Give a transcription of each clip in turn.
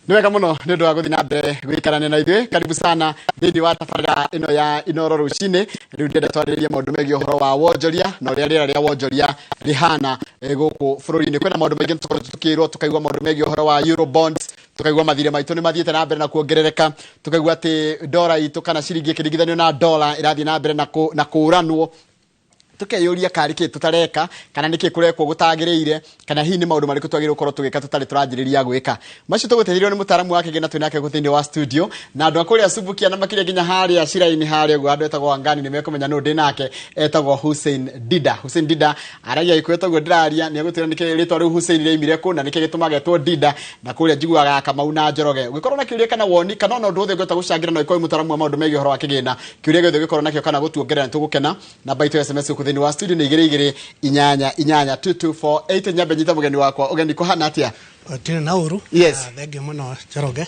Nĩ wega mũno nĩ ũndũ wa gũthiĩ na mbere gũikarania na ithuĩ. Karibu sana thĩinĩ wa tabarĩra ĩno ya Inoro rũcinĩ. Rĩu ndĩrenda twarĩrĩrie maũndũ megiĩ ũhoro wa wonjoria na ũrĩa rĩera rĩa wonjoria rĩhana gũkũ bũrũri-inĩ. Kwĩna maũndũ maingĩ tũkoretwo tũkĩrwo, tũkaigua maũndũ megiĩ ũhoro wa euro bonds, tũkaigua mathirĩ maitũ nĩ mathiĩte na mbere na kuongerereka, tũkaigua atĩ ndora itũ kana ciringi ĩkĩringithanio na ndora ĩrathiĩ na mbere na kũũranwo. Tukeyũria karĩ kĩ tũtareka kana nĩkĩ kũrekwo gũtagĩrĩire, kana hihi nĩ maũndũ marĩkũ twagĩrĩirwo gũkorwo tũgĩka tũtarĩ tũranjĩrĩria gwĩka macio. Tũgũteithĩrĩrio nĩ mũtaaramu wa kĩgĩna twĩ nake gũkũ thĩinĩ wa studio, na andũ a kũrĩa Subukia na makĩria nginya harĩa Ciraini harĩa ũguo andũ etagwo Wangani nĩ mekũmenya nũ ndĩ nake. Etagwo Hussein Dida. Hussein Dida aragia Gĩkũyũ toguo ndĩraria. Nĩ egũtwĩra nĩkĩ rĩtwa rĩu Hussein rĩaimire kũ na nĩkĩ gĩtũmaga etwo Dida, na kũrĩa njiguaga Kamau na Njoroge. Ũngĩkorwo na kĩũria kana woni kana ona ũndũ wothe ũngĩhota gũcangĩra na ũkorwo wĩ mũtaaramu wa maũndũ megiĩ ũhoro wa kĩgĩna, kĩũria gĩothe ũngĩkorwo nakĩo kana gũtuongerera, nĩ tũgũkena. Namba itũ ya SMS gũkũ thĩinĩ wa studio nĩ 228 2248. Nyambe nyita mũgeni wakwa ũgeni. Kũhana atĩa? Tire na uru. Thengiũ mũno, Njoroge.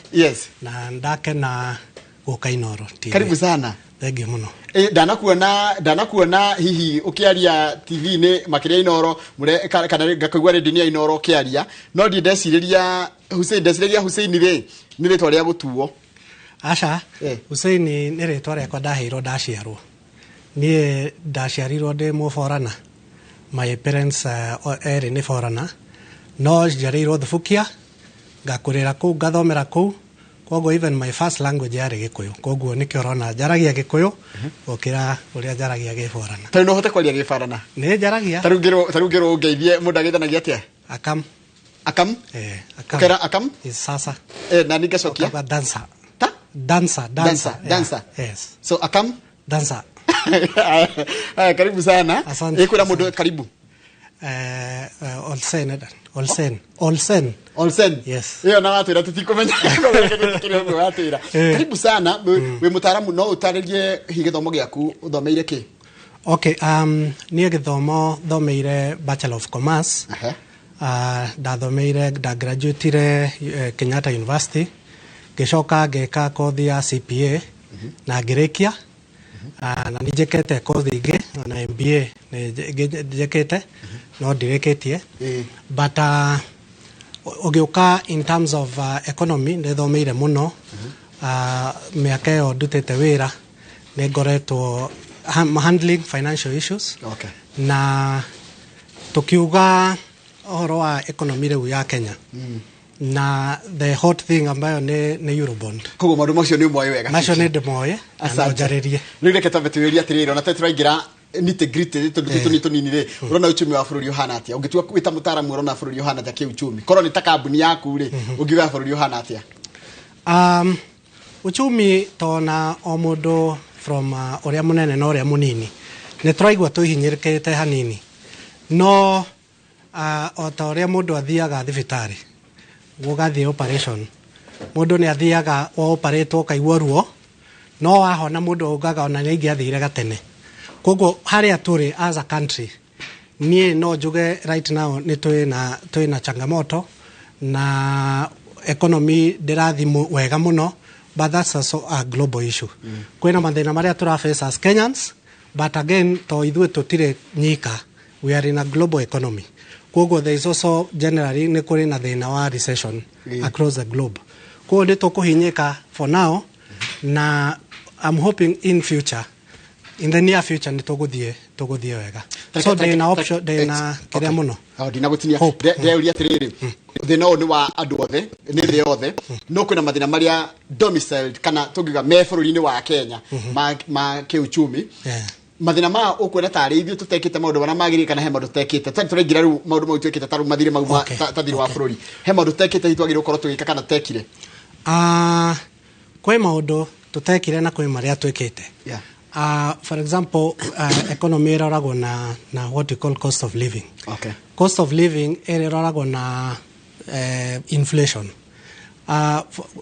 Na ndakena gũka Inoro TV. Karibu sana. Thengiũ mũno. Ndanakuona hihi ũkĩaria TV-inĩ makĩria Inoro kana ngakũigua redio-inĩ ya Inoro ũkĩaria, no ndiĩ ndecirĩria Hussein, ndecirĩria Hussein rĩ nĩ rĩtwa rĩa gũtuo. Aca. Hussein nĩ rĩtwa rĩakwa ndaheirwo ndaciarwo. Niĩ ndaciarirwo ndĩ mũborana. My parents erĩ nĩ borana, no njiarĩirwo Thubukia, ngakũrĩra kũu, ngathomera kũu. Koguo even my first language yarĩ Gĩkũyũ. Koguo nĩkĩo ũrona njaragia Gĩkũyũ gũkĩra ũrĩa njaragia Gĩborana. Tarĩu no ũhote kwaria Gĩbarana? Nĩ njaragia. Tarĩu ngĩrwo ũngeithie, mũndũ ageithanagia atĩa? Akam. Akam. Eh, akam. Ũkera akam. Is sasa. Na ningacokia? Ukauga dancer. Ta? Dancer, dancer. Dancer, dancer. Yes. So akam. Dancer. Haya, karibu sana. Asante. Kwĩra mũndũ karibu. Olsen, Olsen, Olsen. Olsen. Yes. Ĩyo na watwĩra tũtikũmenya kĩrĩa ũguo watwĩra. Karibu sana. Wĩ mũtaaramu, no ũtarĩrie hihi gĩthomo gĩaku, ũthomeire kĩ? Okay, niĩ gĩthomo thomeire Bachelor of Commerce. Ndathomeire, ndagraduatire Kenyatta University, ngĩcoka ngĩka kothi ya CPA na ngĩrĩkia. Na nĩ njĩkĩte kothi ingĩ, na MBA nĩ njĩkĩte no ndirĩkĩtie. But ũgĩũka in terms of economy, nĩ thomeire mũno. Mĩaka ĩyo ndutĩte wĩra nĩ ngoretwo handling financial issues. Na tukiuga ũhoro wa economy rĩu ya Kenya na the hot thing ambayo nĩ Eurobond. Koguo maũndũ macio nĩ ũmoĩ wega. Macio nĩ ndĩmoĩ na no njarĩrie. Rĩu reke twambe twĩyũrie atĩrĩrĩ, ona tũraingĩra nitty gritty tondũ ti tũnini tũnini rĩ, ũrona uchumi wa bũrũri ũhana atĩa? Ũngĩtua wĩ ta mũtaaramu, ũrona bũrũri ũhana atĩa kĩuchumi? Korwo nĩ ta kambuni yaku rĩ, ũngiuga bũrũri ũhana atĩa? Uchumi tona o mũndũ from ũrĩa mũnene na ũrĩa mũnini nĩ tũraigua tũhinyĩrĩkĩte hanini, no o ta ũrĩa mũndũ athiaga thibitarĩ gũgathiĩ operation, mũndũ nĩ athiaga operatwo ũkaigua ruo, no wahona mũndũ augaga ona nĩ ingĩathire gatene. Koguo harĩa tũrĩ as a country, niĩ no njuge right now nĩ twĩna changamoto na economy ndĩrathi wega mũno, but that's also a global issue. Kwĩna mathĩna marĩa tũra face as Kenyans, but again to ithuĩ tũtirĩ nyika, we are in a global economy. Koguo there is also generally nĩ kũrĩ na thĩna wa recession across the globe. Koguo nĩ tũkũhinyĩka for now, na I'm hoping in future, in the near future, nĩ tũgũthiĩ wega. So ndĩna option, ndĩna kĩrĩa mũno. Oh, ndinagũtinia. Hope. Ndĩrauria atĩrĩrĩ, thĩna ũyũ nĩ wa andũ othe, nĩ thĩ yothe, no kwĩna mathĩna marĩa domiciled kana tũngiuga me bũrũri-inĩ wa Kenya ma kĩuchumi. Mathĩna maya ũkuona tarĩ ithuĩ tũtekĩte maũndũ marĩa magĩrĩire kana he maũndũ tũtekĩte? Tondũ tũraingĩra rĩu maũndũ mau twĩkĩte ta rĩu mathirĩ mau ta thirĩ wa bũrũri, he maũndũ tũtekĩte hihi twagĩrĩirwo gũkorwo tũgĩka kana tũtekire? Kwĩ maũndũ tũtekire na kwĩ marĩa twĩkĩte. For example, economy ĩroragwo na what we call cost of living. Cost of living ĩroragwo na inflation.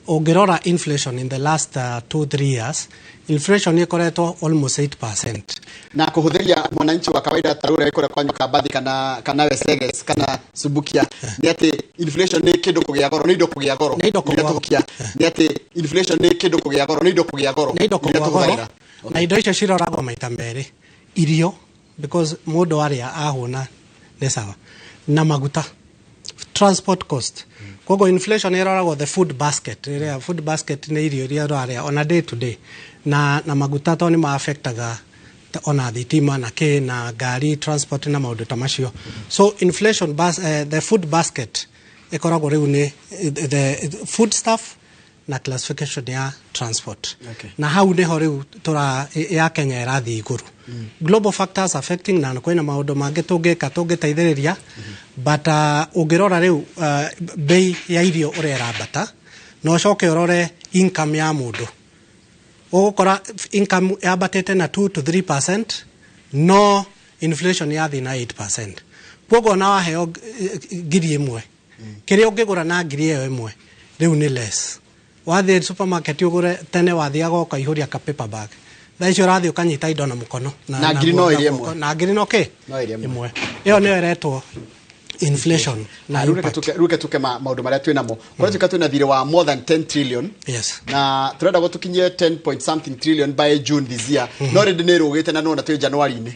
Ũngĩrora inflation in the last 2-3 years, inflation ĩkoretwo almost 8%. Na kũhũthĩria mwananchi wa kawaida ta rũrĩa kũrĩa kwanyu Kambathi kana Weseges kana Subukia nĩ atĩ inflation nĩ kĩndũ kũgĩa goro, nĩ indo kũgĩa goro. Nĩ indo kũgĩa Iria tũhukia nĩ atĩ inflation nĩ kĩndũ kũgĩa goro, nĩ indo kũgĩa goro. Nĩ indo iria kũgĩa goro. Tũhũthagĩra. Na indo icio ciroragwo maita merĩ: irio, because mũndũ arĩa ahũna nĩ sawa, na maguta, transport cost. Koguo inflation ĩroragwo the food basket, ĩrĩa food basket nĩ irio iria ũrarĩa ona day to day, na maguta tondũ nĩ ma-affectaga ona thitima na kĩ na ngari, transport na maũndũ ta macio. So inflation the food basket ĩkoragwo rĩu nĩ the food stuff na classification ya transport. Na hau nĩho rĩu tũra ya Kenya ĩrathiĩ igũrũ. Global factors affecting, na kwĩna maũndũ mangĩ tũngĩka tũngĩteithĩrĩria, but ũngĩrora rĩu bei ya irio ũrĩa ĩrambata, na ũcoke ũrore income ya mũndũ, ũgũkora income yambatĩte na 2 to 3%, no inflation yathiĩ na 8%. Koguo ona waheo 1,000, kĩrĩa ũngĩgũra na 1,000 rĩu nĩ less. Wathiĩ supermarket ũgũre, tene wathiaga ũkaihũria ka paper bag, thaa ici ũrathiĩ ũkanyita indo na mũkono. Na ngiri no ĩrĩa ĩmwe. Na ngiri no kĩ? No ĩrĩa ĩmwe. Ĩmwe. Ĩyo nĩyo ĩretwo inflation na Rĩu reke impact. Rĩu reke tuke maũndũ marĩa twĩ namo. Kũratuĩka twĩna thirĩ wa more than 10 trillion, na tũrenda gũtũkinyie 10 point something trillion by June this year, no rĩndĩ nĩ ĩrũgĩte na nona twĩ January-inĩ.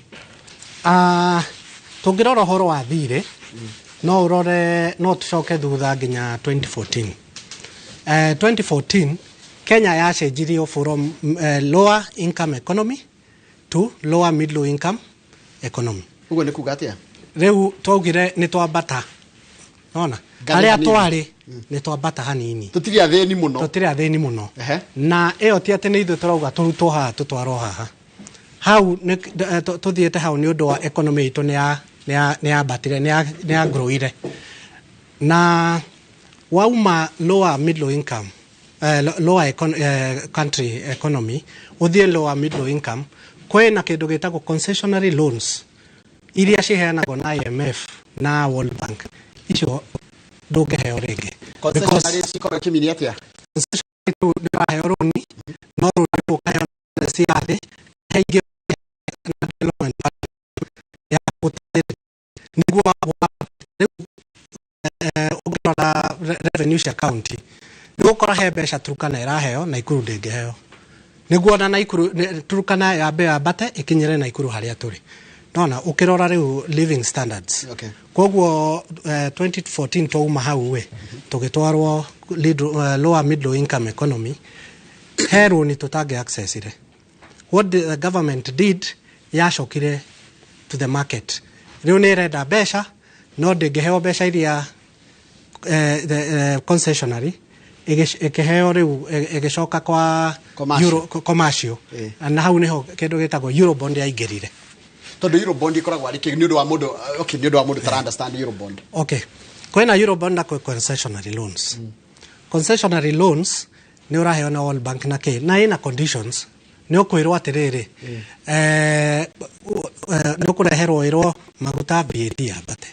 Tũngĩrora ũhoro wa thirĩ, no ũrore, no tũcoke thutha nginya 2014. 2014 Kenya yacenjirio from lower income economy to lower middle income economy. Ũguo nĩ kuga atĩa? Rĩu twaugire nĩ twambata nona Ngathĩ harĩa hanini. twarĩ nĩ twambata hanini. Tũtirĩ athĩni mũno. Tũtirĩ athĩni mũno. Na ĩyo ti atĩ nĩ ithuĩ tũrauga tũrutwo haha tũtwarwo haha, hau tũthiĩte hau nĩ ũndũ wa economy itũ nĩ yambatire, nĩ ya growire. Na wauma lower middle income, lower country economy ũthiĩ lower middle income, kwĩna kĩndũ gĩtagwo concessionary loans iria ciheanagwo na IMF na World Bank. Icio ndũngĩheo rĩngĩ. Concessionary cikorwo ikĩmini atĩa? Concessionary tu nĩ ũraheo rũni, no rũni rũu ũkaheo na cia thĩ, he ingĩ na development ya gũteithĩrĩria nĩguo rĩu ũngĩrora revenue cia county, nĩ ũgũkora he mbeca Turkana ĩraheo, Nakuru ndĩngĩheo. Nĩguo ona Nakuru Turkana yambe yambate ĩkinyĩre Nakuru harĩa tũrĩ. Nona ũkĩrora rĩu living standards. Koguo 2014 twauma hau ĩ tũgĩtwarwo lower middle income economy, he rũni tũtangĩ accessire. What the government did, yacokire to the market. Rĩu nĩ ĩrenda mbeca, no ndĩngĩheo mbeca iria the concessionary ĩkĩheo. Rĩu ĩgĩcoka kwa Commercial. Euro, commercial. Na hau nĩho kĩndũ gĩtagwo Eurobond yaingĩrire. Tondũ Eurobond ĩkoragwo arĩ kĩ? Nĩ ũndũ wa mũndũ, okay, nĩ ũndũ wa mũndũ tara understand Eurobond. Okay, kwĩna Eurobond na kwĩ concessionary loans. Concessionary loans nĩ ũraheo na World Bank na kĩ, na ĩna conditions. Nĩ ũkwĩrwo atĩrĩrĩ, nĩ ũkũreherwo ĩrwo maguta VAT yambate,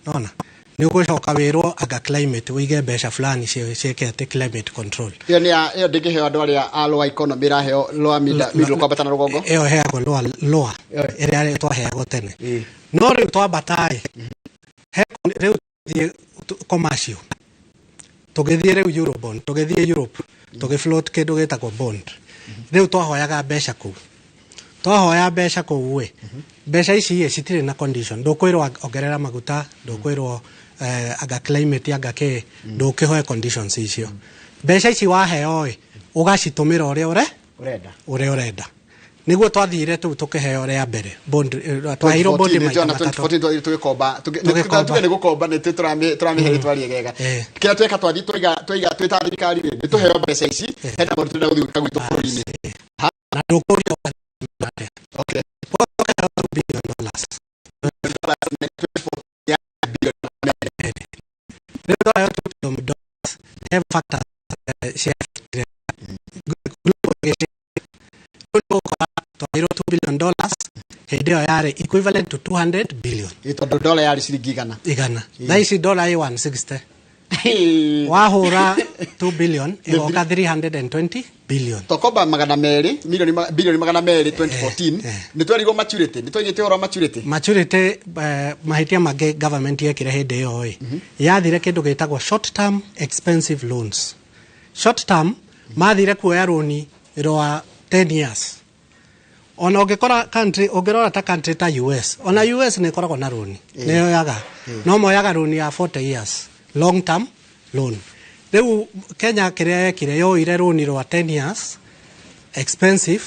nona nĩ ũgũcoka wĩrwo anga climate ũige mbeca fulani ciĩke atĩ climate control. Ĩyo nĩ ya ĩyo ndĩngĩheo andũ arĩa a lower economy, ĩraheo lower middle kwambata na rũgongo. Ĩyo ĩheagwo lower ĩrĩa twaheagwo tene. No rĩu twambata ĩ he rĩu tũthiĩ commercial, tũgĩthiĩ rĩu Eurobond, tũgĩthiĩ Europe, tũgĩfloat kĩndũ gĩtagwo bond. Rĩu twahoyaga mbeca kũu, twahoya mbeca kũu ĩ mbeca ici ĩ citirĩ na condition. Ndũkwĩrwo ongerera maguta, ndũkwĩrwo anga climate, anga kĩ, ndũkĩhoe conditions icio. Mbeca ici waheo ĩ ũgacitũmĩra ũrĩa ũre ũrenda. Ũrĩa ũrenda. Nĩguo twathire tũu tũkĩheo rĩa mbere bond, twaheirwo bond 2014 maita nĩ matatũ. 2014 twathire tũgĩkomba. Tũgĩkomba. Tuge nĩ gũkomba, nĩ tũramĩhe rĩtwa rĩegega. Kĩrĩa tweka, twathiĩ twaiga twĩ ta thirikari rĩ, nĩ tũheo mbeca ici, hena maũndũ tũrenda gũthiĩ gwĩka gwitũ bũrũri-inĩ. Na ndũkũrio atĩa. Tũkaheo $2 billion. Rĩu twaheo $2 billion, he factors cia global ĩgĩcenjia. Rĩu nĩũgũkora twaheirwo $2 billion, hĩndĩ ĩyo yarĩ equivalent to 200 billion. Ĩ, tondũ dola yarĩ ciringi 100. 100. Thaa ici dola ĩ 160. Wahũra 2 billion ĩgoka 320 billion. Tokomba 200 milioni bilioni 200 2014. Nĩ twerirwo maturity, nĩ twaigĩte ũhoro wa maturity. Maturity, mahĩtia mangĩ government yekire hĩndĩ ĩyo ĩ yathire kĩndũ gĩtagwo short term expensive loans. Short term, mathire kuoya rũni rwa 10 years. Ona ũngĩkora country, ũngĩrora ta country ta US, ona US nĩ ĩkoragwo na rũni, nĩ yoyaga, no moyaga rũni ya 40 years, long term Loan. Rĩu Kenya kĩrĩa yekire, yoire rũni rwa 10 years, expensive.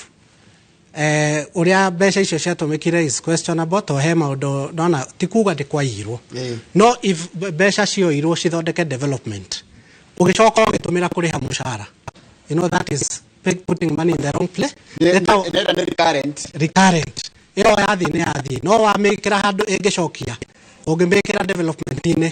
Ũrĩa mbeca icio ciatũmĩkire is questionable, to he maũndũ nona ti kuga ndĩ kwaiyirwo. No if mbeca cioirwo cithondeke development, ũgĩcoka ũgĩtũmĩra kũrĩha mũcara, you know that is putting money in the wrong place. Nĩ nĩ recurrent. Recurrent ĩyo yathiĩ nĩ yathiĩ, no wamĩkĩra handũ ĩngĩcokia, ũngĩmĩkĩra development-inĩ,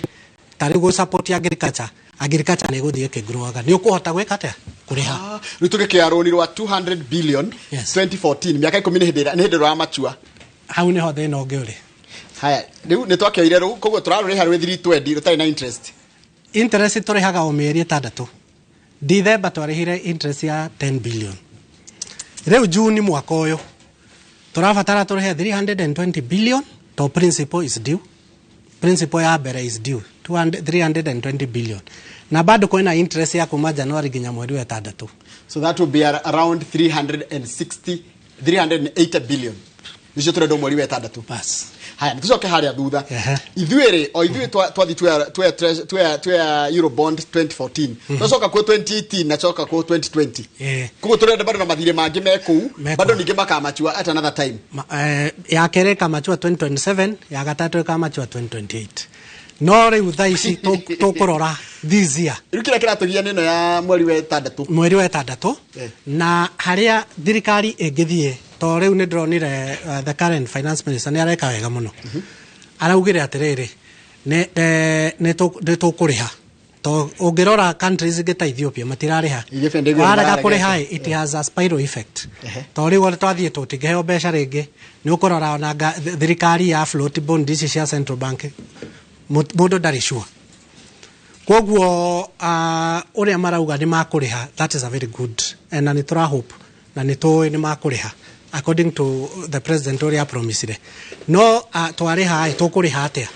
ta rĩu gũ support agriculture, agriculture nĩ ĩgũthiĩ ĩkĩgrowaga, nĩ ũkũhota gwĩka atĩa? Kũrĩha. Ah, rĩu tũgĩkĩoya rũni rwa 200 billion 2014, mĩaka 10 nĩ hĩndĩ nĩ hĩndĩ rũramachua. Hau nĩho thĩna ũngĩ ũrĩ. Haya, rĩu nĩ twakĩoire rũu, koguo tũrarũrĩha rwĩ 320 rũtarĩ na interest. Interest tũrĩhaga o mĩeri 6. Dithemba twarĩhire interest ya 10 billion. Rĩu Juni mwaka ũyũ tũrabatara tũrĩhe 320 billion, to principal is due, principal ya mbere is due 200, 320 billion, na bado kwĩna interest ya kuma January nginya mweri wa 6. So that will be around 360, 380 billion nicio tũrenda mweri wa 6. Bas. Haya, nĩtũcoke harĩa thutha. Ithuĩ rĩ, o ithuĩ twathi tuoya Eurobond 2014, twacoka kuo 2018 na coka kuo 2020. Koguo tũrenda bado na mathirĩ mangĩ me kũu. Me bado kũu. Ningĩ makamachua at another time. Ya kerĩ ĩkamachua 2027, ya gatatũ ĩkamachua 2028, no rĩu thaa ici tũkũrora this year. Rĩu kĩrĩa kĩratũgia nĩ ĩno ya mweri wa 6. Mweri wa 6. Na harĩa thirikari ĩngĩthiĩ, to rĩu nĩ ndĩronire the current finance minister nĩ areka wega mũno. Araugire atĩrĩrĩ, nĩ tũkũrĩha, to ũngĩrora countries ingĩ ta Ethiopia matirarĩha. Ethiopia ndĩguo warega nĩmararegete. kũrĩha, it has a spiral effect. To rĩu ona twathiĩ tũtingĩheo mbeca rĩngĩ, nĩ ũkũrora ona thirikari ya float bond ici cia central bank, mũndũ ndarĩ sure. Koguo ũrĩa marauga nĩ makũrĩha, that is a very good, na nĩ tũra hope na nĩ tũĩ nĩ makũrĩha according to the president ũrĩa promisire. No twarĩha ĩ, tũkũrĩha atĩa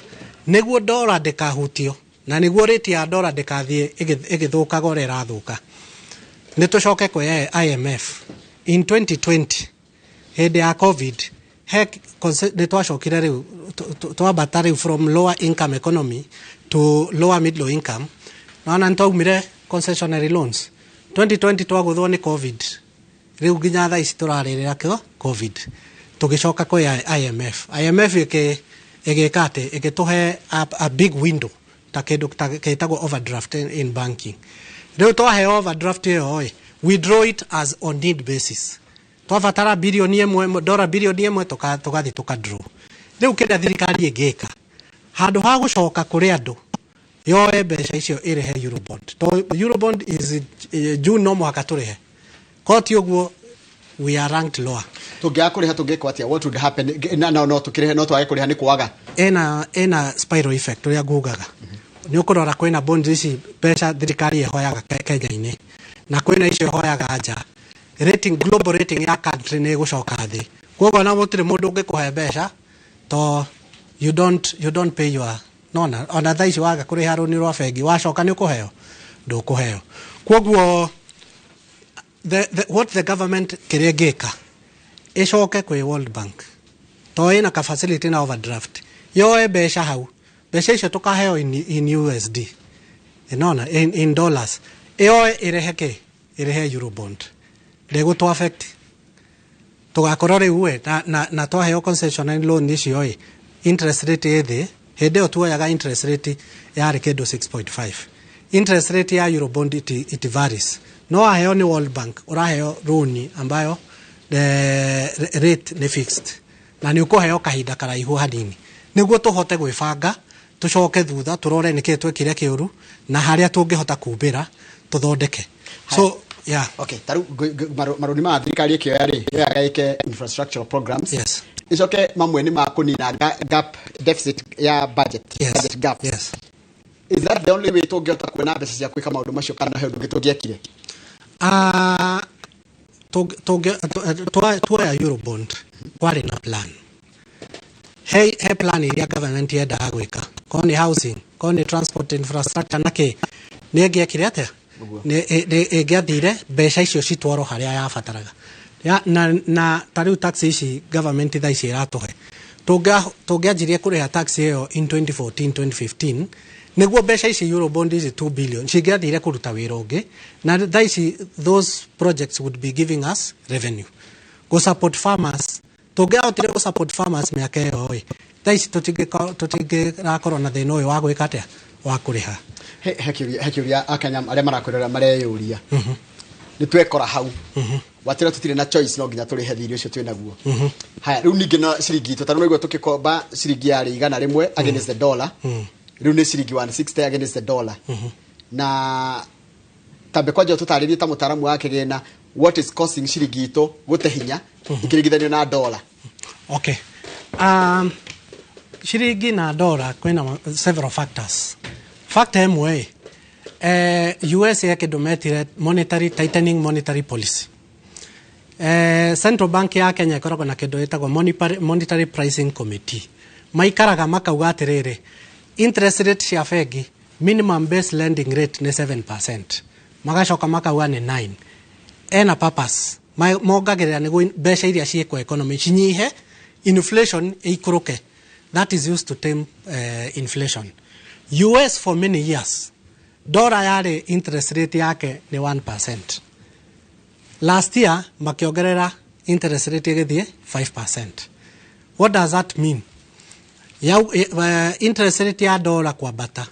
nĩguo ndora ndĩkahutio na nĩguo rate ya ndora ndĩkathiĩ ĩgĩthũkaga ũrĩa ĩrathũka? Nĩ tũcoke kwĩ IMF. In 2020, hĩndĩ ya COVID, he nĩ twacokire rĩu twambata rĩu from lower income economy to lower middle income. Naona nĩ twaumire concessionary loans 2020, twagũthwo nĩ COVID, rĩu nginya thaa ici tũrarĩrĩra kĩo COVID. Tũgĩcoka kwĩ IMF. IMF ĩgĩka atĩ ĩgĩtũhe a big window, ta kĩndũ ta gĩtagwo overdraft in banking. Rĩu twaheo overdraft ĩyo ĩ, we draw it as on need basis. Twabatara bilioni 1, dora bilioni 1, tũgathiĩ tũkadraw. Rĩu kĩrĩa thirikari ĩngĩka, handũ ha gũcoka kũrĩ andũ, yoe mbeca icio ĩrĩhe Eurobond, to Eurobond is June, no mũhaka tũrĩhe koti ũguo we are ranked lower. Tũngĩaga kũrĩha tũngĩkwo atĩa? What would happen? Na no tũkĩrĩhe, no twage kũrĩha nĩ kwaga. Ena spiral effect ũrĩa ngugaga. Nĩ ũkũrora kwĩna bonds ici, mbeca thirikari ĩhoyaga Kenya-inĩ, na kwĩna icio ĩhoyaga nja. Rating, global rating ya country nĩ ĩgũcoka thĩ, koguo ona gũtirĩ mũndũ ũngĩkũhe mbeca to you don't pay your nona. Ona thaa ici waga kũrĩha rũni rwa bengi, wacoka nĩ ũkũheo? Ndũkũheo. Koguo what the government kĩrĩa ĩngĩka, ĩcoke kwĩ World Bank, to ĩna ka facility na overdraft, yoe mbeca hau. Mbeca icio tũkaheo in USD, nona in dollars, ĩyoe ĩrehe kĩ? Ĩrehe Eurobond. Ndĩgũtũ affect, tũgakorwo rĩu we na twaheo concessionary loan icio ĩ, interest rate ĩ thĩ. Hĩndĩ ĩyo tuoyaga interest rate yarĩ kĩndũ 6.5. Interest rate ya Eurobond it varies, no waheo nĩ World Bank, ũraheo loan ambayo the rate nĩ fixed na nĩ ũkũheo kahinda karaihu hanini nĩguo tũhote gwĩbanga, tũcoke thutha tũrore nĩkĩĩ twekire kĩũru na harĩa tũngĩhota kumbĩra tũthondeke. So yeah. Okay, ta rĩu marũni ma thirikari ĩkĩoya rĩ, yoyaga ĩke infrastructural programs. Icoke mamwe nĩ ma kũnina gap, deficit ya budget. Budget gap. Is that the only way tũngĩhota kuona mbeca cia gwĩka maũndũ macio, kana he ũndũ ũngĩ tũngĩekire? Ah, tuoya Eurobond kwarĩ na plan, he plan iria government yendaga gwĩka, korwo nĩ housing, korwo nĩ transport infrastructure, na kĩ nĩ ĩngĩekire atĩa? Nĩ ĩngĩathire mbeca icio citwarwo harĩa yabataraga ya, na ta rĩu tax ici government thaa ici ĩratũhe, tũngĩanjirie kũrĩha tax ĩyo in 2014 2015, Nĩguo mbeca ici, Eurobond ici 2 billion, cingĩathire kũruta wĩra ũngĩ, na thaa ici those projects would be giving us revenue go support farmers. Tũngĩahotire gũ support farmers mĩaka ĩyo ĩ, thaa ici tũtingĩrakorwo na thĩna ũyũ wa gwĩka atĩa, wa kũrĩha. He kĩũria Akenya arĩa marakwĩrora mareyũria. Nĩ twekora hau watĩra tũtirĩ na choice, no nginya tũrĩhe thirĩ ũcio twĩ naguo. Haya, rĩu ningĩ na ciringi itũ, tarĩu naigua tũgĩkomba ciringi yarĩ 100 against the dollar, rĩu nĩ ciringi 160 against the dollar. Na tambe kwanja tũtarĩrie ta mũtaaramu wa kĩgĩna, what is causing ciringi itũ gũte hinya ikĩringithanio na dollar? Okay, ciringi na dollar kwĩna several factors. Factor ĩmwe ĩ, US ye kĩndũ metire monetary tightening, monetary policy. Central Bank ya Kenya ĩkoragwo na kĩndũ gĩtagwo monetary pricing committee. Maikaraga makauga atĩrĩrĩ, interest rate cia bengi, minimum base lending rate nĩ 7%, magacoka makauga nĩ 9. Ena purpose, mongagĩrĩra nĩguo mbeca iria ciĩkwo economy cinyihe, inflation ĩikũrũke. That is used to tame inflation. US for many years dollar yarĩ interest rate yake nĩ 1%. Last year makĩongerera interest rate ĩgĩthiĩ 5%. What does that mean? Ya, interest rate ya dollar kwambata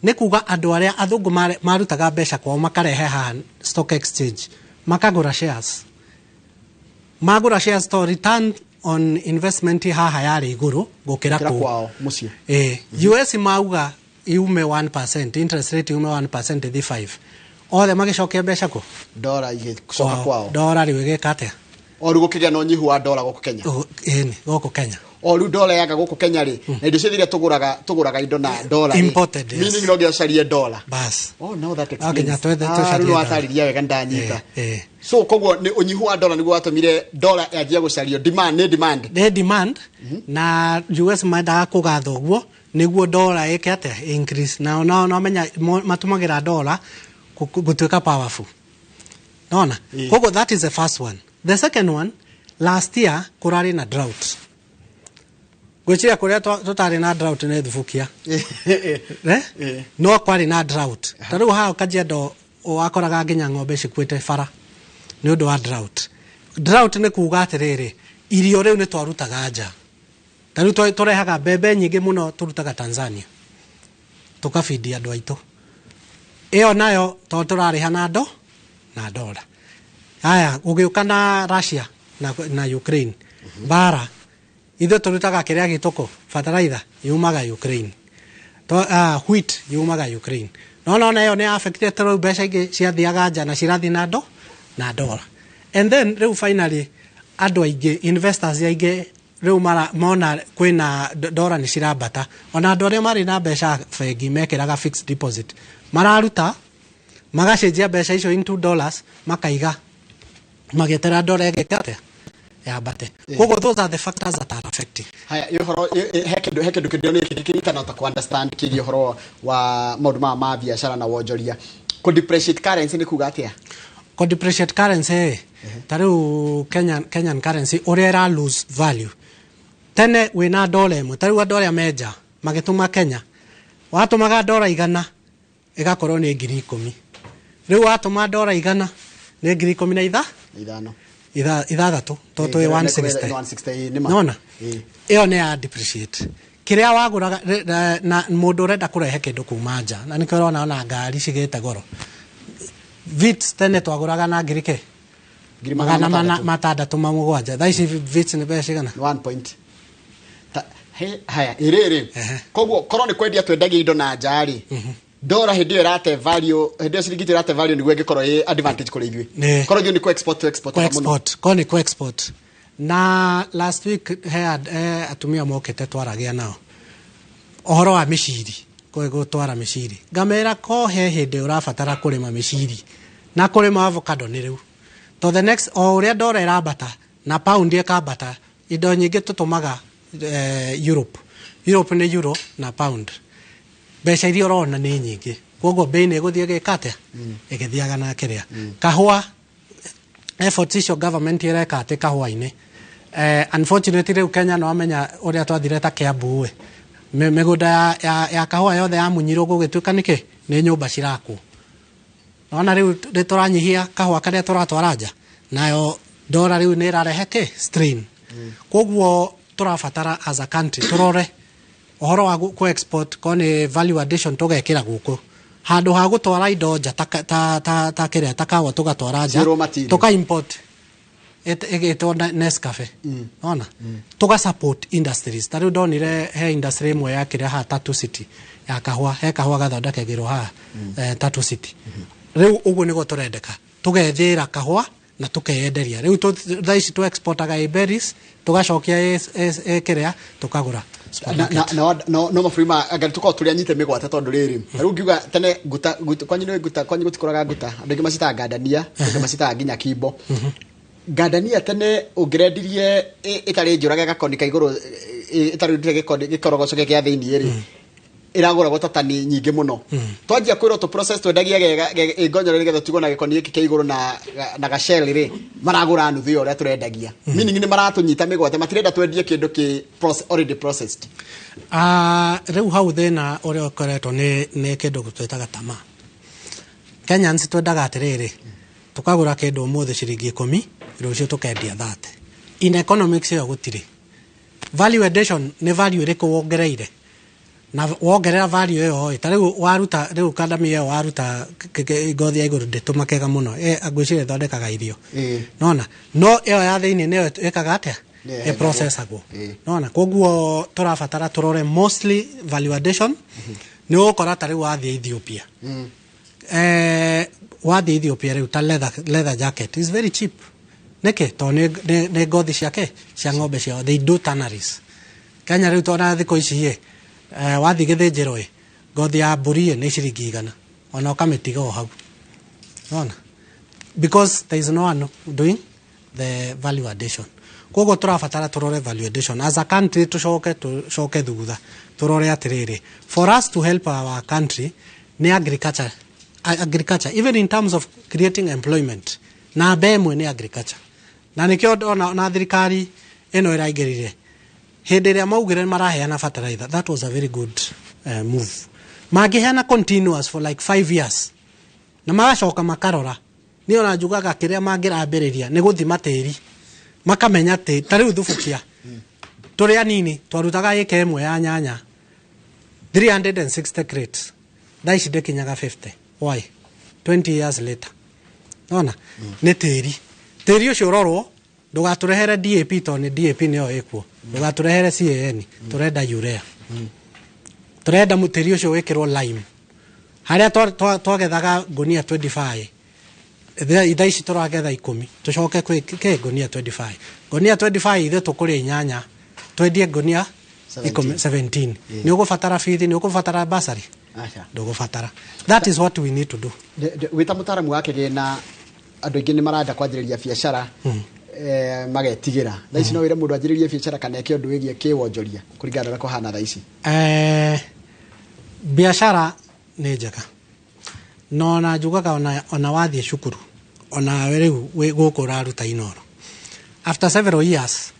nĩ kuga andũ arĩa athũngũ marutaga mbeca kwao makarehe haha stock exchange, makagũra shares. Magũra shares, to return on investment haha yarĩ igũrũ gũkĩra gũkĩra kũu kwao mũciĩ. US mauga yume 1%, interest rate yume 1% ĩthiĩ 5, othe magĩcokia mbeca kũ? Dollar igĩcoka kwao. Dollar rĩu ĩgĩka atĩa? O rĩu gũkĩgĩa na ũnyihu wa dollar gũkũ Kenya. Ĩni gũkũ Kenya. O rĩu dollar yaga gũkũ Kenya rĩ, na indo ciothe iria tũgũraga indo na dollar rĩ, Imported, yes. meaning no nginya ũcarie dollar. Bas. Oh, now that No explains. nginya twethe Ah, tũcarie rĩu dollar. watarĩria wega, ndanyita. Eh. So koguo nĩ ũnyihu wa dollar nĩguo watũmire dollar yanjie gũcario, demand nĩ demand. Nĩ demand, na US mendaga kũgatha ũguo nĩguo dollar ĩke atĩa? Increase. Na nao no menya matũmagĩra dollar gũtuĩka powerful, nona? Koguo that is the first one. The second one, last year kũrarĩ na drought. Gwĩciria kũrĩa tũtarĩ na drought nĩ Thubukia. Eh? Eh. No kwarĩ na drought. Ta rĩu haha Kajiado wakoraga nginya ng'ombe cikuĩte bara nĩ ũndũ wa drought. Drought nĩ kuga atĩrĩrĩ, irio rĩu nĩ twarutaga nja. Ta rĩu tũrehaga mbembe nyingĩ mũno, tũrutaga Tanzania, tũkabindia andũ aitũ. Ĩyo nayo tondũ tũrarĩha na dola. Haya, gũgĩũka na Russia na Ukraine mbara, ithuĩ tũrutaga kĩrĩa gĩtũkũ, fertilizer yumaga Ukraine, wheat yumaga Ukraine. No nona ĩyo nĩ affected rĩu mbeca ingĩ ciathiaga nja na cirathiĩ na dola. And then rĩu finally andũ aingĩ, investors aingĩ rĩu mona kwĩna dola nĩ cirambata, ona andũ arĩa marĩ na mbeca bengi mekĩraga fixed deposit mararuta, magacenjia mbeca icio into dollars, makaiga magĩetera dola ĩgĩke atĩa? Yambate. Koguo those are the factors that are affecting. Haya, ĩ ũhoro he kĩndũ kĩndĩronire kĩkĩnyitana ta ku understand kĩgiĩ ũhoro wa maũndũ maya ma biacara na wonjoria. Kũ depreciate currency nĩ kuga atĩa? Ko depreciate currency ĩ, ta rĩu Kenyan currency ũrĩa ĩra lose value. Tene wĩna dola ĩmwe, ta rĩu andũ arĩa menja magĩtũma Kenya, watũmaga dola 100 ĩgakorwo nĩ 10,000. Rĩu watũma dola 100 nĩ ngiri ikũmi na itha 5. 6 tondũ twĩ 160. 160, nĩ ma. Nona Ĩ. ĩyo nĩ ya depreciate kĩrĩa wagũraga na mũndũ ũrenda kũrehe kĩndũ kuma nja, na nĩkĩo ũrona ona ngari cigĩte goro. Vitz tene twagũraga na ngiri kĩ? Ngiri magana magana mana 6. 6 ma 7. Thaa ici Vitz nĩ mbeca cigana? Nĩ one point ta he. Haya, ĩrĩrĩ, koguo korwo nĩ kwendia twendagia indo na nja rĩ, dola hĩndĩ ĩyo ĩrate value, hĩndĩ ĩyo ciringi ĩrate value, nĩguo ĩngĩkorwo ĩ advantage kũrĩ ithuĩ. Nĩ. Korwo ithuĩ nĩ kũ export to export Kũ mũno. Export ko nĩ kũ export. Na last week he atumia mokĩte twaragia nao ũhoro wa mĩciri, gũtwara mĩciri, ngamera ko he hĩndĩ ũrabatara kũrĩma mĩciri na kũrĩma avocado nĩ rĩu, to the next o ũrĩa dola ĩrambata na pound ĩkambata, indo nyingĩ tũtũmaga Europe. Europe nĩ euro na pound. Mbeca iria ũrona nĩ nyingĩ, koguo bei nĩ ĩgũthiĩ ĩgĩka atĩa? Ĩgĩthiaga na kĩrĩa kahũa. Efforts icio government ĩreka atĩ kahũa-inĩ, unfortunately rĩu Kenya no amenya ũrĩa twathire ta Kiambu ĩ. Mĩgũnda ya kahũa yothe yamunyirwo gũgĩtuĩka nĩkĩ nĩ nyũmba cirakwo. Nona rĩu nĩ tũranyihia kahũa karĩa tũratwara nja, nayo ndora rĩu nĩ ĩrarehe kĩ strain. Koguo tũrabatara as a country tũrore ũhoro wa ku export ko nĩ value addition tũgekĩra gũkũ handũ ha gũtwara indo nja ta, ta, ta, ta kĩrĩa ta kahũa tũgatwara nja, Ci raw material. Tũka import ĩgĩtwo Nescafe, ona tũga support industries. Ta rĩu ndonire he industry ĩmwe yakĩrĩa haha Tatu City ya kahũa, he kahũa gathondekagĩrwo haha Tatu City. Rĩu ũguo nĩguo tũrendeka tũgethĩra kahũa na tũkeyenderia. Rĩu thaa ici tũ exportaga ĩ berries, tũgacokia ĩ kĩrĩa tũkagũra supermarket. Na no mabũrũri ma anga tũkorwo tũrĩ anyite mĩgwate, tondũ rĩrĩ rĩu ngiuga tene nguta kwanyu nĩ nguta, kwanyu gũtikũraga nguta. Andũ aingĩ macitaga ngandania, angĩ macitaga nginya kimbo. Ngandania tene ũngĩrendirie ĩtarĩ njũrage gakoni ka igũrũ, ĩtarĩ ndire gĩkoni gĩkorogoco gĩa thĩiniĩ rĩ, ĩragũragwo ta tani nyingĩ mũno. Twanjia kwĩrwo tũ process twendagie ĩngonyore nĩgetha tũtigwo na gĩkoni gĩkĩ kĩa igũrũ na gashell rĩ, maragũra nuthu ya ũrĩa tũrendagia, meaning nĩ maratũnyita mĩgwate, matirenda twendie kĩndũ kĩ already processed. Ah, rĩu hau thĩna ũrĩa ũkoretwo nĩ kĩndũ twĩtaga tamaa. Kenyans twendaga atĩrĩrĩ, tũkagũra kĩndũ ũmũthĩ ciringi 10, rũciũ tũkendia 30. In economics ĩyo gũtirĩ value addition. Nĩ value ĩrĩkũ wongereire? Na wongerera value ĩyo ĩ, ta rĩu waruta rĩu kandamia ĩyo, waruta ngothi ya igũrũ ndĩtũmakega mũno. Ngwĩciria ĩthondekaga irio. Nona no ĩyo ya thĩinĩ nĩyo ĩkaga atĩa? Nĩyo ĩprocessagwo. Nona koguo tũrabatara tũrore mostly value addition. Nĩ ũgũkora ta rĩu wathiĩ Ethiopia, wathiĩ Ethiopia rĩu ta leather jacket is very cheap. Nĩkĩ? Tondũ nĩ ngothi ciake cia ng'ombe ciao. They do tanneries. Kenya rĩu tona thikũ ici ĩ, wathiĩ gĩthĩnjĩro ĩ, ngothi ya mbũri ĩ nĩ ciringi 100, ona ũkamĩtiga o hau. Nona because there is no one doing the value addition. Koguo tũrabatara tũrore value addition as a country, tũcoke thutha tũrore atĩrĩrĩ, for us to help our country nĩ agriculture. Agriculture, even in terms of creating employment, namba ĩmwe nĩ agriculture. Na nĩkĩo ndona na thirikari ĩno ĩraingĩrire hĩndĩ ĩrĩa maugire maraheana fertilizer, that was a very good move. Mangĩheana continuous for like 5 years na magacoka makarora, niĩ ona njugaga kĩrĩa mangĩrambĩrĩria nĩ gũthima tĩri, makamenya tĩ ta rĩu thubukia tũrĩ anini twarutaga ĩka ĩmwe ya nyanya 360 crates, thaa ici ndĩkinyaga 50. Why? 20 years later nona nĩ tĩri. Tĩri ũcio ũrorwo, ndũgatũrehere DAP tondũ nĩ DAP nĩyo ĩkuo, ndũgatũrehere CAN, tũrenda urea, tũrenda tĩri ũcio wĩkĩrwo lime. Harĩa twagethaga ngũnia 25, thaa ici tũragetha 10. Tũcoke kwĩ kĩ ngũnia 25, ngũnia 25 ithuĩ tũkũrĩa inyanya, twendie ngũnia 10, 17. Nĩ ũgũbatara bithi? Nĩ ũgũbatara basari? Aca. Ndũgũbatara. That is what we need to do. Wĩ ta mũtaaramu wa kĩgĩna, andũ aingĩ nĩ marenda kwanjĩrĩria biacara, magetigĩra. Thaa ici no wĩre mũndũ anjĩrĩrie biacara kana eke ũndũ wĩgiĩ kĩwonjoria kũringana na ũrĩa kũhana thaa ici? Biacara nĩ njega, no ona njugaga ona wathiĩ cukuru, onawe rĩu wĩ gũkũ ũraruta Inoro, after several years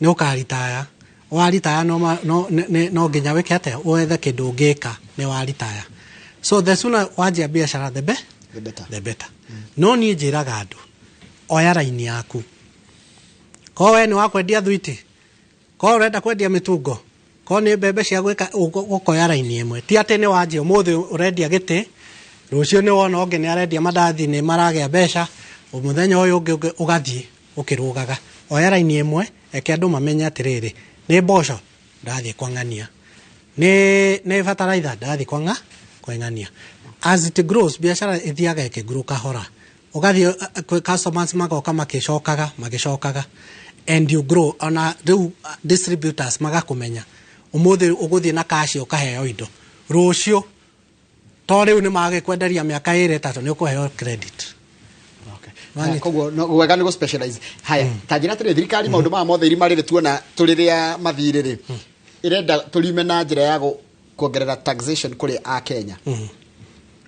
nĩ ũkaritaya. Waritaya no nginya wĩke atĩa? Wethe kĩndũ ũngĩka nĩ waritaya. So the sooner wanjia biacara, the The better. The better. No niĩ njĩraga andũ, oya raini yaku. Ko we nĩ wa kwendia thwiti, ko ũrenda kwendia mĩtungo, ko nĩ mbembe cia gwĩka, ũkoya raini ĩmwe. Ti atĩ nĩ wanjia ũmũthĩ ũrendia gĩtĩ, rũciũ nĩ wona ũngĩ nĩ arendia mandathi nĩ maragĩa mbeca, mũthenya ũyũ ũngĩ ũgathiĩ ũkĩrũgaga. Oya raini ĩmwe, eke andũ mamenye atĩrĩrĩ, nĩ mboco ndathiĩ kwa ng'ania, nĩ bataraitha ndathiĩ kwa ng'ania. As it grows, biacara ĩthiaga ĩkĩgrow kahora, ũgathiĩ customers magoka makĩcokaga magĩcokaga, and you grow. Ona rĩu distributors magakũmenya. Ũmũthĩ ũgũthiĩ na cash ũkaheo indo, rũciũ to rĩu nĩ magĩkwenderia mĩaka 2 3 nĩ ũkũheo credit. Okay. Wanyita. Koguo no wega nĩ gũ specialize. Haya, ta njĩra atĩrĩ, thirikari maũndũ maya mothe irima rĩrĩ tuona tũrĩrĩa mathirĩ rĩ, ĩrenda tũrime na njĩra ya kuongerera taxation kũrĩ a Kenya.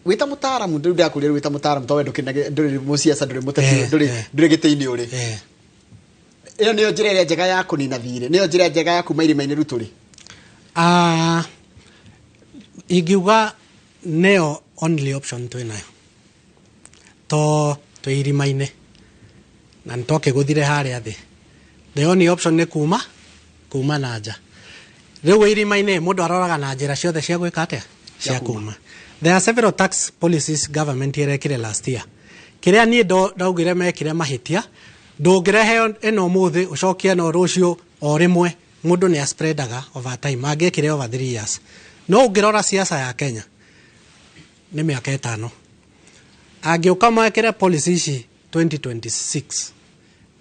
Wĩ ta mũtaaramu, rĩu ndakũria, rĩu wĩ ta mũtaaramu, to we ndũrĩ mũciaca, ndũrĩ mũteti, ndũrĩ gĩtĩ-inĩ ũrĩ, ĩyo nĩyo njĩra ĩrĩa njega ya kũnina thirĩ? Nĩyo njĩra njega ya kuma irima-inĩ rĩu tũrĩ? Ingiuga nĩyo only option twĩ nayo, to twĩ irima-inĩ na nĩ twakĩgũthire harĩa thĩ. The only option nĩ kuma na nja. Rĩu wĩ irima-inĩ, mũndũ aroraga na njĩra ciothe cia gwĩka atĩa, cia kuma. There are several tax policies government ĩrekire last year. Kĩrĩa niĩ ndaugire mekire mahĩtia, ndũngĩrehe ĩno ũmũthĩ, ũcokie ĩno rũciũ o rĩmwe. Mũndũ nĩ aspreadaga over time. Angĩekire over 3 years. No ũngĩrora siasa ya Kenya nĩ mĩaka 5. Angĩũka mekĩre policy ici 2026,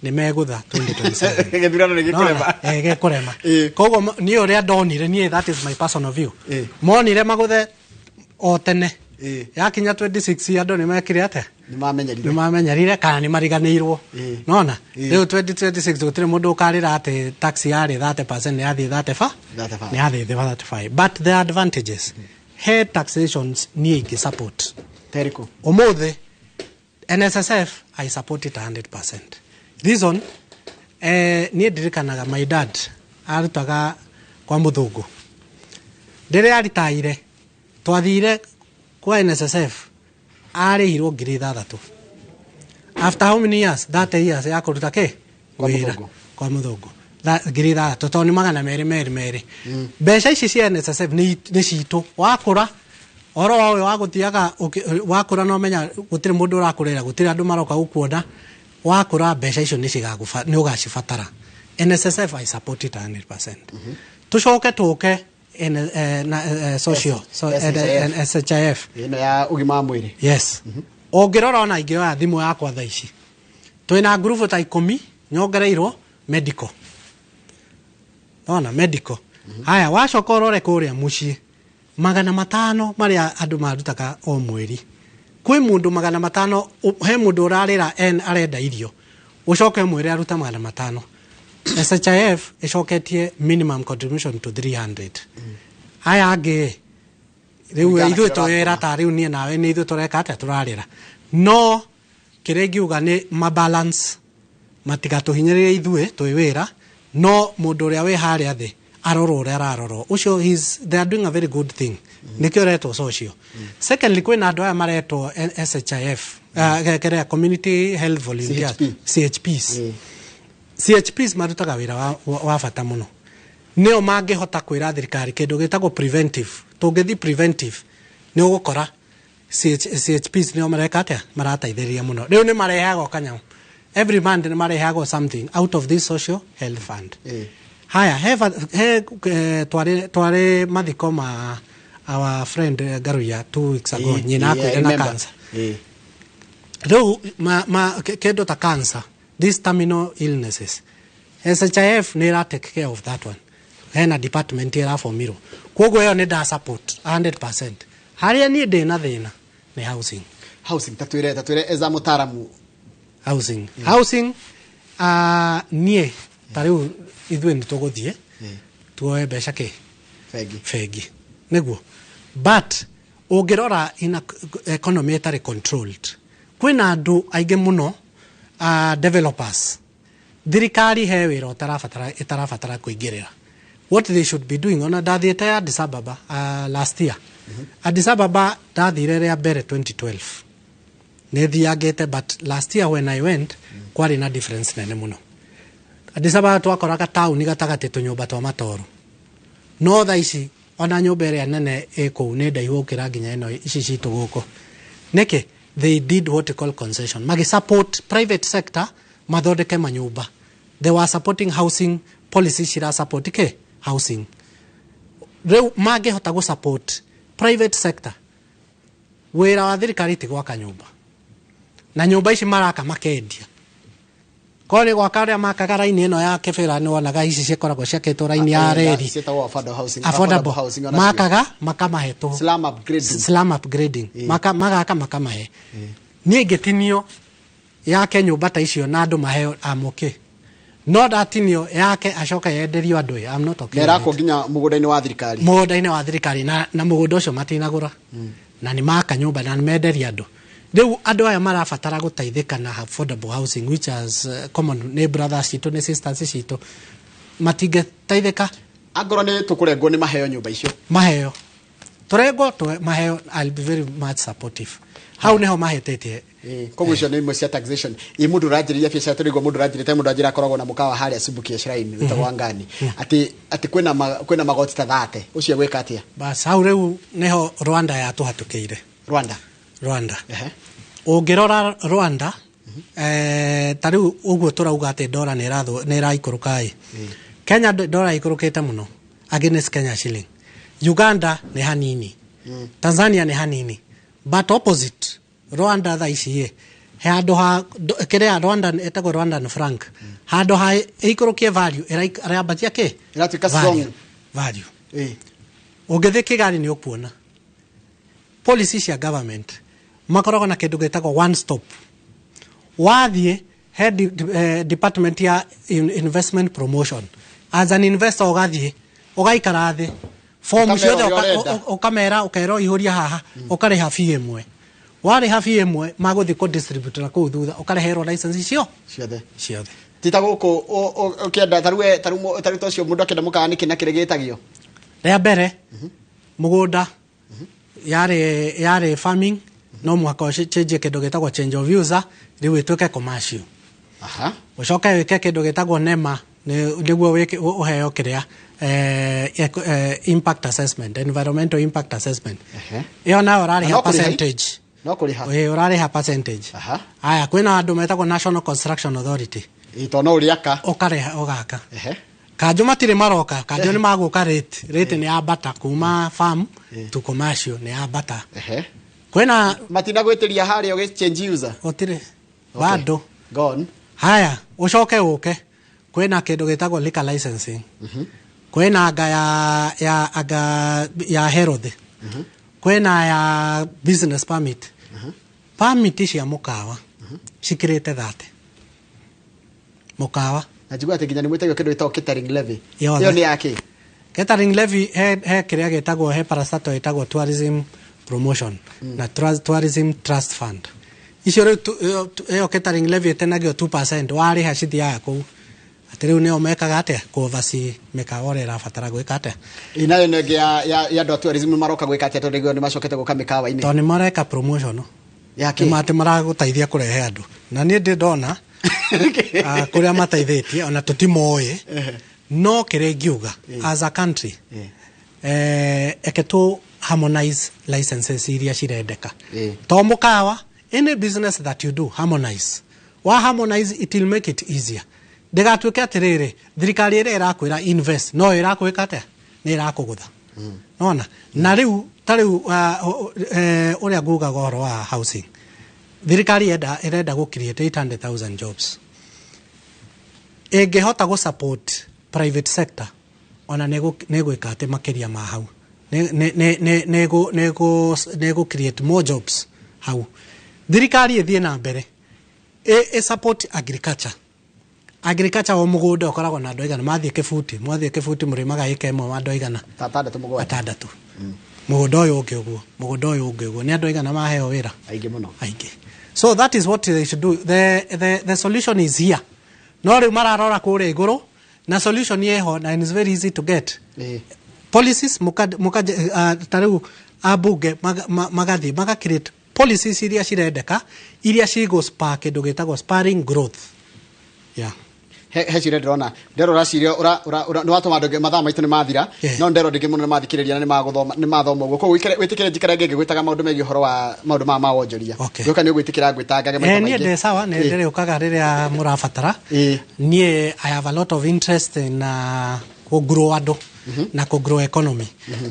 nĩ megũtha 2027. Gĩthurano nĩ gĩkũrema. Nona, gĩkũrema. Koguo niĩ ũrĩa ndonire, niĩ, that is my personal view, monire magũthe o tene. Yakinya 26, andũ nĩ mekire atĩa? Nĩ mamenyerire. Nĩ mamenyerire kana nĩ mariganĩirwo. Nona rĩu 2026 gũtirĩ mũndũ ũkarĩra atĩ tax yarĩ 30%, nĩ yathiĩ 35. 35. Nĩ yathiĩ 35. But the advantages, he taxations niĩ ingĩ support. Terĩkũ? Ũmũthĩ NSSF, I support it 100%. Reason, niĩ ndirikanaga my dad arutaga kwa mũthũngũ. Rĩrĩa aritaire, twathire kwa NSSF, arĩhirwo 6,000. After how many years? 30 years ya kũruta kĩ? Kwa Wĩra. mũthũngũ. Kwa mũthũngũ. 6,000, tondũ nĩ 222. Mbeca ici cia NSSF nĩ citũ. Wakũra, oro wa ũyũ wa gũthiaga wakũra na ũmenya gũtirĩ mũndũ ũrakũrĩra, gũtirĩ andũ maroka gũkuona. Wakũra, mbeca icio nĩ ũgacibatara. NSSF, I support it 100%. Tũcoke tũke na social so, SHIF. SHIF. Ĩno ya ũgima wa mwĩrĩ. Yes. Ũngĩrora, ona ingĩoya thimũ yakwa thaa ici, twĩna ngurubu ta 10 nyongereirwo medical. Ona medical haya, wacoka ũrore kũrĩa mũciĩ, 500 marĩa andũ marutaga o mweri, kwĩ mũndũ 500, he mũndũ ũrarĩra en arenda irio, ũcoke mwĩre aruta 500. SHIF ĩcoketie minimum contribution to 300. Aya angĩ rĩu Kũringana na ithuĩ kĩrĩa twĩra ũrakũra. Ta rĩu niĩ nawe nĩ ithuĩ tũreka atĩa, tũrarĩra. No kĩrĩa ingiuga nĩ mabalance, matigatũhinyĩrĩrie ithuĩ twĩ wĩra, no mũndũ ũrĩa wĩ harĩa thĩ arorwo ũrĩa ararorwo ũcio. They are doing a very good thing. Nĩkĩo ũretwo social. Secondly, kwĩna andũ aya maretwo SHIF, kĩrĩa community health volunteers. CHP. CHPs. CHPs marutaga wĩra wa bata mũno. Nĩo mangĩhota kwĩra thirikari kĩndũ gĩtagwo preventive. Tũngĩthiĩ preventive, nĩ ũgũkora CHPs nĩo mareka atĩa, marateithĩrĩria mũno. Rĩu nĩ mareheagwo kanyamũ every month, nĩ mareheagwo something out of this social health fund. Haya, he twarĩ mathiko ma our friend Garuya 2 weeks ago. Nyina I akuire na remember. cancer. Rĩu kĩndũ ta cancer, these terminal illnesses, SHIF nĩ ĩra take care of that one. Hena department ĩrabomirwo, koguo ĩyo nĩ nda support 100%. Harĩa niĩ ndĩ na thĩna nĩ housing. Housing, tatwĩre eza mũtaaramu. Housing, niĩ ta rĩu ithuĩ nĩ tũgũthiĩ tuoe mbeca kĩ? Bengi. Bengi nĩguo. But ũngĩrora ina economy ĩtarĩ controlled, kwĩna andũ aingĩ mũno, developers. Thirikari he wĩra ũtarabatara, ĩtarabatara kũingĩrĩra. What they should be doing, ona ndathiĩte Addis Ababa last year. Addis Ababa ndathire rĩa mbere 2012, nĩ thiangĩte, but last year when I went, kwarĩ na difference nene mũno. Addis Ababa twakoraga taũni gatagatĩ tũnyũmba twa matoro, no thaa ici ona nyũmba ĩrĩa nene ĩ kũu nĩ ndaihu gũkĩra nginya ĩno ici citũ gũkũ. Nĩkĩ? They did what you call concession, magĩ support private sector mathondeke manyũmba. They were supporting housing policy, cira support kĩ? Housing. Rĩu mangĩhota gũ support private sector, wĩra wa thirikari ti gwaka nyũmba, na nyũmba ici maraka makendia. Korwo nĩ gwaka ũrĩa makaga raini ĩno ya Kĩbĩra, nĩ wonaga ici cikoragwo ciakĩtwo raini ya reri. Ciĩtagwo affordable housing. Affordable. Housing onacio. Makaga makamahe tũhũ. Slum upgrading. Slum upgrading. Magaka makamahe. Niĩ ingĩtinio yake nyũmba ta icio na andũ maheo, I'm okay. No ndatinio yake acoke yenderio andũ ĩ, I'm not okay Na with ĩrakwo it. nginya mũgũnda-inĩ wa thirikari. Mũgũnda-inĩ wa thirikari, na mũgũnda ũcio matinagũra, na nĩ maka nyũmba na nĩ menderia andũ. Rĩu andũ aya marabatara gũteithĩka na affordable housing, which is common, nĩ brothers citũ, nĩ sisters citũ, matingĩteithĩka. Angorwo nĩ tũkũrengwo nĩ maheo nyũmba icio. Maheo tũrengwo maheo, I'll be very much supportive. Hau niho mahĩtĩtie. Koguo icio nĩ imwe cia taxation. Ĩ mũndũ ũranjĩrĩria biacara, tũrĩgwo mũndũ ũranjĩrĩria, mũndũ anjĩra akoragwo na mũkawa harĩa Subukia Shrine wĩtagwo Wangani, atĩ kwĩna magoti ta 30, ũcio gwĩka atĩa? Bas, hau rĩu niho Rwanda yatũhatũkĩire. Rwanda. Rwanda. Ũngĩrora Rwanda, ta rĩu ũguo tũrauga atĩ ndora nĩ ĩraikũrũka ĩ, Kenya ndora ikũrũkĩte mũno against Kenya shilling. Uganda nĩ hanini, Tanzania nĩ hanini, but opposite Rwanda thaa ici ĩ he handũ ha kĩrĩa Rwanda ĩtagwo Rwandan franc, handũ ha ĩikũrũkie value ĩrambatia kĩ? Ĩratuĩka strong. Value. Ũngĩthiĩ Kigali nĩ ũkuona policy cia government makoragwo na kĩndũ gĩtagwo one stop. Wathiĩ he department ya investment promotion, as an investor ũgathiĩ ũgaikara thĩ, form ciothe ũkamera, ũkerwo ihũria haha, ũkarĩha fee ĩmwe. Warĩha fee ĩmwe, magũthiĩ kũ distribute na kũu thutha, ũkareherwo license icio ciothe ciothe. Ti ta gũkũ ũkĩenda tarĩu tarĩu ta ũcio mũndũ akĩenda mũkawa nĩkĩ na kĩrĩ gĩtagio rĩa mbere mũgũnda yarĩ farming, no mũhaka ũcenjie kĩndũ gĩtagwo change of user rĩu ĩtuĩke commercial. Ũcoke wĩke kĩndũ gĩtagwo NEMA nĩguo ũheo kĩrĩa impact assessment, environmental impact assessment. Ĩyo nayo ũrarĩha percentage. No kũrĩha. Ũrarĩha percentage. Aya, kwĩna andũ metagwo National Construction Authority. Ĩ no ũrĩaka. Ũkarĩha ũgaka. Kanjũ matirĩ maroka, kanjũ nĩ magũka rate, rate nĩ yambata kuma farm to commercial nĩ yambata. Kwĩna matina gwĩtĩria harĩa ũgĩ change user. Gũtirĩ. Bado. Gone. Haya, ũcoke ũke. Kwĩna kĩndũ gĩtagwo liquor licensing. Kwĩna anga ya anga ya health. Kwĩna ya business permit. Permit cia mũkawa cikĩrĩte 30. Mũkawa. Na njigua atĩ nginya nĩ mwĩtagio kĩndũ gĩtagwo catering levy. Ĩyo nĩ ya kĩ? Catering levy he kĩrĩa gĩtagwo, he parastatal ĩtagwo tourism promotion na tourism trust fund. Icio rĩu ĩyo catering levy ĩtenagio 2%, warĩha cithiaga kũu. Atĩ rĩu nĩo mekaga atĩa? Kũ oversee mĩkawa ũrĩa ĩrabatara gwĩka atĩa? Ĩ nayo nĩ ĩngĩ ya andũ a tourism maroka gwĩka atĩa, tondũ nĩ macokete gũka mĩkawa-inĩ? Tondũ nĩ mareka promotion. Ya kĩ? Nĩ atĩ maragũteithia kũrehe andũ. Na niĩ ndĩ ndona kũrĩa mateithĩtie ona tũtimoĩ, no kĩrĩa ingiuga as a country, eke tũ harmonize licenses iria cirendeka. To mũkawa, any business that you do, harmonize. Wa harmonize, it will make it easier. Ndĩgatuĩke atĩrĩrĩ, thirikari ĩrĩa ĩrakwĩra invest, no ĩrakwĩka atĩa? Nĩ ĩrakũgũtha. Nona na rĩu ta rĩu ũrĩa ngugaga ũhoro wa housing, thirikari ĩrenda gũ create 800,000 jobs. Ĩngĩhota gũ support private sector, ona nĩ gwĩka atĩ makĩria ma hau, nĩ gũ create more jobs hau. Thirikari ĩthiĩ na mbere ĩ support agriculture. Agriculture o mũgũnda ũkoragwo na andũ aigana, mathiĩ kĩbuti, mwathiĩ kĩbuti mũrĩmaga ĩka ĩmwe andũ aigana? Atandatũ mũgwanja. Atandatũ. Mũgũnda ũyũ ũngĩ ũguo, mũgũnda ũyũ ũngĩ ũguo, nĩ andũ aigana maheo wĩra? Aingĩ mũno. Aingĩ. So that is what they should do. The solution is here. No rĩu mararora kũrĩa igũrũ, na solution ĩho, na it's very easy to get. Policies ta rĩu ambunge magathiĩ maga create policies iria cirendeka, iria cigũ spur kĩndũ gĩtagwo spurring growth. Yeah. He ciũria ndĩrona, nderora ciũria nĩ watũma andũ mathaa maitũ nĩ mathira, no nderora ndingĩ mũno nĩ mathikĩrĩria na nĩ mathoma ũguo. Koguo wĩtĩkĩre njikare ngĩgwĩtaga maũndũ megiĩ ũhoro wa maũndũ maya ma wonjoria. Ngũka nĩ ũgwĩtĩkĩra ngwĩtangage maita maingĩ. Niĩ ndĩ sawa, nĩ ndĩrĩũkaga rĩrĩa mũrabatara. Niĩ I have a lot of interest in kũ-grow andũ na kũ-grow economy.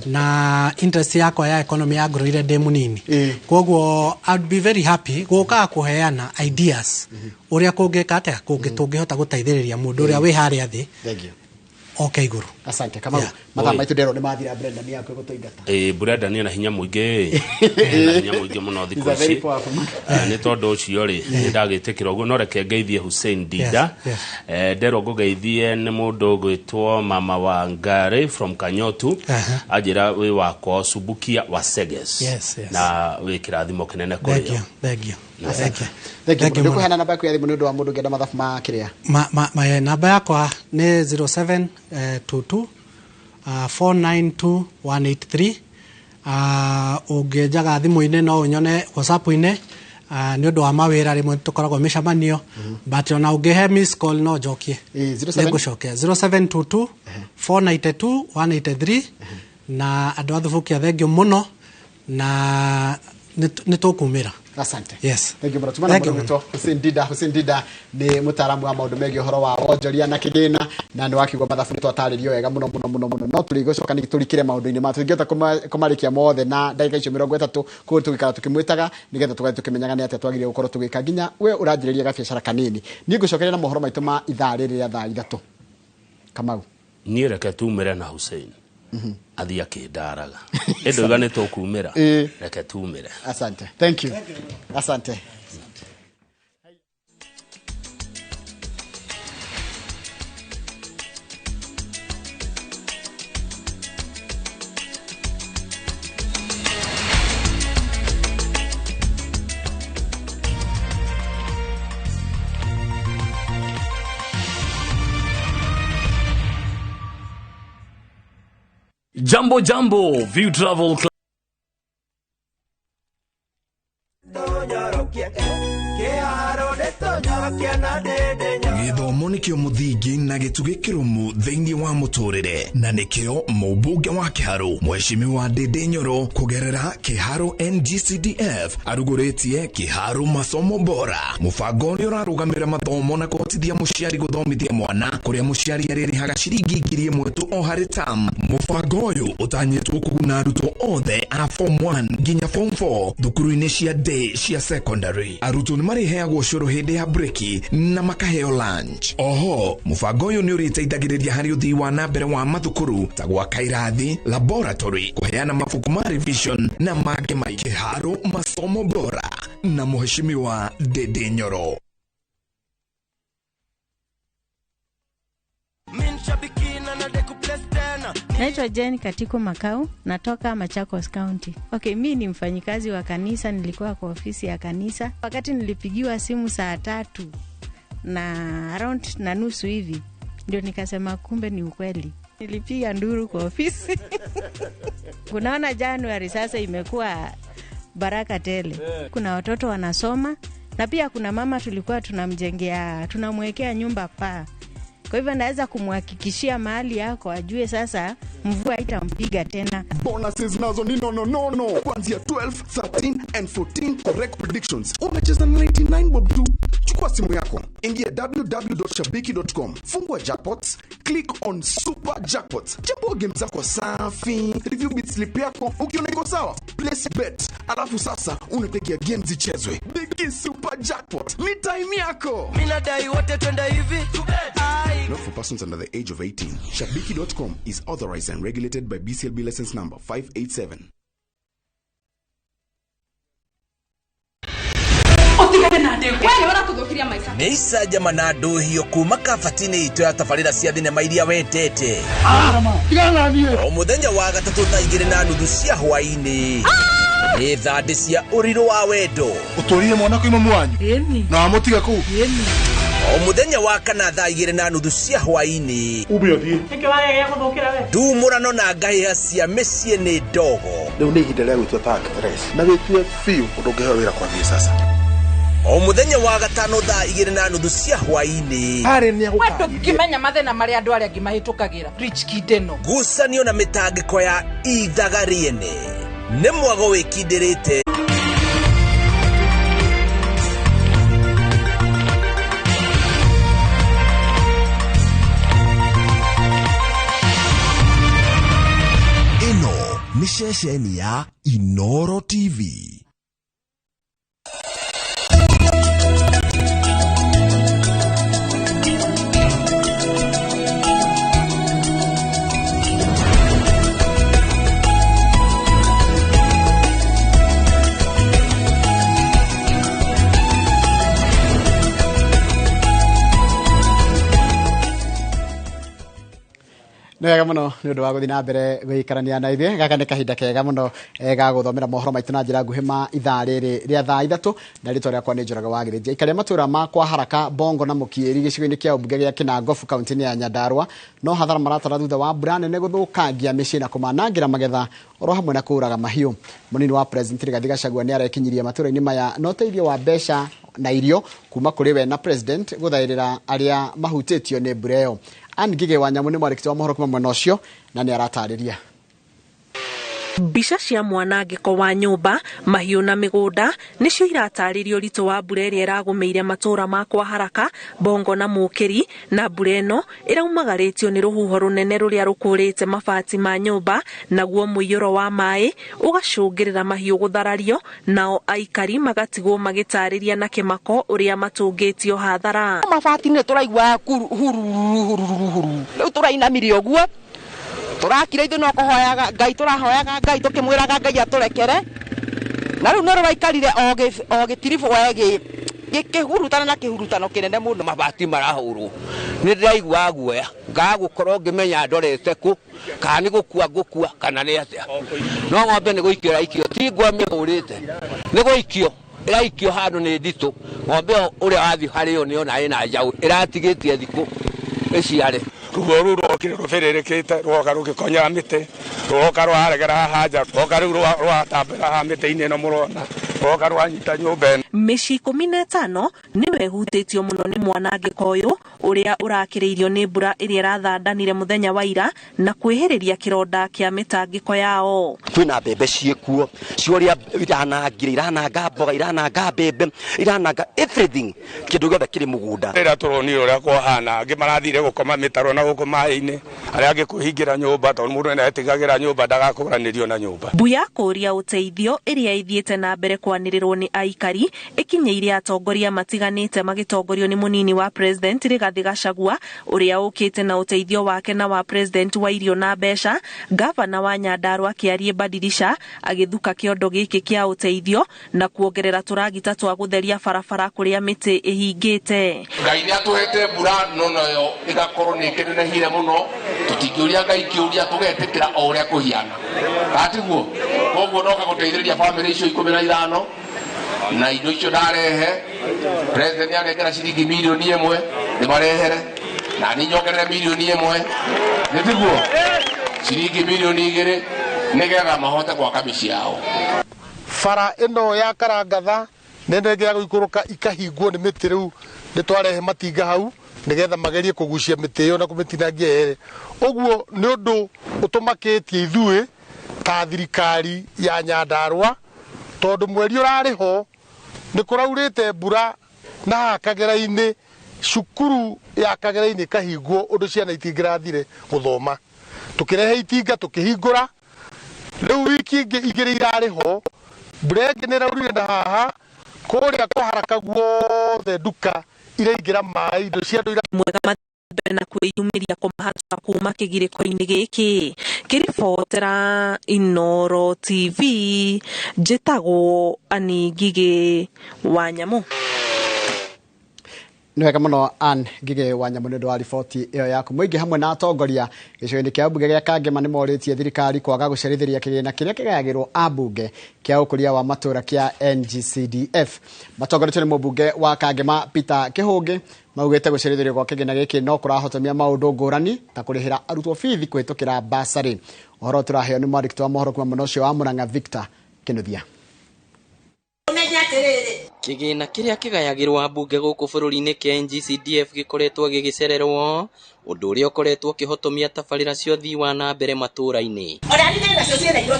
Na interest yakwa ya economy ya growire ndĩ mũnini. Koguo I'd be very happy gũkaga kũheana ideas ũrĩa kũngĩka atĩa, tũngĩhota gũteithĩrĩria mũndũ ũrĩa wĩ harĩa thĩ oke igũrũ. Asante Kamau. Mathaa maitũ nderwo nĩ mathira, Brenda nĩ yaku gũtũingata. Brenda nĩ na hinya mũingĩ. Na hinya mũingĩ mũno thikũ ici. Nĩ tondũ ũcio rĩ, nĩ ndagĩtĩkĩra ũguo, no reke ngeithie Hussein Dinda. Nderwo ngũgeithie nĩ mũndũ ũgwĩtwo Mama wa Ngari from Kanyotu. Anjĩra wĩ wakwa Subukia wa Seges. Na wĩ kĩrathimo kĩnene kũrĩ o. Thank you. Thank you. Nĩ kũheana namba yaku ya thimũ nĩ ũndũ wa mũndũ ũngĩenda mathabu ma kĩrĩa? Namba yakwa nĩ 0722 492 183. Ũngĩnjaga thimũ-inĩ no ũnyone WhatsApp-inĩ, nĩ ũndũ wa mawĩra rĩmwe tũkoragwo mĩcemanio, but ona ũngĩhe miss call no njokie. 07? Nĩngũcokia 0722 492 183. Na andũ a Thubukia, thengio mũno na nĩ tũkumĩra. Asante. Yes. Thank you mũno. Tumana Thank you. mũndũ witũ Hussein Dida. Hussein Dida nĩ mũtaaramu wa maũndũ megiĩ ũhoro wa wonjoria na kĩgĩna, na nĩ wakiuga mathabu nĩ twatarĩrio wega mũno mũno mũno mũno, no tũrĩgũcoka nĩ tũrikĩre maũndũ-inĩ ma tũtingĩhota kũmarĩkia mothe na ndagĩka icio 30. Koguo tũgĩikara tũkĩmwĩtaga nĩgetha tũgathiĩ tũkĩmenyaga nĩ atĩa twagĩrĩire gũkorwo tũgĩka nginya we ũranjĩrĩria gabiacara kanini. Niĩ ngũcokeria na mohoro maitũ ma ithaa rĩrĩ rĩa thaa 3. Kamau. Niĩ reke tumĩre na Hussein athiĩ akĩndaraga ĩndĩ nĩ tũkumĩra. Reke tumĩre. Asante. Thank you. Asante. Jambo Jambo, View Travel Club. Gĩthomo nĩkĩo mũthingi na gĩtugĩ kĩrũmu thĩinĩ wa mũtũrĩre, na nĩkĩo mũmbunge wa Kĩharũ Mheshimiwa Ndĩndĩ Nyoro kũgerera Kĩharũ NGCDF arugũrĩtie Kĩharũ Masomo Bora, mũbango ũrĩa ũrarũgamĩrĩra mathomo na kũhotithia mũciari gũthomithia mwana, kũrĩa mũciari arĩrĩhaga ciringi 1,000 tu o harĩ term. Mũbango ũyũ ũtanyĩtwo kũguna arutwo othe a form 1 nginya form 4 thukuru-inĩ cia day cia secondary. Arutwo nĩ marĩheagwo cũrũ hĩndĩ ya breki na makaheo lunch. Oho mũbango ũyũ nĩ ũrĩteithagĩrĩria harĩ ũthii wa na mbere wa mathukuru ta gwaka irathi, laboratory, kũheana mabuku ma revision na mangĩ maingĩ. Kĩharũ Masomo Bora na Mheshimiwa Ndĩndĩ Nyoro. Naitwa Jane Katiko Makau, natoka Machakos County. Okay, mi ni mfanyikazi wa kanisa, nilikuwa kwa ofisi ya kanisa. Wakati nilipigiwa simu saa 3 na around na nusu hivi, ndio nikasema kumbe ni ukweli. Nilipiga nduru kwa ofisi. Unaona Januari sasa imekuwa baraka tele. Kuna watoto wanasoma na pia kuna mama tulikuwa tunamjengea, tunamwekea nyumba paa. Kwa hivyo naweza kumhakikishia mahali yako ajue sasa mvua haitampiga tena. Bonuses nazo ni no no no no. Kuanzia 12, 13 and 14 correct predictions. Unacheza na 99 bob tu. Chukua simu yako, ingia www.shabiki.com, fungua jackpots, click on super jackpots. Chambua game zako safi, review bit slip yako, ukiona iko sawa, place bet. Alafu sasa unategea games zichezwe. Big super jackpot, ni time yako. Mimi nadai wote twende hivi. Not for persons under the age of 18. Shabiki.com is authorized and regulated by BCLB license number 587. Nĩ icanjama na ndũhio kuma kabati-inĩ itũ ya tabarĩra cia thinema iria wendete. O mũthenya wa gatatũ thaa 2:30 cia hwaĩ-inĩ nĩ thandĩ cia ũrirũ wa wendo. Ũtũrire mwana kuuma mwanyu na wamũtiga kũu. O mũthenya wa kana thaa 2:30 cia hwaĩ-inĩ ndumũrano na ngahĩha cia mĩciĩ nĩ ndogo. Rĩu nĩ ihinda rĩa gwĩtua ta actress na wĩtue biũ ũndũ ũngĩheo wĩra kwambia sasa. O mũthenya wa gatano thaa 2:30 cia hwaĩ-inĩ ndũngĩmenya mathĩna marĩa andũ arĩa angĩ mahĩtũkagĩra. Rich Kid ĩno ngucanio na mĩtangĩko ya ithaga rĩene nĩ mwago wĩkindĩrĩte. Ĩno nĩ ceceni ya Inoro TV. Nĩ wega mũno nĩ ũndũ wa gũthiĩ na mbere gũikarania na ithuĩ. Gaka nĩ kahinda kega mũno ga gũthomera mohoro maitũ na njĩra nguhĩ ma ithaa rĩrĩ rĩa thaa 3, na rĩtwa rĩakwa nĩ Njoroge wa Gĩthĩnji. Aikari a matũũra ma kwa Haraka, Bongo na Mũkiĩri gĩcigo-inĩ kĩa ũmbunge gĩa Kĩnangobu kaunti-inĩ ya Nyandarua no hathara maratara thutha wa mbura nene gũthũkangia mĩciĩ na kũmanangĩra magetha oro hamwe na kũũraga mahiũ. Mũnini wa President Rigathi Gachagua nĩ arekinyirie matũũra-inĩ maya na ũteithio wa mbeca na irio kuma kũrĩ we na President gũthaĩrĩra arĩa mahutĩtio nĩ mbura ĩyo. Ann Ngigĩ wa Nyamũ nĩ mwandĩki wa mohoro kuma mwena ũcio na nĩ aratarĩria. Mbica cia mwanangĩko wa nyũmba, mahiũ na mĩgũnda nĩcio iratarĩria ũritũ wa mbura ĩrĩa ĩragũmĩire matũũra ma kwa Haraka, Bongo na Mũkĩri, na mbura ĩno ĩraumagarĩtio nĩ rũhuho rũnene rũrĩa rũkũrĩte mabati ma nyũmba, naguo mũiyũro wa maĩ ũgacũngĩrĩra mahiũ gũtharario, nao aikari magatigwo magĩtarĩria na kĩmako ũrĩa matũngĩtio hathara. Mabati nĩ tũraigua hururu rĩu tũrainamire ũguo turakira ithu no kuhoyaga Ngai, turahoyaga Ngai tukimwiraga Ngai aturekere, na riu no ruraikarire o gitiribu gikihurutana na kihurutano kinene muno. Mabati marahurwo ni ndiraigua guoya ngagukorwo ngimenya ndorete ku kana ni gukua ngukua kana ni atia, no ng'ombe ni guikio iraikio, ti ngwa mihurite ni guikio iraikio handu ni nditũ. Ng'ombe uria wathi hario ni ona ina njaũ iratigitie thiku iciare. Ruo rũu rwokire rũbĩrĩrĩkĩte rwoka rũgĩkonyaga mĩtĩ, rwoka rwaregera haha nja, rwoka rĩu rwatambĩra haha mĩtĩ-inĩ ĩno mũrona, rwoka rwanyita nyũmba ĩno. Mĩciĩ 15 nĩyo ĩhutĩtio mũno nĩ mwanangĩko ũyũ ũrĩa ũrakĩrĩirio nĩ mbura ĩrĩa ĩrathandanire mũthenya wa ira na kwĩhĩrĩria kĩronda kĩa mĩtangĩko yao. Kwĩna mbembe ciĩkuo cia ũrĩa iranangire, irananga mboga, irananga mbembe, irananga everything, kĩndũ gĩothe kĩrĩ mũgũnda. Rĩrĩa tũronire ũrĩa kwahana, angĩ marathire gũkoma mĩtaro na gũkũ maĩ-inĩ, arĩa angĩ kwĩhingĩra nyũmba tondũ mũndũ nĩetigagĩra nyũmba ndagakũranĩrio na nyũmba. Mbu ya kũũria ũteithio ĩrĩa ĩthiĩte na mbere kwanĩrĩrwo nĩ aikari ĩkinyĩire atongoria matiganĩte magĩtongorio nĩ mũnini wa President Rigathi Gachagua ũrĩa ũkĩte na ũteithio wake na wa President wa irio na mbeca. Gavana wa Nyandarua Kĩarie Badirisha agĩthuka kĩondo gĩkĩ kĩa ũteithio na kuongerera tũragita twa gũtheria barabara kũrĩa mĩtĩ ĩhingĩte. Ngai nĩatũhete mbura no nayo ĩgakorwo nĩ ĩkĩnenehire mũno, tũtingĩũria Ngai kĩũria tũgetĩkĩra o ũrĩa kũhiana, gatiguo? Koguo noka gũteithĩrĩria bamĩrĩ icio 15 na indo icio ndarehe. President nĩanengera ciringi mirioni 1 ndĩmarehere, na niĩ nyongerere mirioni 1, nĩtiguo? Ciringi mirioni 2 nĩgetha mahote gwaka mĩciĩ yao. Bara ĩno ya Karangatha nĩ ya gũikũrũka ikahingwo nĩ mĩtĩ, rĩu nĩ twarehe matinga hau nĩgetha magerie kũgucia mĩtĩ ĩyo na kũmĩtinangia yerĩ. Ũguo nĩ ũndũ ũtũmakĩtie ithuĩ ta thirikari ya Nyandarua, tondũ mweri ũrarĩ ho nĩ kũraurĩte mbura na haha Kagera-inĩ, cukuru ya Kagera-inĩ ĩkahingwo ũndũ ciana itingĩrathire gũthoma. Tũkĩrehe itinga tũkĩhingũra, rĩu wiki ingĩ igĩrĩ irarĩ ho mbura ĩngĩ nĩ ĩraurire na haha kũrĩa kwa Haraka guothe nduka iraingĩra maĩ, indo cia andũ mwega mbere na kwĩyumĩria kũmahatũra kuma kĩgirĩko-inĩ gĩkĩ. Ngĩribotera Inooro TV, njĩtagwo Ann Ngigĩ wa Nyamũ. Nĩ wega mũno Ann Ngigĩ wa Nyamũ nĩ ũndũ wa riboti ĩyo yaku. Mũingĩ hamwe na atongoria gĩcigo-inĩ kĩa mbunge gĩa Kangema nĩ morĩtie thirikari kwaga gũcerithĩria kĩgĩna kĩrĩa kĩgayagĩrwo ambunge kĩa ũkũria wa matũũra kĩa NGCDF. Matongoretio nĩ mũmbunge wa Kangema Peter Kĩhũngĩ maugĩte gũcerithĩrio gwa kĩgĩna gĩkĩ no kũrahotomia maũndũ ngũrani ta kũrĩhĩra arutwo bithi kũhĩtũkĩra basarĩ. Ũhoro tũraheo nĩ mwandĩki wa mohoro kuma mwena ũcio wa Murang'a Victor Kĩnuthia. Kĩgĩna kĩrĩa kĩgayagĩrwo ambunge gũkũ bũrũri-inĩ kĩa NGCDF gĩkoretwo gĩgĩcererwo, ũndũ ũrĩa ũkoretwo ũkĩhotomia tabarĩra cia ũthii wa na mbere matũũra-inĩ.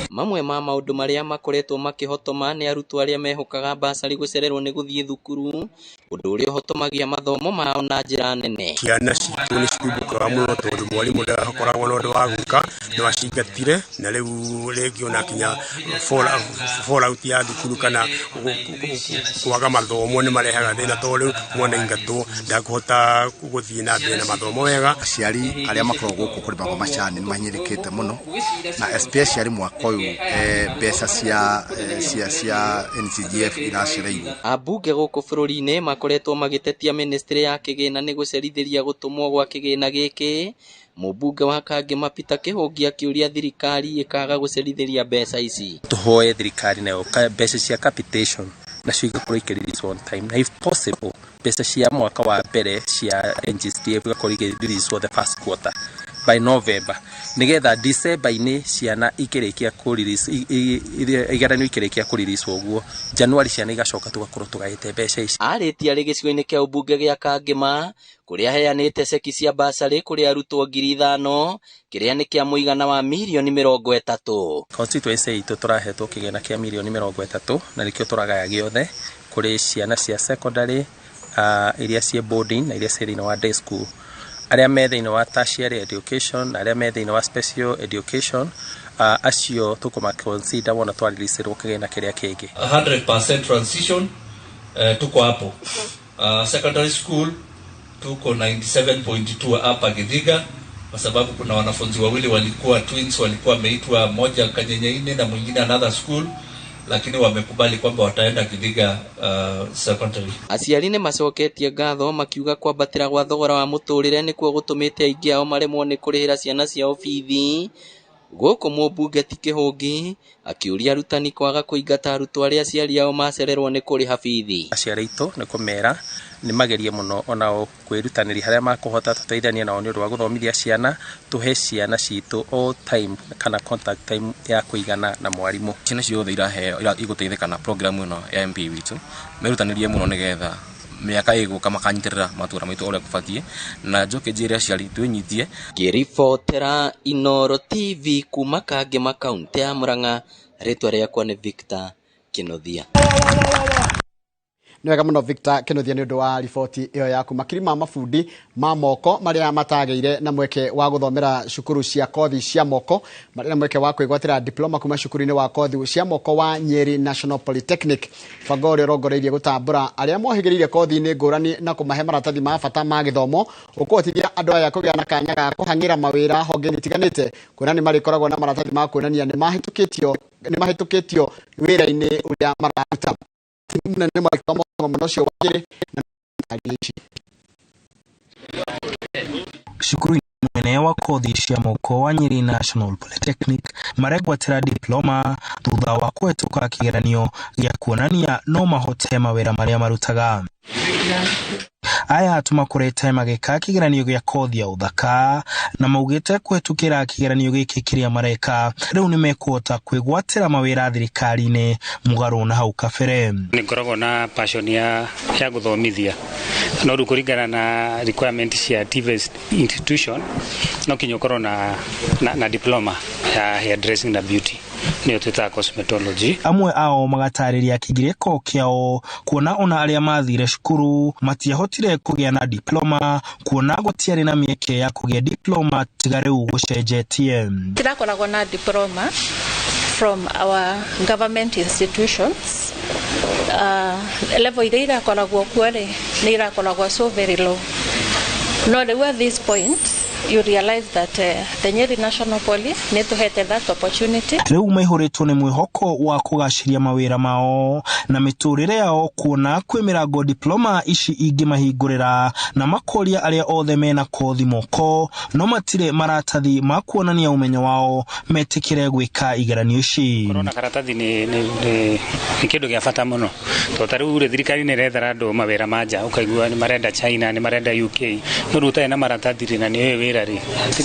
Mamwe ma maũndũ marĩa makoretwo makĩhotoma nĩ arutwo arĩa mehokaga basarĩ gũcererwo nĩ gũthiĩ thukuru, ũndũ ũrĩa ũhotomagia mathomo mao na njĩra nene. Ciana citũ nĩ cithumbũkaga mũno tondũ mwarimũ ndakoragwo na ũndũ wa gwĩka, nĩ acingatire na rĩu rĩngĩ ona kinya fallout ya thukuru kana kwaga mathomo nĩ marehaga thĩna tondũ rĩu mwana aingatwo ndakũhota gũthiĩ na mbere na mathomo wega. Aciari arĩa makoragwo gũkũ kũrĩmagwo macani nĩ mahinyĩrĩkĩte mũno, na especially mwaka ũyũ mbeca cia NCGF iracereirwo. Ambunge gũkũ bũrũri-inĩ makoretwo magĩtetia ministry ya kĩgĩna nĩ gũcerithĩria gũtũmwo gwa kĩgĩna gĩkĩ, Mũmbunge wa Kangema Peter Kĩhũngi akĩũria thirikari ĩkaga gũcerithĩria mbeca ici. Tũhoe thirikari nayo mbeca cia capitation nacio igakorwo ikĩ on time, na if possible mbeca cia mwaka wa mbere cia NGCDF igakorwo ikĩ the first quarter by November, nigetha December-inĩ ciana ikĩrĩkia kũ-release igeranio ikĩrĩkia kũ-release ũguo January ciana igacoka tũgakorwo tũgaĩte mbeca ici. Arĩtie arĩ gĩcigo-inĩ kĩa ũmbunge gĩa Kangema kũrĩa aheanĩte ceki cia basarĩ kũrĩ arutwo 5,000 kĩrĩa nĩ kĩa mũigana wa mirioni 30. Constituency itũ tũrahetwo kĩgĩna kĩa mirioni 30 na nĩkĩo tũragaya gĩothe kũrĩ ciana cia secondary iria ciĩ boarding na iria ciĩ thĩinĩ wa day school, arĩa me thĩinĩ wa tertiary education na arĩa me thĩinĩ wa special education, acio tũkũma consider wona twareleaserwo kĩgĩna kĩrĩa kĩngĩ. 100% transition tuko hapo. Secondary school tuko 97.2 hapa Githiga, kwa sababu kuna wanafunzi wawili walikuwa twins, walikuwa wameitwa moja Kanyenyeine na mwingine another school, lakini wamekubali kwamba wataenda Githiga secondary. Aciari nĩ macoketie ngatho makiuga kwambatĩra gwa thogora wa mũtũrĩre nĩkuo gũtũmĩte aingĩ ao maremwo nĩ kũrĩhĩra ciana ciao bithi. Gũkũ mũmbunge ti Kĩhũngi akĩũria arutani kwaga kũingata arutwo arĩa aciari ao macererwo nĩ kũrĩha bithi. Aciari aitũ nĩ kũmera nĩ magerie mũno onao kwĩrutanĩria harĩa makũhota, tũteithanie nao nĩ ũndũ wa gũthomithia ciana, tũhe ciana citũ all time kana contact time ya kũigana na mwarimũ. Ciana ciothe iraheo igũteithĩka na program ĩno ya MP witũ, merutanĩrie mũno nĩgetha mĩaka ĩgũka makanyitĩrĩra matũra maitũ ũrĩa kũbatiĩ, na njoke njĩre aciari twĩnyitie. Ngĩribotera Inooro TV kuma Kangema kaunti ya Murang'a, rĩtwa rĩakwa nĩ Victor Kĩnuthia. Nĩ wega mũno Victor Kĩnuthia nĩ ũndũ wa riboti ĩyo yaku. Makiri ma mabundi ma moko marĩa matagĩire na mweke wa gũthomera cukuru cia kothi cia moko marĩ na mweke wa kwĩgwatĩra diploma kuma cukuru-inĩ wa kothi cia moko wa Nyeri National Polytechnic. Mũbango ũrĩa ũrongoreirie gũtambũra arĩa mohĩgĩrĩire kothi-inĩ ngũrani na kũmahe maratathi ma bata ma gĩthomo ũkũhotithia andũ aya kũgĩa na kanya ga kũhang'ĩra mawĩra honge-inĩ itiganĩte, kuona nĩ marĩkoragwo na maratathi ma kuonania nĩ mahĩtũkĩtio wĩra-inĩ ũrĩa mararuta. Munene mwaka wa ũcio wa Nyeri na cukuru munene wa kothi cia moko wa Nyeri National Polytechnic maregwatĩra diploma thutha wa kũhetũka kĩgeranio gĩa kuonania no mahote mawĩra marĩa marutaga. Aya tũmakorete magĩka kĩgeranio gĩa kothi ya ũthaka na maugĩte kũhetũkĩra kĩgeranio gĩkĩ kĩrĩa mareka rĩu nĩ mekũhota kwĩgwatĩra mawĩra thirikari-inĩ mũgarũ na hau kabere. Nĩ ngoragwo na passion ya gũthomithia, no rĩu kũringana na requirement cia TVET institution no kinya ũkorwo na diploma ya hairdressing na beauty, nĩyo twĩtaga cosmetology. Amwe ao magatarĩria kĩgirĩko kĩao kuona ona arĩa mathire cukuru matiahotire kũgĩa na diploma, kuona gũtiarĩ na mĩeke ya kũgĩa diploma tiga rĩu gũcenjetie. Tirakoragwo na diploma from our government institutions. Level iria irakoragwo kuo rĩ nĩ irakoragwo so very low. No rĩu at this point you realize that the Nyeri National Poly nĩ tũhete that opportunity. Rĩu maihũrĩtwo nĩ mwĩhoko wa kũgacĩria mawĩra mao na mĩtũrĩre yao, kuona kwĩ mĩrango diploma ici ingĩmahingũrĩra, na makoria arĩa othe mena kothi moko no matirĩ maratathi ma kuonania ũmenyo wao metĩkĩre gwĩka igeranio ici. Korwo na karatathi nĩ kĩndũ gĩa bata mũno, tondũ ta rĩu rĩ thirikari nĩ ĩrethera andũ mawĩra ma nja, ũkaigua nĩ marenda China, nĩ marenda UK, no rĩu ũtarĩ na maratathi rĩ na nĩ ũĩ wĩra rĩ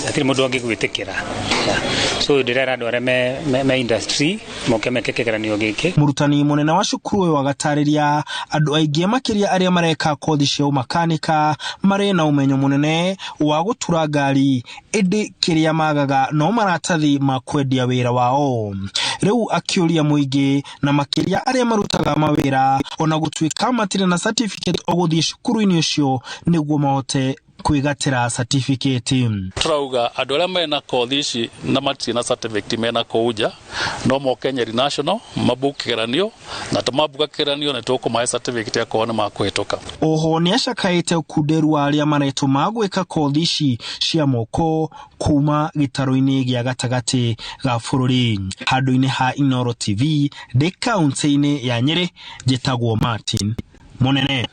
hatirĩ mũndũ angĩgwĩtĩkĩra. So ndĩrera andũ arĩa me industry moke meke kĩgeranio gĩkĩ. Mũrutani mũnene wa cukuru ũyũ agatarĩria andũ aingĩ makĩria arĩa mareka kothi cia ũmakanika marĩ na ũmenyo mũnene wa gũtura ngari, ĩndĩ kĩrĩa magaga no maratathi ma kwendia wĩra wao. Rĩu akĩũria mũingĩ na makĩria arĩa marutaga mawĩra ona gũtuĩka matirĩ na certificate ogũthiĩ cukuru-inĩ ũcio nĩguo mahote kwĩgatĩra certificate. Turauga andũ arĩa mena kothi ici na matirĩ na certificate mena kũu nja no moke Nyeri National mabuke kĩgeranio, na tũmabuka kĩgeranio nĩ tũkũmahe certificate akorwo nĩ makũhĩtũka. Oho nĩ acakaĩte ũkunderu wa arĩa maretũma gwĩka kothi ici cia moko kuma gĩtarũ-inĩ gĩa gatagatĩ ga bũrũri. Handũ-inĩ ha Inooro TV ndĩ kaunti-inĩ ya Nyeri, njĩtagwo Martin Munene.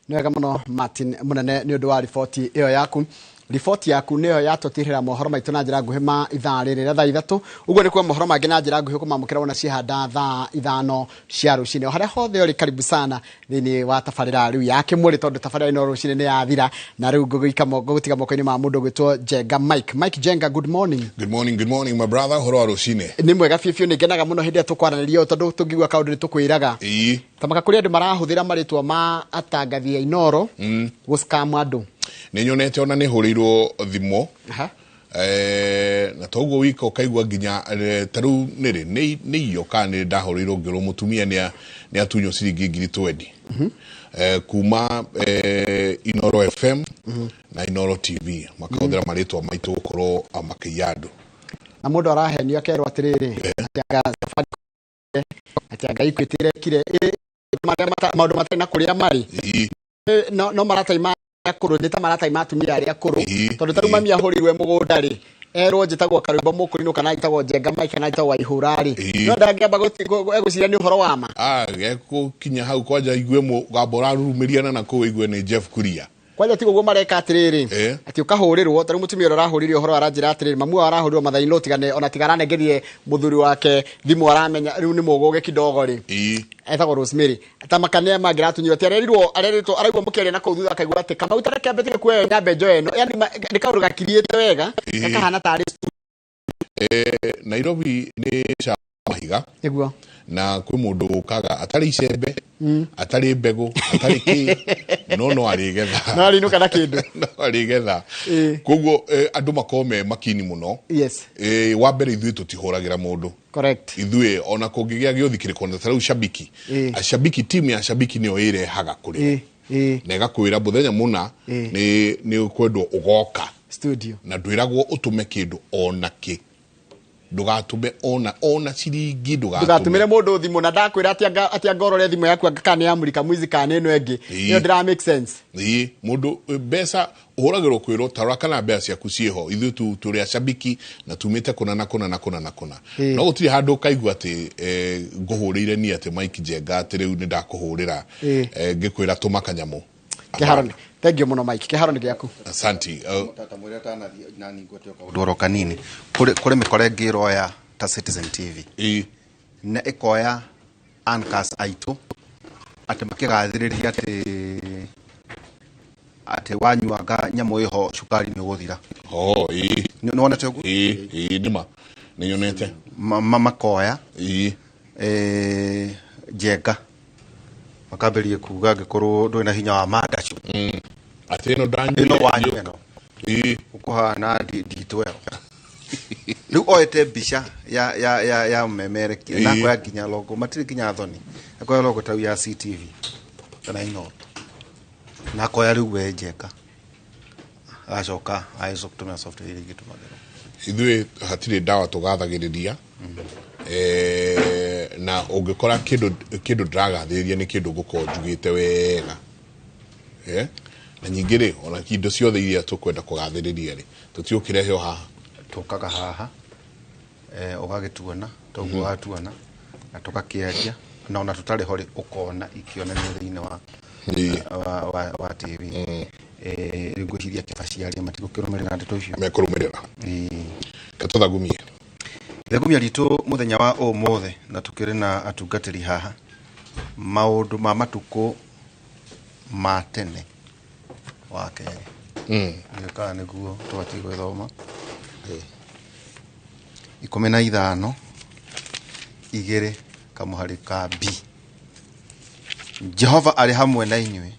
Nĩ wega mũno Martin Munene nĩ ũndũ wa riboti ĩyo yaku. Riboti yaku nĩyo yatũtirĩra mohoro maitũ na njĩra nguhĩ ma ithaa rĩrĩ rĩa thaa 3 ũguo nĩ kuo mohoro mangĩ na njĩra nguhĩ kũmamũkĩra wona ciehanda thaa 5 cia rũcinĩ. O harĩa hothe ũrĩ, karibu sana thĩinĩ wa tabarĩra rĩu ya kĩmũrĩ, tondũ tabarĩra ĩno rũcinĩ nĩ yathira na rĩu ngũgũtiga moko-inĩ ma mũndũ ũgwĩtwo Njenga Mike. Mike Njenga, good morning. Good morning, good morning, my brother. Ũhoro wa rũcinĩ? Nĩ mwega biũ biũ, nĩ ngenaga mũno hĩndĩ ĩrĩa tũkwaranĩria ũũ tondũ tũngĩigua kaũndũ nĩ tũkwĩraga. Tamaka kũrĩ andũ marahũthĩra marĩtwa ma atangathi a Inooro gũscam andũ. Nĩ nyonete ona nĩ hũrĩirwo thimũ. Na toguo wika ũkaigua nginya ta rĩu nĩrĩ nĩ iyo kana nĩ ndahũrĩirwo ngĩrwo mũtumia nĩ atunywo ciringi 20,000 kuma Inooro FM na Inooro TV, makahũthĩra marĩtwa maitũ gũkorwo makĩiya andũ. Na mũndũ arahenio akerwo atĩrĩrĩ, atĩ anga Safaricom, atĩ anga Equity ĩrekire maũndũ matarĩ na kũrĩa marĩ. No maratai ma akũrũ, nĩ ta maratai ma atumia arĩa akũrũ, tondũ ta rĩu mami ahũrĩirwo mũgũnda rĩ, erwo njĩtagwo Karwĩmbo Mũkũrinũ kana njĩtagwo Njenga Mike kana njĩtagwo Waihũra rĩ, no ndangĩamba egũciria nĩ ũhoro wa ma. Gegũkinya hau kwanja igue mũgambo ũrarurumĩriana na kũu igue nĩ Jeff Kuria. Kwanja ti ũguo mareka atĩrĩrĩ, atĩ ũkahũrĩrwo ta rĩu mũtumia ũrĩa ũrahũrĩire ũhoro aranjĩra atĩrĩrĩ, mamu wao arahũrĩrwo mathainĩ tigane ona tiga aranengerire mũthuri wake thimũ aramenya rĩu nĩ mũgũge kidogo rĩ, etagwo Rosemary ta makania mangĩratunyirwo atĩ arerirwo arerĩtwo araigua mũkĩaria na kũu thutha akaigua atĩ kamau ta reke ambĩtie kuoya nyambe njoe ĩno, yani nĩ kaũndũ gakiriĩte wega gakahana tarĩ Nairobi nĩ ca mahiga. Nĩguo. Na kwĩ mũndũ ũkaga atarĩ icembe, atarĩ mbegũ, atarĩ kĩ, no arĩgetha. No arĩinũka na kĩndũ. No arĩgetha. Koguo andũ makorwo me makini mũno. Wa mbere ithuĩ tũtihũragĩra mũndũ. Ithuĩ ona kũngĩgĩa gĩũthi kĩrĩkũ, ona ta rĩu Shabiki. Shabiki, timu ya Shabiki nĩyo ĩrehaga kũrĩ. Na ĩgakwĩra mũthenya mũna nĩ ũkwendwo ũgoka studio. Na ndwĩragwo ũtũme kĩndũ ona kĩ. Ndũgatũme ona ciringi ndũgatũme. Ndũgatũmĩre mũndũ thimũ na ndakwĩra atĩ anga ũrore thimũ yaku anga kana nĩ ya Mũrika Mwizi kana nĩ ĩno ĩngĩ. Ĩyo ndĩra make sense. Mũndũ mbeca ũhũragĩrwo kwĩrwo tarora kana mbeca ciaku ciĩho. Ithuĩ tũrĩ acabiki na tumĩte kũna na kũna na kũna na kũna. No gũtirĩ handũ ũkaigua atĩ ngũhũrĩire niĩ atĩ Mike Njenga atĩ rĩu nĩ ndakũhũrĩra, ngĩkwĩra tũma kanyamũ. Kĩharo nĩ thank you mũno Mike, kĩharo nĩ gĩaku. Asanti. Tata mwĩre atanathiĩ na ningwete kaũndũ oro kanini. Kũrĩ mĩkora ĩngĩ ĩroya ta Citizen TV. Na ĩkoya anchors aitũ atĩ makĩgathĩrĩria atĩ wanyuanga nyamũ ĩho cukari nĩ ũgũthira. Oh, ĩĩ. Nĩ wonete ũguo? Ĩĩ, ĩĩ, nĩma. Nĩ nyonete. Makoya. Njenga. Makambĩrĩria kuga angĩkorwo ndũrĩ na hinya wa mandacu. Atĩ ĩno ndanyua. Ĩno wanyua ĩno. Ũkũhana nditũ ĩyo. Rĩu oete mbica ya mũmemerekia na akoya nginya logo, matirĩ nginya thoni. Akoya logo ta ya CTV kana Inooro. Na akoya rĩu we Njenga. Agacoka agĩcoka gũtũmĩra software iria ingĩ tũmagĩrwo. Ithuĩ hatirĩ ndawa tũgathagĩrĩria. Na ũngĩkora kĩndũ ndĩragathĩrĩria nĩ kĩndũ ngũkorwo njugĩte wega. Na nyingĩ rĩ, ona indo ciothe iria tũkwenda kũgathĩrĩria rĩ, tũtiũkĩrehe o haha. Tũkaga haha, ũgagĩtuona, toguo watuona, na tũgakĩaria, na ona tũtarĩ ho rĩ, ũkona ikĩonanio thĩinĩ wa TV. Rĩu ngwĩciria kĩbaci arĩa matigũkĩrũmĩrĩra ndeto icio. Mekũrũmĩrĩra. Katũthagumie. Ithagumia ritũ mũthenya wa ũmũthĩ, na tũkĩrĩ na atungatĩri haha, maũndũ ma matukũ ma tene wa kerĩ. Nĩũkaga nĩguo tũbatiĩ gwĩthoma. 15 2 kamũhari ka B. Jehova arĩ hamwe na inyuĩ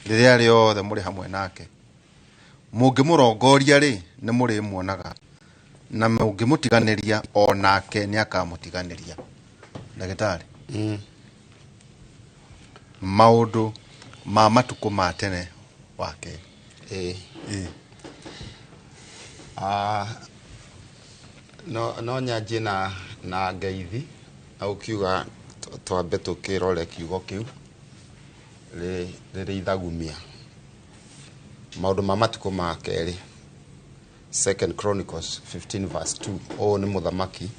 rĩrĩa rĩothe mũrĩ hamwe nake. Mũngĩmũrongoria rĩ, nĩ mũrĩmuonaga, na mũngĩmũtiganĩria o nake nĩakamũtiganĩria. Ndagĩtarĩ. Maũndũ ma matukũ ma tene wa kerĩ. No nyanjie na ngeithi na ũkiuga twambe tũkĩrore kiugo kĩu rĩrĩ ithagumia. Maũndũ ma matukũ ma kerĩ, Second Chronicles 15 verse 2. Ũyũ nĩ mũthamaki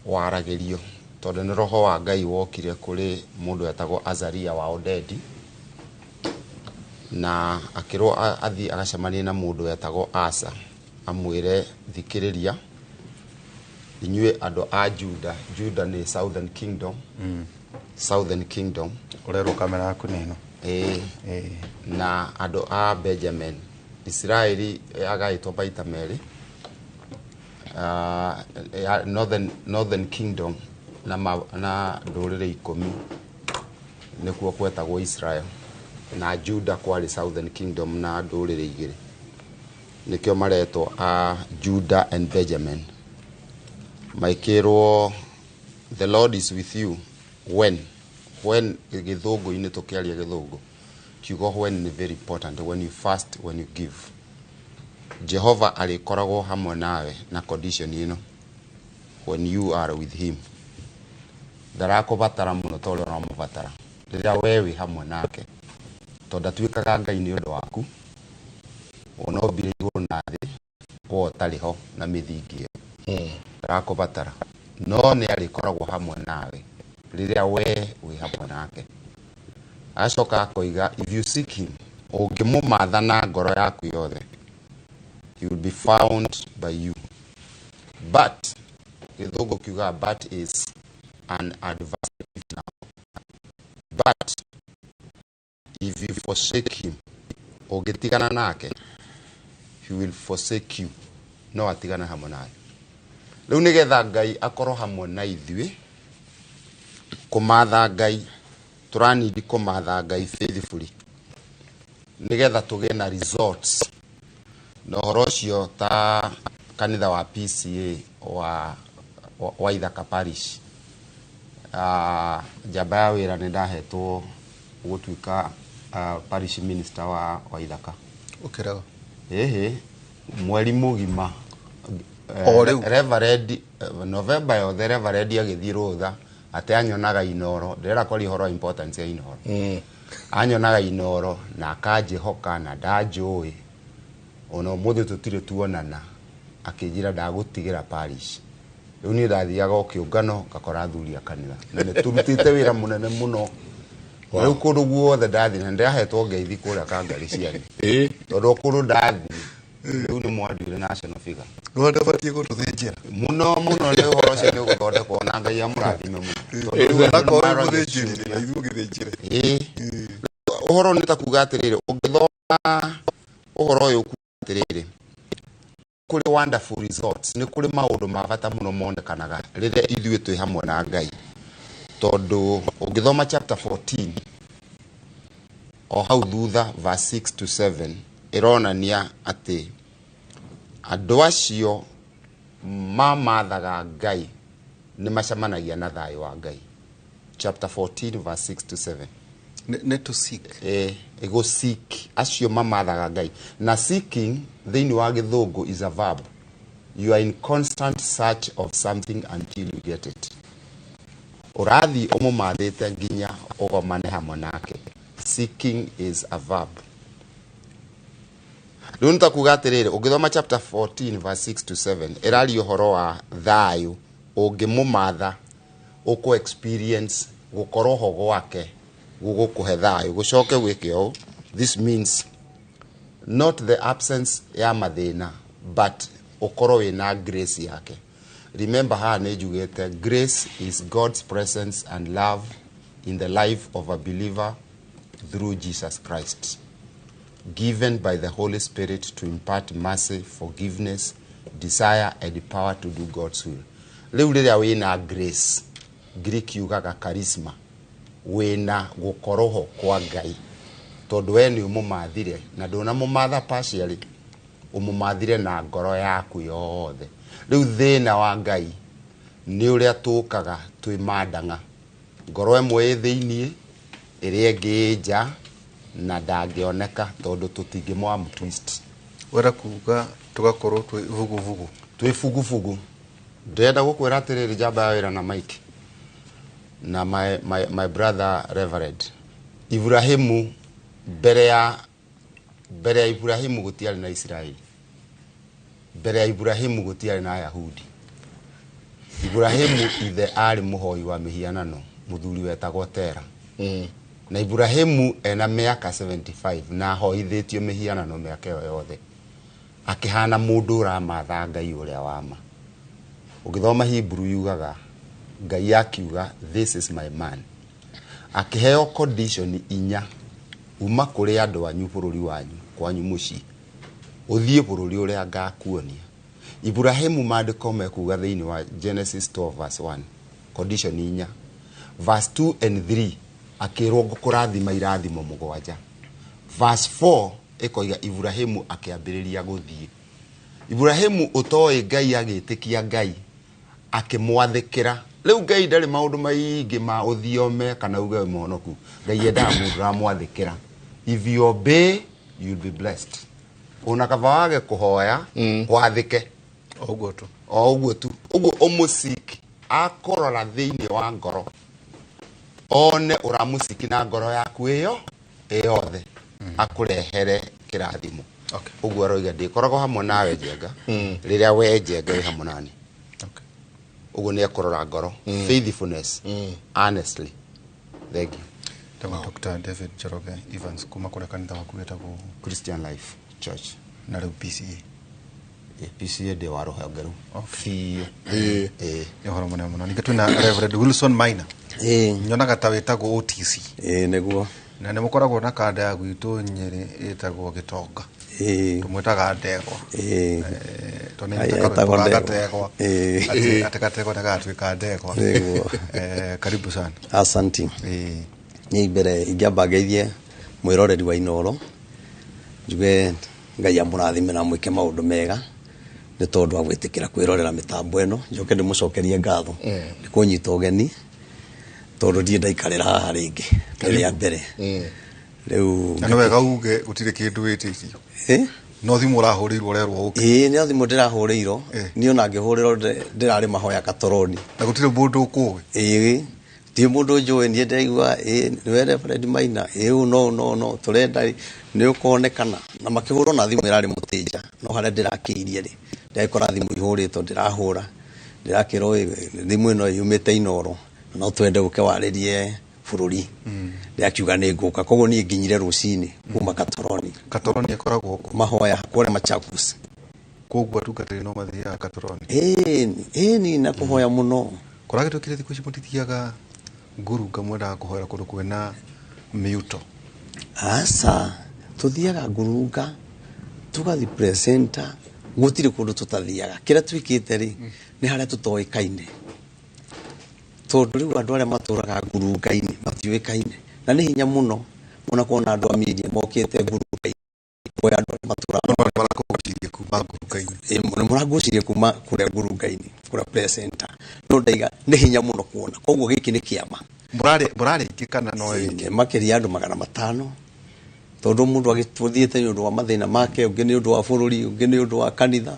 waragĩrio tondũ nĩ roho wa Ngai wokire kũrĩ mũndũ wetagwo Azaria wa Odedi. Na akĩrwo athiĩ agacemanie na mũndũ wetagwo Asa amwĩre thikĩrĩria inyuĩ andũ a Juda. Juda nĩ Southern Kingdom. Southern Kingdom Ũrerwo kamera yaku nĩ ĩno. Ĩĩ, na andũ a Benjamin. Isiraeli yagaĩtwo maita merĩ, Northern Kingdom na ndũrĩrĩ 10 nĩkuo kwetagwo Israel, na Juda kwarĩ Southern Kingdom na ndũrĩrĩ 2 nĩkĩo maretwo a Judah and Benjamin. Maikĩrwo the Lord is with you when gĩthũngũ-inĩ tũkĩaria gĩthũngũ kiugo when nĩ very important, when you fast, when you give. Jehova arĩkoragwo hamwe nawe na condition ĩno, when you are with him. Ndarakũbatara mũno ta ũrĩa ũramũbatara rĩrĩa we wĩ hamwe nake, tondũ atuĩkaga Ngai nĩ ũndũ waku. Onombire igũrũ na thĩ kwa ũtarĩ ho na mĩthingi ĩyo, ndarakũbatara, no nĩ arĩkoragwo hamwe nawe rĩrĩa we wĩ hamwe nake. Acoka akoiga if you seek him, ũngĩmũmatha na ngoro yaku yothe, he will be found by you. But gĩthũngũ kiugaga but is an adversative now. But if you forsake him, ũngĩtigana nake, he will forsake you. No atigane hamwe nawe. Rĩu nĩgetha Ngai akorwo hamwe na ithuĩ, kũmatha Ngai, tũranidi kũmatha Ngai faithfully nĩgetha tũgĩe na results. Na ũhoro ũcio ta kanitha wa PCA wa Ithaka Parish, njamba ya wĩra nĩ ndahetwo gũtuĩka parish minister wa Ithaka. Ũkĩrega? Ĩhĩ, mweri mũgima. O rĩu? Reverend, November yothe Reverend agĩthiĩ rũtha atĩ anyonaga Inoro. Ndĩrenda kwaria ũhoro wa importance ya Inoro. Anyonaga Inoro na akanjĩhoka na ndanjũĩ, ona ũmũthĩ tũtirĩ tuonana, akĩnjĩra ndagũtigĩra parish. Rĩu niĩ ndathiaga o kĩũngano ngakora athuri a kanitha, na nĩ tũrutĩte wĩra mũnene mũno. Rĩu kũndũ guothe ndathiĩ, na ndĩrahetwo ngeithi kũrĩa Kangari cianyu, tondũ o kũndũ ndathiĩ rĩu nĩ mwanduire national figure. Rwanda ũbatiĩ gũtũthĩnjĩra mũno mũno, nĩ ũhoro ũcio nĩ ũgũthondekwo na Ngai amũrathime mũno. Ũhoro nĩ ta kuga atĩrĩrĩ, ũngĩthoma ũhoro ũyũ kuga atĩrĩrĩ, kũrĩ wonderful results, nĩ kũrĩ maũndũ ma bata mũno monekanaga rĩrĩa ithuĩ twĩ hamwe na Ngai. Tondũ ũngĩthoma chapter 14 o hau thutha verse 6 to 7 ĩronania atĩ andũ acio mamathaga Ngai nĩ macemanagia na thayũ wa Ngai. Chapter 14 verse 6 to 7. Nĩ to seek. Ĩgo seek, acio mamathaga Ngai. Na seeking thĩinĩ wa gĩthũngũ is a verb. You are in constant search of something until you get it. Ũrathiĩ ũmũmathĩte nginya ũgomane hamwe nake. Seeking is a verb. Rĩu nĩ ta kuga atĩrĩrĩ, ũngĩthoma chapter 14 verse 6 to 7 ĩraria ũhoro wa thayũ. Ũngĩmũmatha ũkũ experience gũkorwo ho gwake gũgũkũhe thayũ. Gũcoke gwĩke ũũ, this means not the absence ya mathĩna, but ũkorwo wĩna grace yake. Remember haha nĩ njugĩte grace is God's presence and love in the life of a believer through Jesus Christ, given by the Holy Spirit to impart mercy, forgiveness, desire and power to do God's will. Rĩu rĩrĩa wĩna grace, Greek yugaga charisma, wĩna gũkorwo kwa Ngai, tondũ we nĩ ũmũmathire, na ndũnamũmatha partially, ũmũmathire na ngoro yaku yothe. Rĩu thĩna wa Ngai nĩ ũrĩa tũkaga twĩ mandang'a, ngoro ĩmwe ĩ thĩiniĩ, ĩrĩa ĩngĩ ĩ nja, na ndangĩoneka tondũ tũtingĩmwa twist. Wenda kuga tũgakorwo twĩ vuguvugu. Twĩ vuguvugu. Ndĩrenda gũkwĩra atĩrĩrĩ, njamba ya wĩra na Mike na my brother Reverend Ibrahimu, mbere ya Ibrahimu gũtiarĩ na Isiraeli, mbere ya Ibrahimu gũtiarĩ na Ayahudi. Ibrahimu ithe arĩ mũhoi wa mĩhianano, mũthuri wetagwo Tera. Na Ibrahimu ena mĩaka 75 na ahoithĩtio mĩhianano mĩaka ĩyo yothe, akĩhana mũndũ ũramatha Ngai ũrĩa wa ma. Ũgĩthoma Hebrew yugaga Ngai akiuga this is my man. Akĩheo condition inya, uma kũrĩ andũ anyu bũrũri wanyu kwanyu mũciĩ, ũthiĩ bũrũri ũrĩa ngakuonia. Ibrahimu maandĩko mekuga thĩinĩ wa Genesis 12 verse 1, condition inya, verse 2 and 3 akĩrwo ngũkũrathima irathimo mũgwanja. Verse 4 ĩkoiga Ibrahimu akĩambĩrĩria gũthiĩ. Ibrahimu ũtoĩ Ngai agĩtĩkia Ngai akĩmwathĩkĩra. Rĩu Ngai ndarĩ maũndũ maingĩ ma ũthiome kana uge wĩ mũhonoku. Ngai endaga mũndũ ũramwathĩkĩra. If you obey, you'll be blessed. Ona kaba wage kũhoya, wathĩke. O ũguo tu. O ũguo tu. Ũguo ũmũciki akũrora thĩinĩ wa ngoro, one ũramũciki na ngoro yaku ĩyo ĩyothe, akũrehere kĩrathimo. Ũguo aroiga ndĩkoragwo hamwe nawe Njenga, rĩrĩa we Njenga wĩ hamwe nani. Ũguo nĩ ekũrora ngoro. Faithfulness. Honestly. Thank you. Ndagwo Dr. David Njoroge Evans kuma kũrĩa kanitha waku wĩtagwo Christian Life Church. Na rĩu PCA. PCA ndĩ wa rũhonge rũu. Biũ. Nĩ ũhoro mũnene mũno. Ningĩ twĩna Reverend Wilson Maina. Nyonaga ta wĩtagwo OTC. Ĩĩ nĩguo. Na nĩ mũkoragwo na kanda ya gwitũ Nyĩrĩ ĩtagwo Gĩtonga. Tũmwĩtaga Ndegwa. Tondũ nĩ Ĩtagwo ga Ndegwa. gategwa. Atĩ gategwa nĩ gagatuĩka ndegwa. Nĩguo. Karibu sana. Asanti. Niĩ mbere ingĩamba ngeithie mwĩroreri wa Inooro, njuge Ngai amũrathime na amwĩke maũndũ mega nĩ tondũ wa gwĩtĩkĩra kwĩrorera mĩtambo ĩno. Njoke ndĩmũcokerie ngatho nĩ kũnyita ũgeni tondũ ndirĩ ndaikarĩra haha rĩngĩ nĩ rĩa mbere. Rĩu Na nĩ wega uge gũtirĩ kĩndũ wĩtĩtio. No thimũ ũrahũrĩirwo ũrerwo ũke. Ĩĩ nĩ thimũ ndĩrahũrĩirwo. Niĩ ona ngĩhũrĩrwo ndĩrarĩ mahoya Katoroni. Na gũtirĩ mũndũ ũkũĩ. Ĩĩ ti mũndũ njũĩ, niĩ ndĩraigua ĩĩ nĩwe Reverend Maina, ĩĩ ũũ no no no tũrenda nĩ ũkonekana. Na makĩhũrwo na thimũ ĩrarĩ mũtĩnja, no harĩa ndĩrakĩirie rĩ ndagĩkora thimũ ihũrĩtwo, ndĩrahũra ndĩrakĩrwo thimũ ĩno yumĩte Inooro no twende ũke warĩrie bũrũri. Ndĩrakiuga nĩ ngũka, koguo niĩ nginyire rũcinĩ kuma Katoroni. Katoroni ĩkoragwo kũ? Mahoya kũrĩa Machakos. Koguo atungatĩri no mathiaga Katoroni? Ĩĩ ni na kũhoya mũno. Kũragĩtũkire thikũ ici mũtithiaga ngurunga, mwendaga kũhoera kũndũ kwĩna mĩuto? Aca, tũthiaga ngurunga tũgathiĩ presenter, gũtirĩ kũndũ tũtathiaga. Kĩrĩa twĩkĩte rĩ nĩ harĩa tũtoĩkaine, tondũ rĩu andũ arĩa matũraga ngurunga-inĩ matiũĩkaine, na nĩ hinya mũno mũno kuona andũ a media mokĩte ngurunga-inĩ kuoya andũ arĩa matũraga. Marakũgucĩrĩria kuma ngurunga-inĩ. Nĩ mũrangucĩrĩria kuma kũrĩa ngurunga-inĩ, kũrĩa presenter. No ndaiga nĩ hinya mũno kuona, koguo gĩkĩ nĩ kĩama. Mũrarĩ aingĩ kana no aingĩ? Makĩria andũ 500, tondũ mũndũ agĩtũthiĩte nĩ ũndũ wa mathĩna make, ũngĩ nĩ ũndũ wa bũrũri, ũngĩ nĩ ũndũ wa kanitha,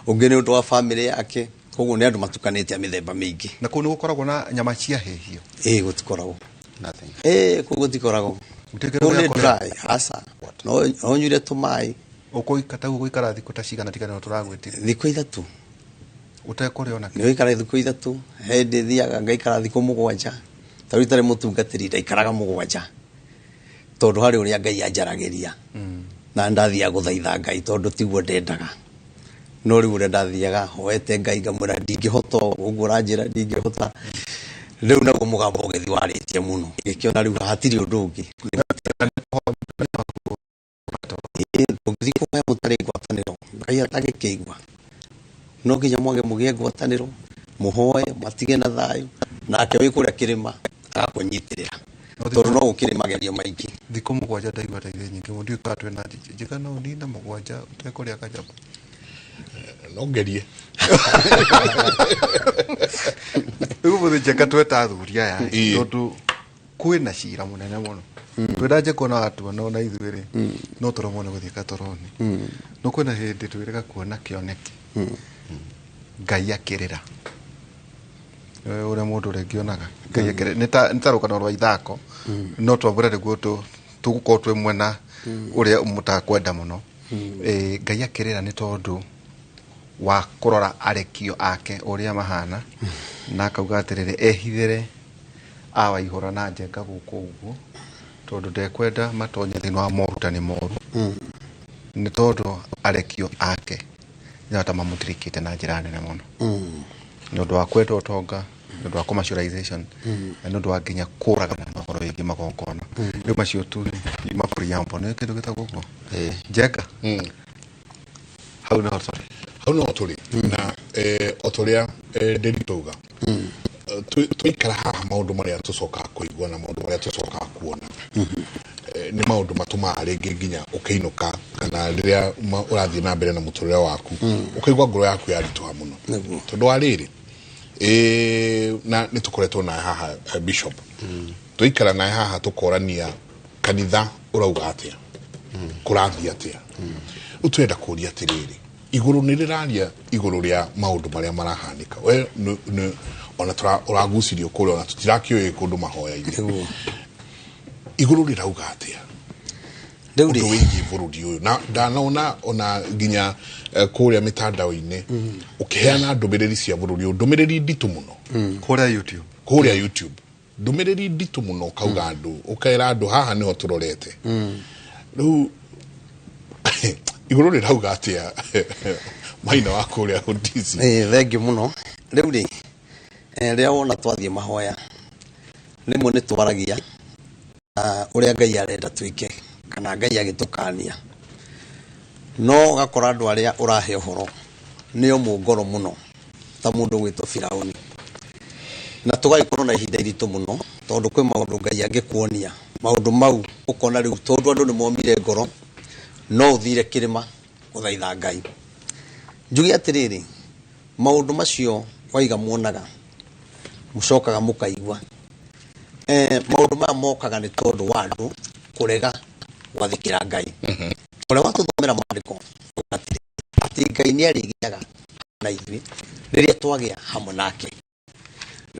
ũngĩ nĩ ũndũ wa bamĩrĩ yake. Koguo nĩ andũ matukanĩte a mĩthemba mĩingĩ. Na kũu nĩ gũkoragwo na nyama cia hĩhio? Ĩĩ gũtikoragwo. Ĩĩ kũu gũtikoragwo. Gũtirĩ Kũu nĩ kĩndũ gĩa kũrĩa? dry, aca. No ũnyuire tũmaĩ. Ũkũikara ta ũgũikara thikũ ta cigana tiga no tũragwĩtire? Thikũ ithatũ. Ũtekũrĩa ona kĩ? Nĩ ũikara thikũ ithatũ, he hĩndĩ thiaga ngaikara thikũ mũgwanja. Ta rĩu itarĩ mũtungatĩri ndaikaraga mũgwanja, tondũ harĩ ũrĩa Ngai anjaragĩria. Na ndathiaga gũthaitha Ngai tondũ tiguo ndendaga. No rĩu ũrĩa ndathiaga hoete Ngai ngamwĩra ndingĩhota ũguo ũranjĩra ndingĩhota. Rĩu naguo mũgambo ũgĩthiĩ warĩtie mũno, ngĩkĩona rĩu hatirĩ ũndũ ũngĩ. Ũngĩthiĩ kũhoya mũtarĩ ngwatanĩro, Ngai atangĩkĩigua. No nginya mwage mũgĩe ngwatanĩro, mũhoe, matige na thayũ, nake wĩ kũrĩa kĩrĩma agakũnyitĩrĩra. Tondũ no gũkĩrĩ magerio maingĩ. Thikũ mũgwanja ndaigua ta irĩ nyingĩ mũno, ndiũĩ kana twĩna njĩka no ũnine mũgwanja ũtekũrĩa kanyamũ. No ngerie. Rĩu ũmũthĩ Njenga tweta athuri aya tondũ kwĩna cira mũnene mũno. Twĩna Njenga ona watuona ona ithuĩ rĩ, no tũremwo nĩ gũthiĩ Katoroni. No kwĩna hĩndĩ twĩrĩga kuona kĩoneki. Ngai akĩrĩra. Ũrĩa mũndũ rĩngĩ onaga. Ngai akĩrĩra. Nĩ ta rũgano rwa ithako. No twambũre nĩguo tũgũkorwo twĩ mwena ũrĩa mũtakwenda mũno. Ngai akĩrĩra nĩ tondũ wa kũrora arekio ake ũrĩa mahana, na akauga atĩrĩrĩ, ehithĩre awaihũra na Njenga gũkũ ũguo, Tondũ ndekwenda matonye thĩinĩ wa morutani moru. Nĩ tondũ arekio ake nĩ ta mamũtirikĩte na njĩra nene mũno. Nĩ ũndũ wa kwenda ũtonga, nĩ ũndũ wa commercialization, na nĩ ũndũ wa nginya kũragana na ũhoro wĩgiĩ magongona. Rĩu macio tu ma preamble nĩ kĩndũ gĩtagwo ũguo. Njenga. Hau nĩho tũrĩ. Hau no tũrĩ na o ta ũrĩa ndĩritauga, twaikara haha, maũndũ marĩa tũcokaga kũigua na maũndũ marĩa tũcokaga kuona nĩ maũndũ matũmaga rĩngĩ nginya ũkĩinũka kana rĩrĩa ũrathiĩ na mbere na mũtũrĩre waku, ũkaigua ngoro yaku yaritũha mũno, tondũ wa rĩrĩ na nĩ tũkoretwo nawe haha, Bishop, twaikara nawe haha tũkorania kanitha ũrauga atĩa, kũrathiĩ atĩa. Rĩu tũrenda kũria atĩrĩrĩ, igũrũ nĩ rĩraria igũrũ rĩa maũndũ marĩa marahanĩka? We ona ũragucirio kũrĩa, ona tũtirakĩũĩ kũndũ mahoya-inĩ, igũrũ rĩrauga atĩa ũndũ wĩgiĩ bũrũri ũyũ? Na ndanona ona nginya kũrĩa mĩtandao-inĩ ũkĩheana ndũmĩrĩri cia bũrũri ũyũ, ndũmĩrĩri nditũ mũno. Kũrĩa YouTube. Kũrĩa YouTube, ndũmĩrĩri nditũ mũno, ũkauga andũ, ũkera andũ haha nĩho tũrorete. Rĩu igũrũ rĩrauga atĩa, Maina wa kũrĩa Ũndisi? Thengiũ mũno. Rĩu rĩ, rĩrĩa wona twathiĩ mahoya, rĩmwe nĩ twaragia ũrĩa Ngai arenda twĩke kana Ngai agĩtũkania, no ũgakora andũ arĩa ũrahe ũhoro nĩo mũngoro mũno ta mũndũ ũgwĩtwo Firaũni, na tũgagĩkorwo na ihinda iritũ mũno, tondũ kwĩ maũndũ Ngai angĩkuonia, maũndũ mau ũkona rĩu tondũ andũ nĩ momire ngoro, no ũthire kĩrĩma gũthaitha Ngai. Njuge atĩrĩrĩ, maũndũ macio waiga muonaga, mũcokaga mũkaigua, maũndũ maya mokaga nĩ tondũ wa andũ kũrega gwathĩkĩra Ngai. Ũrĩa watũthomera maandĩko atĩ Ngai nĩ arĩgĩaga na ithuĩ rĩrĩa twagĩa hamwe nake.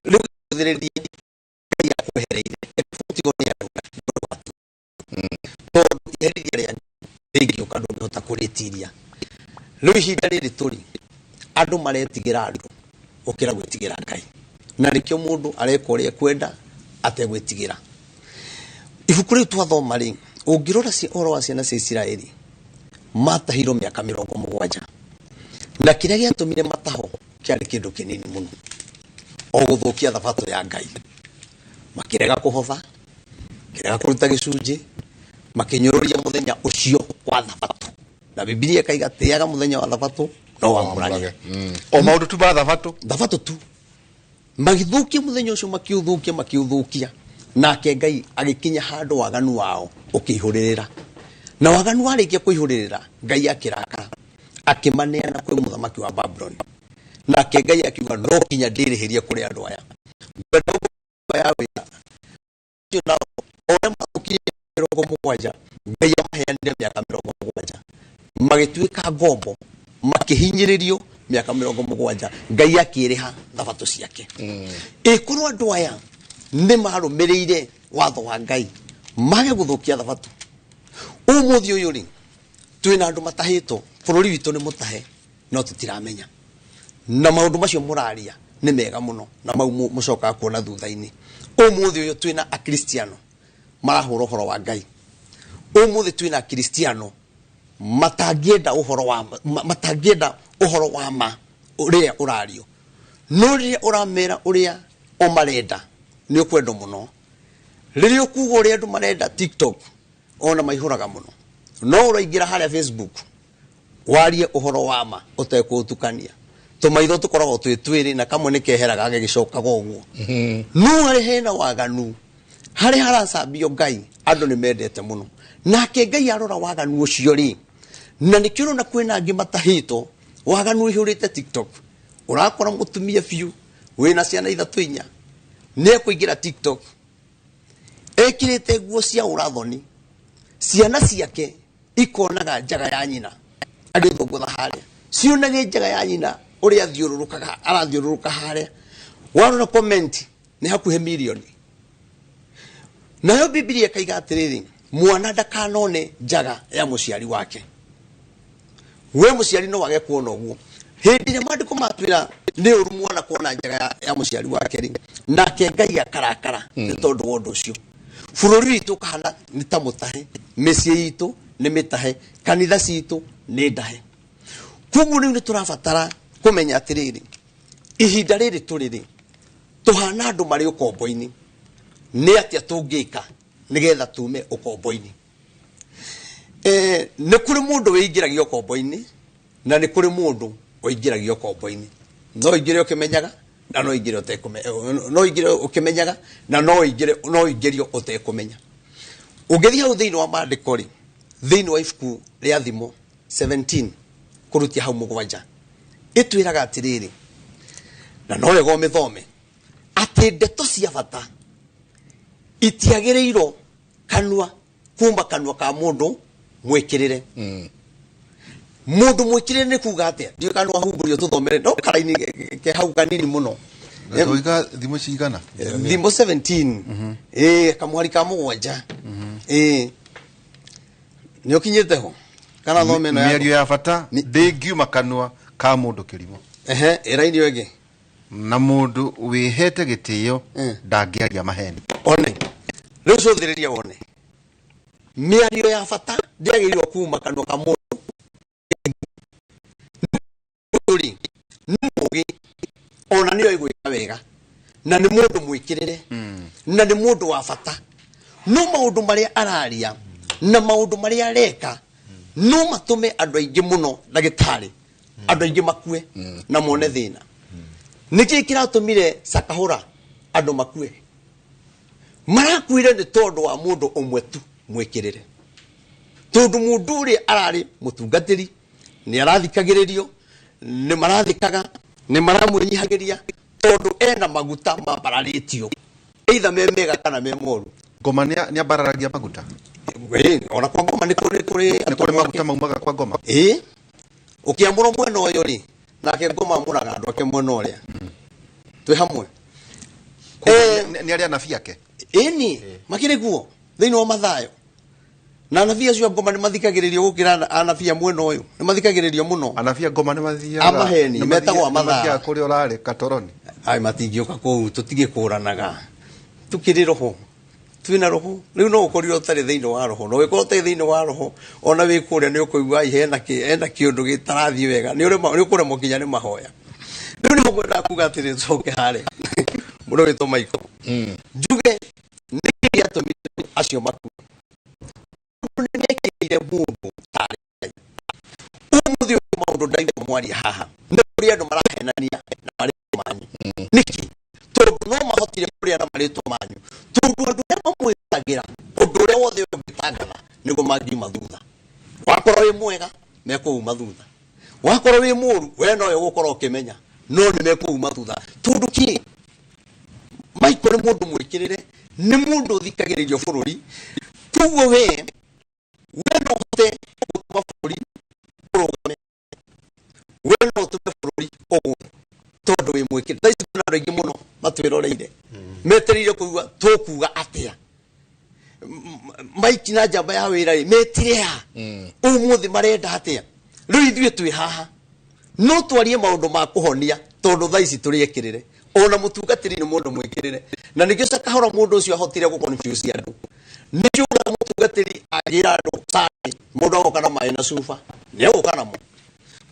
Rĩu thĩrĩrie Ngai akwehereire tigwo nĩ andũ, tondũ iherithia rĩa rĩngĩũka ndũngĩhota kũrĩtiria. Rĩu ihinda rĩrĩ tũrĩ, andũ maretigĩra andũ gũkĩra gwĩtigĩra Ngai, na nĩkĩo mũndũ areka ũrĩa ekwenda ategwĩtigĩra. Ibuku rĩu twathoma rĩ, ũngĩrora ũhoro wa ciana cia Isiraeli, matahirwo mĩaka 70, na kĩrĩa gĩatũmire mataho kĩarĩ kĩndũ kĩnini mũno, o gũthũkia thabatũ ya Ngai. Makĩrega kũhotha, makĩrega kũruta gĩcunjĩ, makĩnyũrũria mũthenya ũcio wa thabatũ, na Bibilia ĩkaiga tĩaga mũthenya wa thabatũ no wamũrage. O maũndũ tu ma thabatũ. Thabatũ tu magĩthũkia mũthenya ũcio, makiũthũkia, makiũthũkia, nake Ngai agĩkinya handũ waganu wao ũkĩihũrĩrĩra, na waganu warĩkia kũihũrĩrĩra, Ngai akĩrakara, akĩmaneana kwĩ mũthamaki wa Babuloni, nake Ngai akiuga no kinya ndĩrĩhĩrie kũrĩ andũ aya. Ngwenda ũguo ya wĩra ũcio nao, o ũrĩa mathũkirie 70, Ngai amaheanire mĩaka 70, magĩtuĩka ngombo, makĩhinyĩrĩrio mĩaka 70. Ngai akĩrĩha thabatũ ciake. Ĩkorwo andũ aya nĩ marũmĩrĩire watho wa Ngai, mage gũthũkia thabatũ, ũmũthĩ ũyũ rĩ, twĩna andũ matahĩtwo. Bũrũri witũ nĩ mũtahe, no tũtiramenya. Na maũndũ macio mũraria nĩ mega mũno, na mau mũcokaga kuona thutha-inĩ. Ũmũthĩ ũyũ twĩna akristiano marahũra ũhoro wa Ngai. Ũmũthĩ twĩna akristiano matangĩenda ũhoro wa matangĩenda ũhoro wa ma ũrĩa ũrario, no rĩrĩa ũramera ũrĩa o marenda, nĩ ũkwendwo mũno. Rĩrĩa ũkuga ũrĩa andũ marenda TikTok, ona maihũraga mũno, no ũraingĩra harĩa Facebook warie ũhoro wa ma ũtekũũtukania, tũmaitho tũkoragwo twĩ twĩrĩ na kamwe nĩ keheraga gagĩcokaga ũguo. No harĩ hena waganu, harĩ haracambio Ngai, andũ nĩ mendete mũno. Nake Ngai arora waganu ũcio rĩ, na nĩkĩo ũrona kwĩna angĩ matahĩtwo, waganu ũihũrĩte TikTok. Ũrakora mũtumia biũ wĩna ciana ithatũ inya nĩ ekũingĩra TikTok ekĩrĩte nguo cia ũrathoni, ciana ciake ikonaga njaga ya nyina agĩthũngũtha harĩa, cionage njaga ya nyina ũrĩa athiũrũrũkaga, arathiũrũrũka harĩa. Warora comment nĩ hakuhĩ mirioni. Nayo Bibilia ĩkaiga atĩrĩrĩ, mwana ndakanone njaga ya mũciari wake. We mũciari no wage kuona ũguo. Hĩndĩ ĩrĩa maandĩko matwĩra nĩ ũru mwana kuona njaga ya mũciari wake rĩ, nake Ngai akarakara nĩ tondũ wa ũndũ ũcio. Bũrũri witũ ũkahana nĩ ta mũtahe, mĩciĩ itũ nĩ mĩtahe, kanitha citũ nĩ ndahe. Koguo rĩu nĩ tũrabatara kũmenya atĩrĩrĩ, ihinda rĩrĩ tũrĩ rĩ, tũhana andũ marĩ ũkombo-inĩ. Nĩ atĩa tũngĩka nĩgetha tume ũkombo-inĩ? Nĩ kũrĩ mũndũ wĩingĩragia ũkombo-inĩ na nĩ kũrĩ mũndũ ũingĩragia ũkombo-inĩ. No ũingĩre ũkĩmenyaga na no ũingĩre ũtekũmenya, no ũingĩre ũkĩmenyaga na no ũingĩre, no ũingĩrio ũtekũmenya. Ũngĩthiĩ hau thĩinĩ wa maandĩko rĩ, thĩinĩ wa ibuku rĩa Thimo 17 kũrutia hau 7, ĩtwĩraga atĩrĩrĩ, na no wega ũmĩthome, atĩ ndeto cia bata itiagĩrĩirwo kanua kuma kanua ka mũndũ mwĩkĩrĩre. Mũndũ mwĩkĩrĩre nĩ kuga atĩa? Ndiũĩ kana wahumbũrio tũthomere, no karaini ke hau kanini mũno. Tũiga thimo cigana? Thimo 17. Kamwari ka 7. Nĩ ũkinyĩte ho? Kana thome ĩno yaku? Mĩario ya bata ndĩngiuma kanua ka mũndũ kĩrimũ. Ĩraini ĩyo ĩngĩ. Na mũndũ wĩhete gĩtĩo ndangĩaria maheni. One. Rĩu cũthĩrĩria wone. Mĩario ya bata ndĩagĩrĩirwo kuma kanua ka mũndũ rĩ, nĩ mũũgĩ ona nĩoĩ gwĩka wega, na nĩ mũndũ mwĩkĩrĩre, na nĩ mũndũ wa bata. No maũndũ marĩa araria na maũndũ marĩa areka no matũme andũ aingĩ mũno ndagĩtarĩ, andũ aingĩ makue na mone thĩna. Nĩkĩĩ kĩratũmire Sakahũra andũ makue? Marakuire nĩ tondũ wa mũndũ ũmwe tu mwĩkĩrĩre. Tondũ mũndũ ũrĩa ararĩ mũtungatĩri, nĩ arathikagĩrĩrio, nĩ marathikaga, nĩ maramwĩnyihagĩria, tondũ ena maguta mambararĩtio, either me mega kana me moru. Ngoma nĩ ambararagia maguta? Ona kwa ngoma nĩ kũrĩ, kũrĩ Nĩ kũrĩ maguta maumaga kwa ngoma? Ũkĩamũrwo mwena ũyũ rĩ, nake ngoma amũraga andũ ake mwena ũrĩa. Twĩ hamwe. Nĩ arĩa anabii ake? Ĩni, makĩrĩ kuo thĩinĩ wa Mathayo. Na anabii acio a ngoma nĩ mathikagĩrĩrio gũkĩra anabii a mwena ũyũ. Nĩ mathikagĩrĩrio mũno. Anabii a ngoma nĩ mathiaga Amaheni, metagwo a nĩ mathiaga mathaa. kũrĩa ũrarĩ katoroni. Ai, matingĩũka kũu, tũtigĩkũranaga. Tũkĩrĩ roho. Twĩna roho. Rĩu no ũkorirwo ũtarĩ thĩinĩ wa roho. Na ũngĩkorwo ũtarĩ thĩinĩ wa roho, ona wĩ kũrĩa nĩ ũkũigua, ai, hena kĩũndũ gĩtarathiĩ wega. Nĩ ũkũremwo nginya nĩ mahoya. Rĩu nĩho ngwendaga kuga atĩrĩ, tũcoke harĩa. Mũndũ wĩtwo Michael. Njuge, nĩkĩ gĩatũmire acio makue? Nĩ mekĩrĩire mũndũ tarĩ Ngai. Ũmũthĩ ũyũ maũndũ ndaigua mwaria haha, nĩ kũrĩ andũ marahenania na marĩtwa manyu. Nĩkĩ? Tondũ no mahotire kũrĩa na marĩtwa manyu. Tondũ andũ arĩa mamwĩragĩra ũndũ ũrĩa wothe ũngĩtangatha nĩguo mangiuma thutha. Wakorwo wĩ mwega, mekũuma thutha. Wakorwo wĩ mũũru, we nowe ũgũkorwo ũkĩmenya, no nĩ mekũuma thutha. Tondũ kĩ? Michael nĩ mũndũ mwĩkĩrĩre, nĩ mũndũ ũthikagĩrĩrio bũrũri. Koguo we no ũhote gũtũma bũrũri ũrũgame, we no ũtũme bũrũri ũgũe, tondũ wĩ mwĩkĩrĩre. Thaa ici kwĩna andũ aingĩ mũno matwĩroreire, metereire kũigua tũkuga atĩa. Mike na njamba ya wĩra rĩ, metire ha? Ũmũthĩ marenda atĩa? Rĩu ithuĩ twĩ haha, no twarie maũndũ ma kũhonia, tondũ thaa ici tũrĩ ekĩrĩre. Ona mũtungatĩri nĩ mũndũ mwĩkĩrĩre. Na nĩkĩo Sakahũra mũndũ ũcio ahotire gũ confuse andũ. Nĩkĩo ũrĩa mũtungatĩri angĩra andũ Sunday, mũndũ agoka na maĩ na cuba, nĩ egũka namo.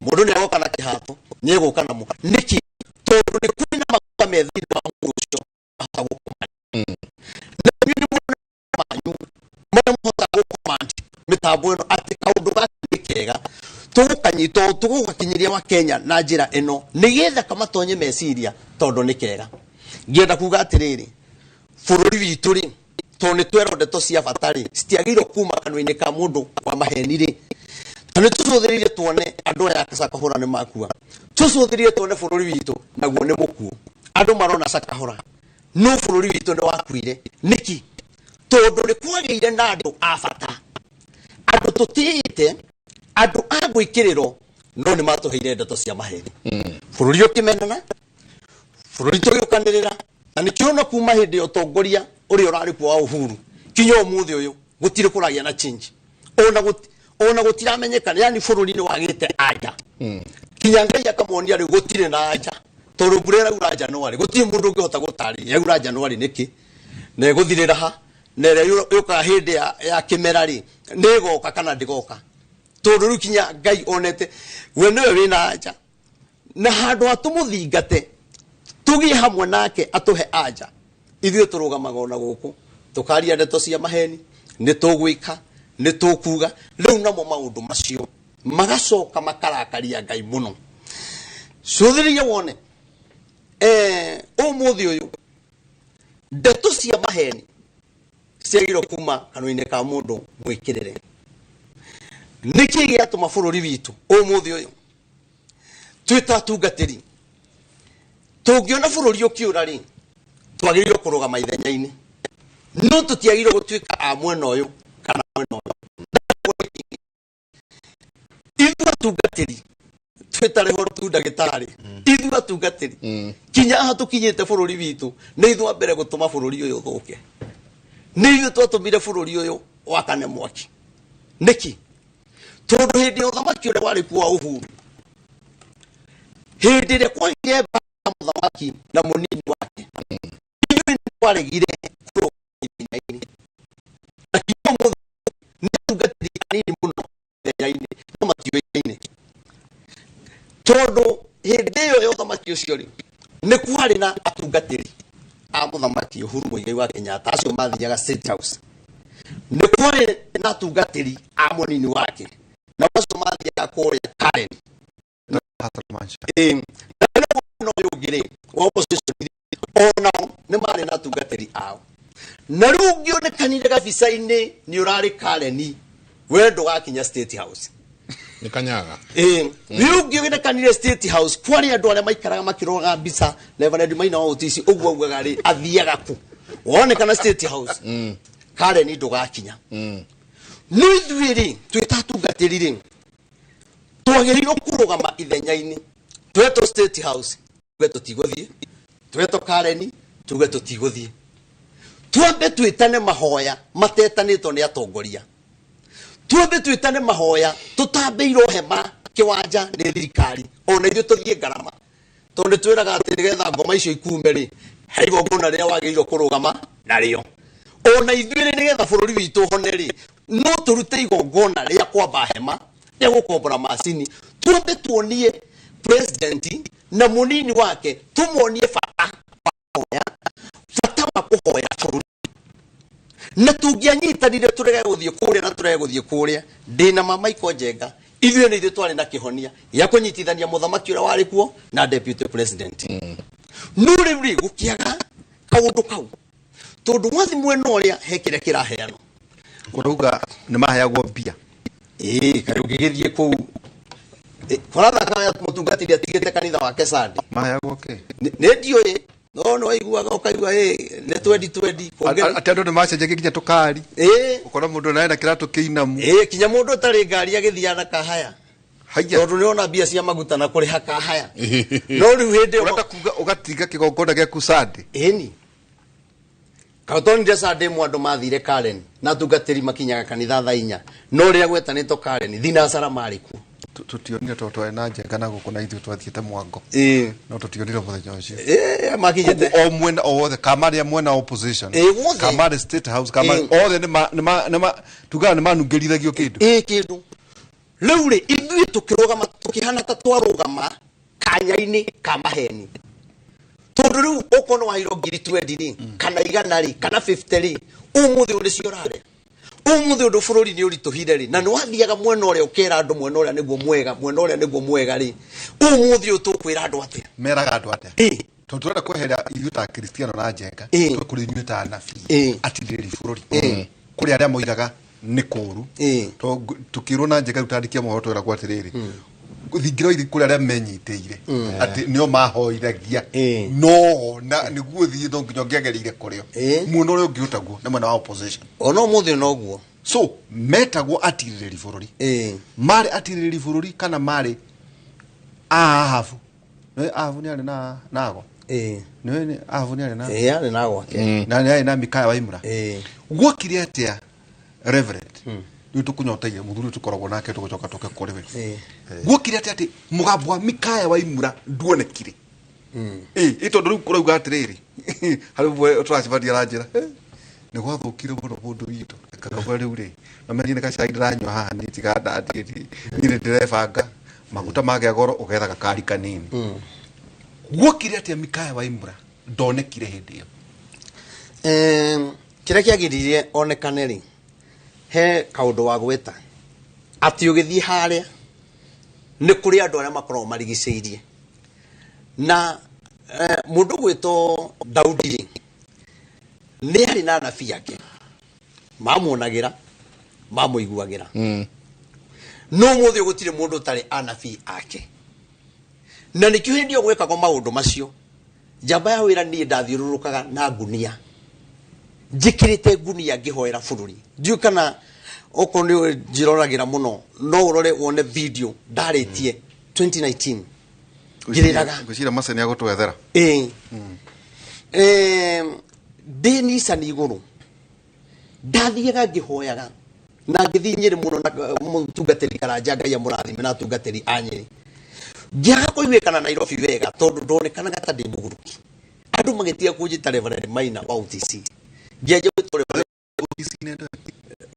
Mũndũ nĩ agoka na kĩhato, nĩ egũka namo. Nĩkĩ? Tondũ nĩ kũrĩ na maguta me thĩinĩ wa mũndũ ũcio ahota gũkoma. Na inyuĩ nĩ mũrona manyu marĩa mũhotaga gũcommand mĩtambo ĩno atĩ kaũndũ gaka nĩ kega, tũgũkanyita ũũ, tũgũgakinyĩria wa Kenya na njĩra ĩno nĩgetha kamatonye meciria tondũ nĩ kega. Ngĩenda kuga atĩrĩrĩ, bũrũri witũ rĩ, tondũ nĩ twerwo ndeto cia bata rĩ, citiagĩrĩirwo kuma kanua-inĩ ka mũndũ wa maheni rĩ. Ta nĩ tũcũthĩrĩrie tuone andũ aya a Sakahũra nĩ makua. Tũcũthĩrĩrie tuone bũrũri witũ naguo nĩ mũkuũ. Andũ marona Sakahũra, no bũrũri witũ nĩ wakuire. Nĩkĩ? Tondũ nĩ kwagĩire na andũ a bata, andũ tũtĩĩte, andũ a gwĩkĩrĩrwo, no nĩ matũheire ndeto cia maheni. Bũrũri ũkĩmenana, bũrũri tũgĩũkanĩrĩra, na nĩkĩo ona kuma hĩndĩ ya ũtongoria ũrĩa ũrarĩ kuo wa Uhuru kinya ũmũthĩ ũyũ gũtirĩ kũragĩa na change. Ona gũtiramenyekana, yani bũrũri nĩ wagĩte anja. Kinya Ngai akamonia rĩu gũtirĩ na anja, tondũ mbura ĩraura January, gũtirĩ mũndũ ũngĩhota gũtarĩria yaura January nĩkĩ, na ĩgũthirĩra ha, Na ĩrĩa yũkaga hĩndĩ ya kĩmera rĩ, nĩ ĩgoka kana ndĩgoka? Tondũ rĩu kinya Ngai onete we nĩwe wĩna anja, na handũ ha tũmũthingate tũgĩe hamwe nake atũhe anja, ithuĩ tũrũgamaga ona gũkũ tũkaria ndeto cia maheni, nĩ tũgwĩka, nĩ tũkuga. Rĩu namo maũndũ macio magacoka makarakaria Ngai mũno. Cũthĩrĩria wone ũmũthĩ ũyũ ndeto cia maheni ciagĩrĩirwo kuma kanua-inĩ ka mũndũ mwĩkĩrĩre. Nĩkĩ gĩatũma bũrũri witũ ũmũthĩ ũyũ twĩ ta atungatĩri tũngĩona bũrũri ũkĩũra rĩ, twagĩrĩirwo kũrũgama ithenya-inĩ, no tũtiagĩrĩirwo gũtuĩka a mwena ũyũ kana mwena ũyũ. Ithuĩ atungatĩri twĩtare horo tu ndagĩtarĩ, ithuĩ atungatĩri kinya haha tũkinyĩte bũrũri witũ nĩ ithuĩ a mbere gũtũma bũrũri ũyũ ũthũke, nĩ ithuĩ twatũmire bũrũri ũyũ wakane mwaki. Nĩkĩ? Tondũ hĩndĩ ya ũthamaki ũrĩa warĩ kuo wa Uhuru, hĩndĩ ĩrĩa kwagĩire mbara mũthamaki na mũnini wake, ithuĩ nĩ twaregire kũrũgama ithenya-inĩ, na kinya ũmũthĩ nĩ atungatĩri anini mũno ithenya-inĩ, no matiũĩkaine, tondũ hĩndĩ ĩyo ya ũthamaki ũcio rĩ, nĩ kwarĩ na atungatĩri a mũthamaki Uhuru Muigai wa Kenyatta, acio mathiaga State House, nĩ kwarĩ na atungatĩri a mũnini wake, na acio mathiaga kũrĩa Karen. Ĩĩ. Na mwena ũyũ ũngĩ rĩ, wa opposition, onao nĩ marĩ na atungatĩri ao, na rĩu ũngĩonekanire gabica-inĩ nĩ ũrarĩ Karen, we ndũgakinya State House. Nĩ kanyaga. Ĩĩ, rĩu ũngĩonekanire State House, kwarĩ andũ arĩa maikaraga makĩroraga mbica. Reverend Maina wa Ũtici ũguo augaga rĩ, athiaga kũ wonekana State House, Karen ndũgakinya. No ithuĩ rĩ, twĩ ta atungatĩri rĩ, twagĩrĩirwo kũrũgama ithenya-inĩ. Twetwo State House, tuge tũtigũthiĩ, twetwo Karen, tuge tũtigũthiĩ. Twambe twĩtane mahoya matetanĩtwo nĩ atongoria, twambe twĩtane mahoya tũtambĩirwo hema kĩwanja nĩ thirikari, ona ithuĩ tũthiĩ ngarama, tondũ nĩ twĩraga atĩ nĩgetha ngoma icio ikume rĩ, he igongona rĩrĩa wagĩrĩirwo kũrũgama narĩo. Ona ithuĩ rĩ, nĩgetha bũrũri witũ ũhone rĩ, no tũrute igongona rĩa kwamba hema, rĩa gũkombora macini, twambe tuonie president na mũnini wake, tũmonie bata wa kũhoya, bata wa kũhoya bũrũri. Na tũngĩanyitanire tũrege gũthiĩ kũrĩa na tũrege gũthiĩ kũrĩa, ndĩna ma Michael Njenga, ithuĩ nĩ ithuĩ twarĩ na kĩhonia gĩa kũnyitithania mũthamaki ũrĩa warĩ kuo na deputy president. No rĩu rĩ, gũkĩaga kaũndũ kau, tondũ wathi mwena ũrĩa he kĩrĩa kĩraheanwo. Kũrauga nĩ maheagwo mbia. Ĩĩ, kaĩ ũngĩgĩthiĩ kũu kũrathaka mũtungatĩri atigĩte kanitha wake Sunday. Maheagwo kĩ? Nĩ ndiũĩ, no nĩ waiguaga ũkaigua ĩ nĩ twendi twendi. Atĩ andũ nĩ macenjagia nginya tũkari. Ĩĩ. Ũkona mũndũ naena kĩratũ kĩinamu. Ĩĩ, kinya mũndũ ũtarĩ ngari agĩthiaga na kahaya. Haiya. Tondũ nĩ ona mbia cia maguta na kũrĩha kahaya. No rĩu hĩndĩ ĩyo Ũrenda kuga ũgatiga kĩgongona gĩaku Sunday? Ĩni. Kaũtonire Sunday ĩmwe andũ mathire Karen na atungatĩri makinyaga kanitha thaa 4, no rĩrĩa gwetanĩtwo Karen thinacara marĩ kuo. Tũtionire tondũ twarĩ na Njenga na gũkũ na ithuĩ twathiĩte Mwango. Ĩĩ. No tũtionire mũthenya ũcio. Ĩĩ, makinyĩte. Koguo o mwena o wothe, kamarĩ a mwena wa opposition, Ĩĩ, wothe. kamarĩ State House, kamarĩ Ĩĩ. othe nĩ ma tugaga nĩ manungĩrithagio kĩndũ. Ĩĩ, kĩndũ. Rĩu rĩ, ithuĩ tũkĩrũgama tũkĩhana ta twarũgama kanya-inĩ ka maheni, tondũ rĩu okorwo nĩ waheirwo ngiri twendi rĩ, kana 100 rĩ, kana 50 rĩ, ũmũthĩ ũyũ nĩcio ũrarĩa. Ũmũthĩ ũndũ bũrũri nĩ ũritũhire rĩ, na nĩ wathiaga mwena ũrĩa ũkera andũ mwena ũrĩa nĩguo mwega, mwena ũrĩa nĩguo mwega rĩ, ũmũthĩ ũyũ tũkwĩra andũ atĩa? Meraga andũ atĩa? Ĩĩ. Tondũ tũrenda kweheria ithuĩ ta Kristiano na Njenga, Ĩĩ. tũe kũrĩ inyuĩ ta anabii Ĩĩ. atirĩrĩri bũrũri. Ĩĩ. Kũrĩ arĩa moigaga nĩ kũũru. Ĩĩ. Tondũ tũkĩrwo na Njenga rĩu tandĩkia mohoro tweragwo atĩrĩrĩ, thingira ithi kũrĩ arĩa menyitĩire atĩ nĩo mahoithagia, no na nĩguo ũthiĩ no nginya ũngĩagereire kũrĩo. Mwena ũrĩa ũngĩ ũtaguo nĩ mwena wa opposition. Ona ũmũthĩ noguo. So metagwo atirĩrĩri bũrũri. Marĩ atirĩrĩri bũrũri kana marĩ Ahabu? Nĩ Ahabu nĩ arĩ na nago. Nĩ Ahabu nĩ arĩ na. Ĩĩ, arĩ na gwake. Na nĩ arĩ na Mikaya wa Imra. Gwokire atĩa, Reverend? Rĩu tũkũnyoteire mũthuri ũyũ tũkoragwo nake, tũgũcoka tũke kũrĩ we. Gwokire atĩa atĩ mũgambo wa Mikaya wa Imra nduonekire? Ĩĩ, tondũ rĩu kũrauga atĩrĩrĩ, harĩ ũmwe tũracemania aranjĩra, Nĩ gwathũkire mũno mũndũ witũ. Ngakauga rĩu rĩ, na meni nĩ gacai ndĩranyua haha niĩ tiga niĩ nĩ ndĩrebanga maguta magĩa goro ũgetha gakari kanini. Guokire atĩa Mikaya Waimura ndonekire hĩndĩ ĩyo? Kĩrĩa kĩagĩrĩire onekane rĩ, he kaũndũ wa gweta atĩ ũgĩthiĩ harĩa nĩ kũrĩ andũ arĩa makoragwo marigicĩirie na mũndũ gwĩtwo Daudi rĩ, nĩ arĩ na anabii ake mamuonagĩra mamũiguagĩra. No mũthĩ gũtirĩ mũndũ ũtarĩ anabii ake, na nĩkĩo hĩndĩ ĩyo gwekagwo maũndũ macio njamba ya wĩra niĩ ndathiũrũrũkaga na ngunia njĩkĩrĩte ngunia ngĩhoera bũrũri. Ndiũĩ kana okorwo nĩ njĩroragĩra mũno no ũrore wone video ndarĩtie 2019 ngĩrĩraga. Ngwĩciria Mace nĩ agũtwethera. Ĩĩ. Ndĩ Nissan igũrũ ndathiaga ngĩhoyaga na ngĩthiĩ Nyĩrĩ mũno na mũtungatĩri Karanja Ngai amũrathime na atungatĩri a Nyĩrĩ. Ngĩaga kũiguĩkana Nairobi wega tondũ ndonekanaga ta ndĩ mũguruki. Andũ magĩtiga kũnjĩta Reverend Maina wa OTC. Ngĩanjia gwĩtwo Reverend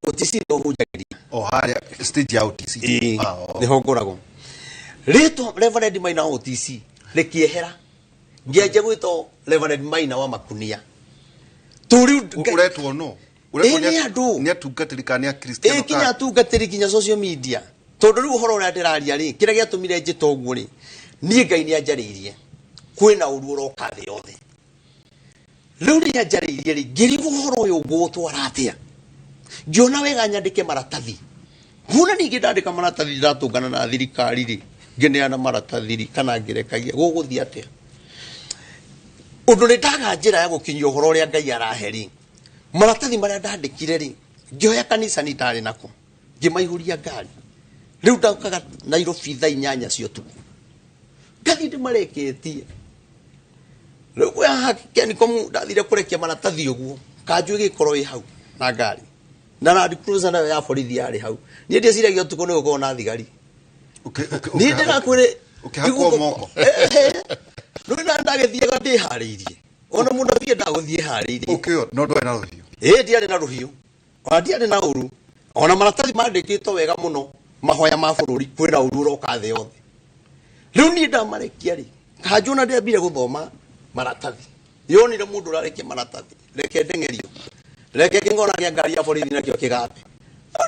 OTC nĩ ũhunjagĩria. O harĩa stage ya OTC. Ĩĩ, nĩho ngoragwo. Rĩtwa Reverend Maina wa OTC rĩkĩehera. Ngĩanjia gwĩtwo Reverend Maina wa Makunia. Ũretwo no? Ĩĩ, nĩ andũ. Nĩ atungatĩri kana nĩ akristiano? Ĩĩ, kinya atungatĩri kinya social media. Tondũ rĩu ũhoro ũrĩa ndĩraria rĩ, kĩrĩa gĩatũmire njĩte ũguo rĩ, niĩ Ngai nĩ anjarĩirie kwĩna ũru ũroka thĩ yothe. Rĩu nĩ anjarĩirie rĩ, ngĩrigwo ũhoro ũyũ ngũũtwara atĩa. Ngĩona wega nyandĩke maratathi. Nguona ningĩ ndandĩka maratathi ndĩratũngana na thirikari rĩ, ngĩneana maratathi rĩ, kana ngĩrekagia, gũgũthiĩ atĩa? Ũndũ nĩ ndaga njĩra ya gũkinyia ũhoro ũrĩa Ngai arahe rĩ, maratathi marĩa ndandĩkire rĩ, ngĩoya kanitha nĩ ndarĩ nako, ngĩmaihũria ngari. Rĩu ndokaga Nairobi thaa 8 cia ũtukũ. Ngathiĩ ndĩmareketie. Rĩu kwĩ haha Kencom ndathire kũrekia maratathi ũguo, kanjũ ĩgĩkorwo ĩ hau na ngari. Na Land Cruiser nayo ya borithi yarĩ hau. Niĩ ndieciragia ũtukũ nĩ gũkorwo na thigari. Niĩ ndĩrakwĩrĩ Ũkĩhakwo moko. Rĩu na ndagĩthiaga ndĩharĩirie. Ona mũndũ athiĩ ndagũthiĩ harĩirie. Ũkĩo, no ndwarĩ na rũhiũ. Ĩĩ, ndiarĩ na rũhiũ. Ona ndiarĩ na ũru. Ona maratathi mandĩkĩtwo wega mũno mahoya ma bũrũri kwĩna ũru ũroka thĩ yothe. Rĩu niĩ ndamarekia rĩ, kanjũ ona ndĩambire gũthoma maratathi. Yonire mũndũ ũrarekia maratathi, reke ndeng'erio. Reke kĩng'ora kĩa ngari ya borithi nakĩo kĩgambe.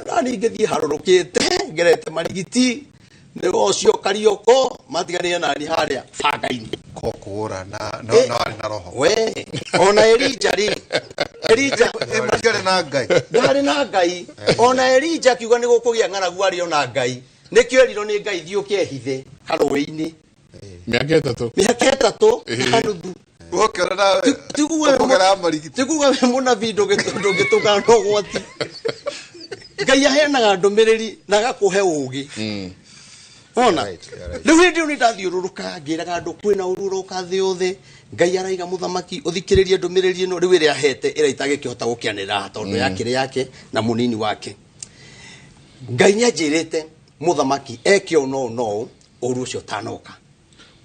Nani ngĩthiĩ harũrũkĩte, ngerete marigiti, nĩ ũcio Karioko, matiganire nani harĩa banga-inĩ. Kokũra na na warĩ na roho. We, ona Elija rĩ, Elija matiarĩ na Ngai. Ndarĩ na Ngai. Ona Elija akiuga nĩ gũkũgĩa ng'aragu arĩ ona Ngai. Nĩkĩo erirwo nĩ Ngai thiĩ ũkehithe karũĩ-inĩ. Mĩaka ĩtatũ. Mĩaka ĩtatũ na nuthu. Ũkĩona na ũkũgera marigiti. Tikuga we mũnabii ndũngĩtũngana na ũgwati. Ngai aheanaga ndũmĩrĩri na agakũhe ũũgĩ. Ona rĩu hĩndĩ ĩyo nĩ ndathiũrũrũkaga ngĩraga andũ kwĩna ũru ũroka thĩ yothe. Ngai araiga mũthamaki ũthikĩrĩrie ndũmĩrĩri ĩno rĩu ĩrĩa ahete ĩrĩa itangĩkĩhota gũkĩanĩrĩra tondũ yakĩrĩ yake na mũnini wake. Ngai nĩanjĩrĩte mũthamaki eke ũũ no no ũru ũcio ũtanoka.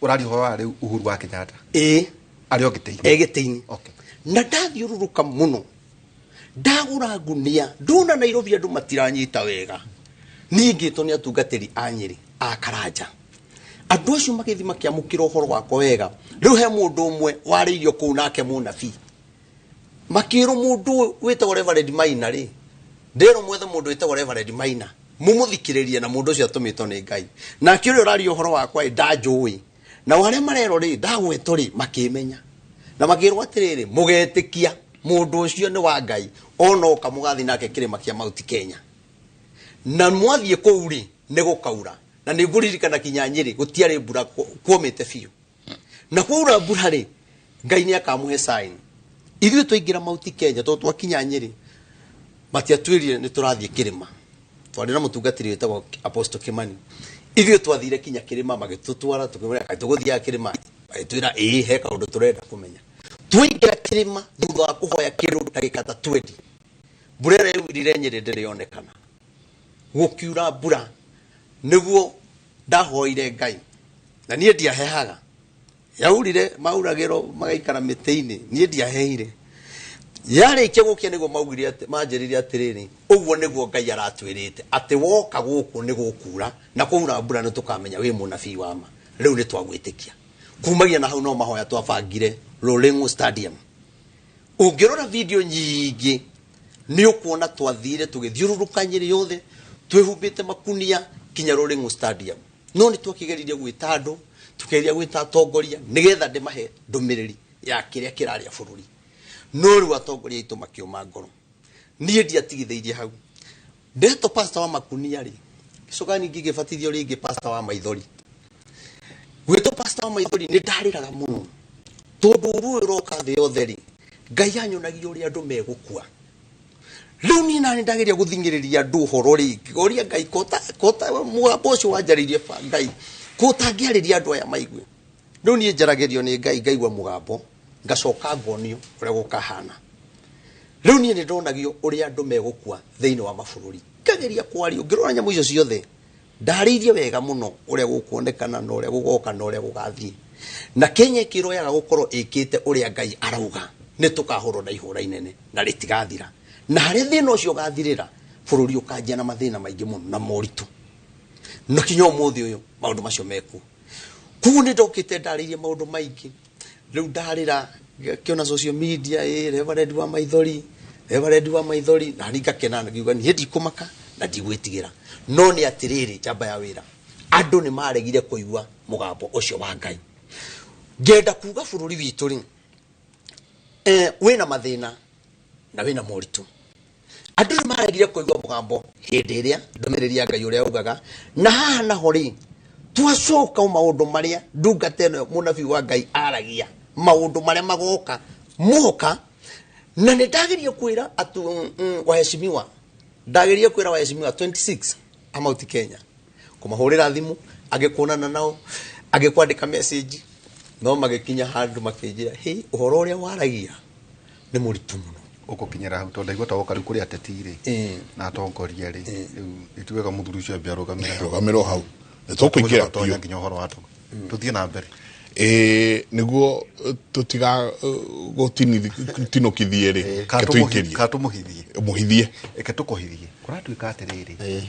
Ũraria ũhoro wa rĩu Uhuru wa Kenyatta. Ĩĩ. Arĩ o gĩtĩ-inĩ. E gĩtĩ-inĩ. Na ndathiũrũrũka mũno ndagũra ngunia ndona Nairobi andũ matiranyita wega. Niĩ ngĩtwo nĩ atungatĩri a Nyĩrĩ a Karanja. Andũ acio magĩthiĩ makĩamũkĩra ũhoro wakwa wega. Rĩu he mũndũ ũmwe warĩirio kũu nake mũnabii. Makĩrwo mũndũ ũyũ wĩtagwo Reverend Maina rĩ, ndĩrwo mwethe mũndũ wĩtagwo Reverend Maina, mũmũthikĩrĩrie na mũndũ ũcio atũmĩtwo nĩ Ngai. Nake ũrĩa ũraria ũhoro wakwa ĩ ndanjũĩ. Nao arĩa marerwo rĩ, ndagwetwo rĩ, makĩmenya. Na makĩrwo atĩrĩrĩ, mũgetĩkia mũndũ ũcio nĩ wa Ngai, ona oka mũgathiĩ nake kĩrĩma kĩa Mount Kenya. Na mwathiĩ kũu rĩ, nĩ gũkaura. Na nĩ ngũririkana kinya Nyĩrĩ, gũtiarĩ mbura kuomĩte biũ. Na kwaura mbura rĩ, Ngai nĩ akamũhe sign. Ithuĩ twaingĩra Mount Kenya, tondũ twakinya Nyĩrĩ, matiatwĩrire nĩ tũrathiĩ kĩrĩma. Twarĩ na mũtungatĩri wĩtagwo Apostle Kimani. Ithuĩ twathire kinya kĩrĩma, magĩtũtwara, tũkĩmwĩra, kaĩ tũgũthiaga kĩrĩma? Magĩtwĩra, ĩĩ, he kaũndũ tũrenda kũmenya. Twaingĩra kĩrĩma, thutha wa kũhoya kĩndũ ndagĩka ta 20. Mbura ĩrĩa yaurire Nyĩrĩ ndĩrĩ yonekana. Gũkiura mbura, nĩguo ndahoire Ngai. Na niĩ ndiahehaga. Yaurire mauragĩrwo magaikara mĩtĩ-inĩ, niĩ ndiahehire. Yarĩkia gũkia nĩguo maugire atĩ manjĩrire atĩrĩrĩ, ũguo nĩguo Ngai aratwĩrĩte atĩ woka gũkũ nĩ gũkura na kwaura mbura nĩ tũkamenya wĩ mũnabii wa ma. Rĩu nĩ twagwĩtĩkia. Kumagia na hau no mahoya twabangire Rolengo Stadium. Ũngĩrora video nyingĩ nĩ ũkuona twathire tũgĩthiũrũrũka Nyĩrĩ yothe twĩhumbĩte makunia kinya Rolengo Stadium. No nĩ twakĩgeririe gwĩta andũ, tũkĩgeria gwĩta atongoria nĩgetha ndĩmahe ndũmĩrĩri ya kĩrĩa kĩrarĩa bũrũri. No rĩu atongoria aitũ makĩũma ngoro. Niĩ ndiatigithĩirie hau. Ndetwo pastor wa makunia rĩ, gĩcoka ningĩ ngĩbatithio rĩngĩ pastor wa maithori. Gwĩtwo pastor wa maithori nĩ ndarĩraga mũno tondũ ũru ũyũ ũroka thĩ yothe rĩ, Ngai anyonagia ũrĩa andũ megũkua. Rĩu niĩ nani ndageria gũthing'ĩrĩria andũ ũhoro rĩngĩ, ngoria Ngai kota mũgambo ũcio wanjarĩirie Ngai ko ũtangĩarĩria andũ aya maigue. Rĩu niĩ njaragĩrio nĩ Ngai ngaigua mũgambo ngacoka ngonio ũrĩa gũkahana. Rĩu niĩ nĩ ndonagio ũrĩa andũ megũkua thĩinĩ wa mabũrũri. Ngageria kwaria, ũngĩrora nyamũ icio ciothe ndarĩirie wega mũno ũrĩa gũkuonekana na ũrĩa gũgoka na ũrĩa gũgathiĩ. Na Kenya ĩkĩroyaga gũkorwo ĩkĩte ũrĩa Ngai arauga, nĩ tũkahũrwo na ihũra inene na rĩtigathira. Na harĩa thĩna ũcio ũgathirĩra, bũrũri ũkanjia na mathĩna maingĩ mũno na moritũ. Na kinya ũmũthĩ ũyũ maũndũ macio mekuo. Koguo nĩ ndokĩte ndarĩirie maũndũ maingĩ. Rĩu ndarĩra ngĩona social media, Reverend wa maithori, Reverend wa maithori, na niĩ ngakena ngiuga niĩ ndikũmaka na ndigwĩtigĩra. No nĩ atĩrĩrĩ, njamba ya wĩra, andũ nĩ maregire kũigua mũgambo ũcio wa Ngai. Ngenda kuga bũrũri witũ rĩ, wĩna mathĩna na wĩna moritũ. Andũ nĩ maregire kũigua mũgambo hĩndĩ ĩrĩa ndũmĩrĩri ya Ngai ũrĩa ugaga, na haha naho rĩ twacoka maũndũ marĩa ndungata ĩno mũnabii wa Ngai aragia, maũndũ marĩa magoka moka. Na nĩ ndageria kwĩra atu waheshimiwa, ndageria kwĩra waheshimiwa 26 a Mount Kenya kũmahũrĩra thimũ, agĩkuonana nao, agĩkwandĩka message, no magĩkinya handũ makĩnjĩra, hey, ũhoro ũrĩa waragia nĩ mũritũ mũno. Ũgũkinyĩra hau tondũ ndaigua ta woka rĩu kũrĩ ateti rĩ na atongoria rĩ, rĩu ĩtuĩka mũthuri ũcio ambia arũgamĩre Rũgamĩrwo hau. Nĩ tũkũingĩra tonya nginya ũhoro wa tũthiĩ na mbere. Nĩguo tũtiga gũtinũkithie rĩ, tũikĩrie. Ka tũmũhithie. Mũhithie. Eke tũkũhithie. Kũratuĩka atĩrĩrĩ,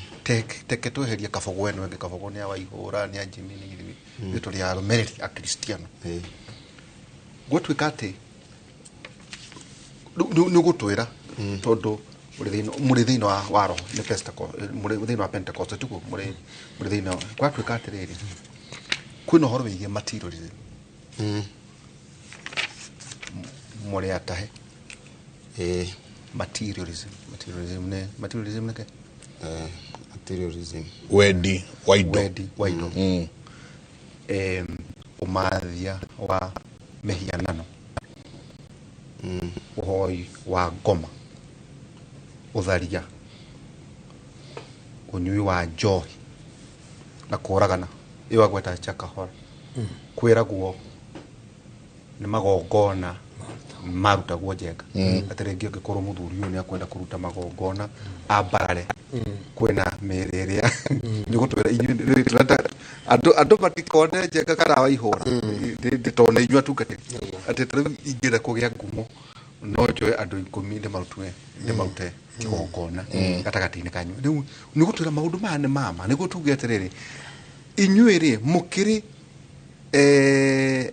teke tweherie kabogo ĩno ĩngĩ, kabogo nĩ a Waihũra, nĩ a Jimmy, nĩ ithuĩ. Ithuĩ tũrĩ arũmĩrĩri a Kristiano. Gwatuĩka atĩ nĩ ũgũtwĩra tondũ mũrĩ thĩinĩ wa roho, nĩ Pentecost, mũrĩ thĩinĩ wa Pentecost, tiguo mũrĩ thĩinĩ. Gwatuĩka atĩrĩrĩ, kwĩna ũhoro wĩgiĩ materialism. Mũrĩ atahe. Materialism. Materialism nĩ materialism nĩ kĩ? Materialism. Wendi wa indo. Wendi wa indo. Ũmathia wa mĩhianano. Ũhoi wa ngoma. Ũtharia. Ũnyui wa njohi. Na kũragana. Ĩyo agweta Chakahora. Kwĩragwo nĩ magongona marutagwo Njenga. Atĩ rĩngĩ ũngĩkorwo mũthuri ũyũ nĩ akwenda kũruta magongona ambarare, kwĩna mĩĩrĩ ĩrĩa nĩ ũgũtwĩra inyuĩ tũrenda andũ matikone Njenga kana Waihũra, tondũ nĩ inyuĩ atungatĩri. Atĩ ta rĩu ingĩenda kũgĩa ngumo no njoe andũ 10 ndĩmarute kĩgongona gatagatĩ-inĩ kanyu. Rĩu nĩ ũgũtwĩra maũndũ maya nĩ mama, nĩguo tuge atĩrĩrĩ, inyuĩ rĩ mũkĩrĩ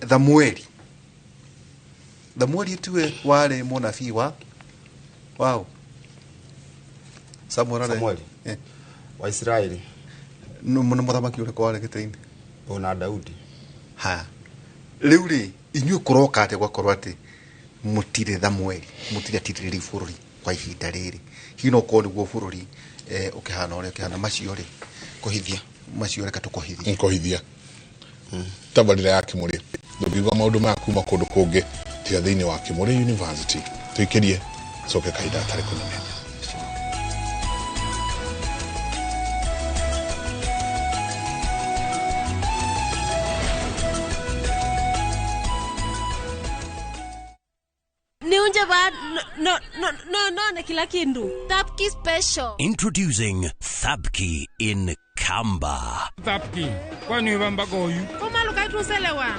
Thamueli. Thamueli tiwe warĩ mũnabii wa wao Samuel. Samueli wa Israeli. Nĩ mũthamaki ũrĩkũ warĩ gĩtĩ-inĩ? Ona Daudi. Ha. Rĩu rĩ inyuĩ kũroka atĩ gwakorwo atĩ mũtirĩ Thamueli, mũtirĩ atirĩrĩri bũrũri kwa ihinda rĩrĩ. Hihi no korwo nĩguo bũrũri ũkĩhana ũrĩa ũkĩhana, macio rĩ kũhithia, macio reka tũkũhithie. Kũhithia. Tabarĩra ya Kĩmũrĩ ndũngĩigua maũndũ maya kuma kũndũ kũngĩ tiga thĩinĩ wa Kĩmũrĩ University. Tũikĩrie coke kahinda gatarĩ kũnene. Niunje ba no no no no na kila kindu. Thapki special. Introducing Thabki in Kamba.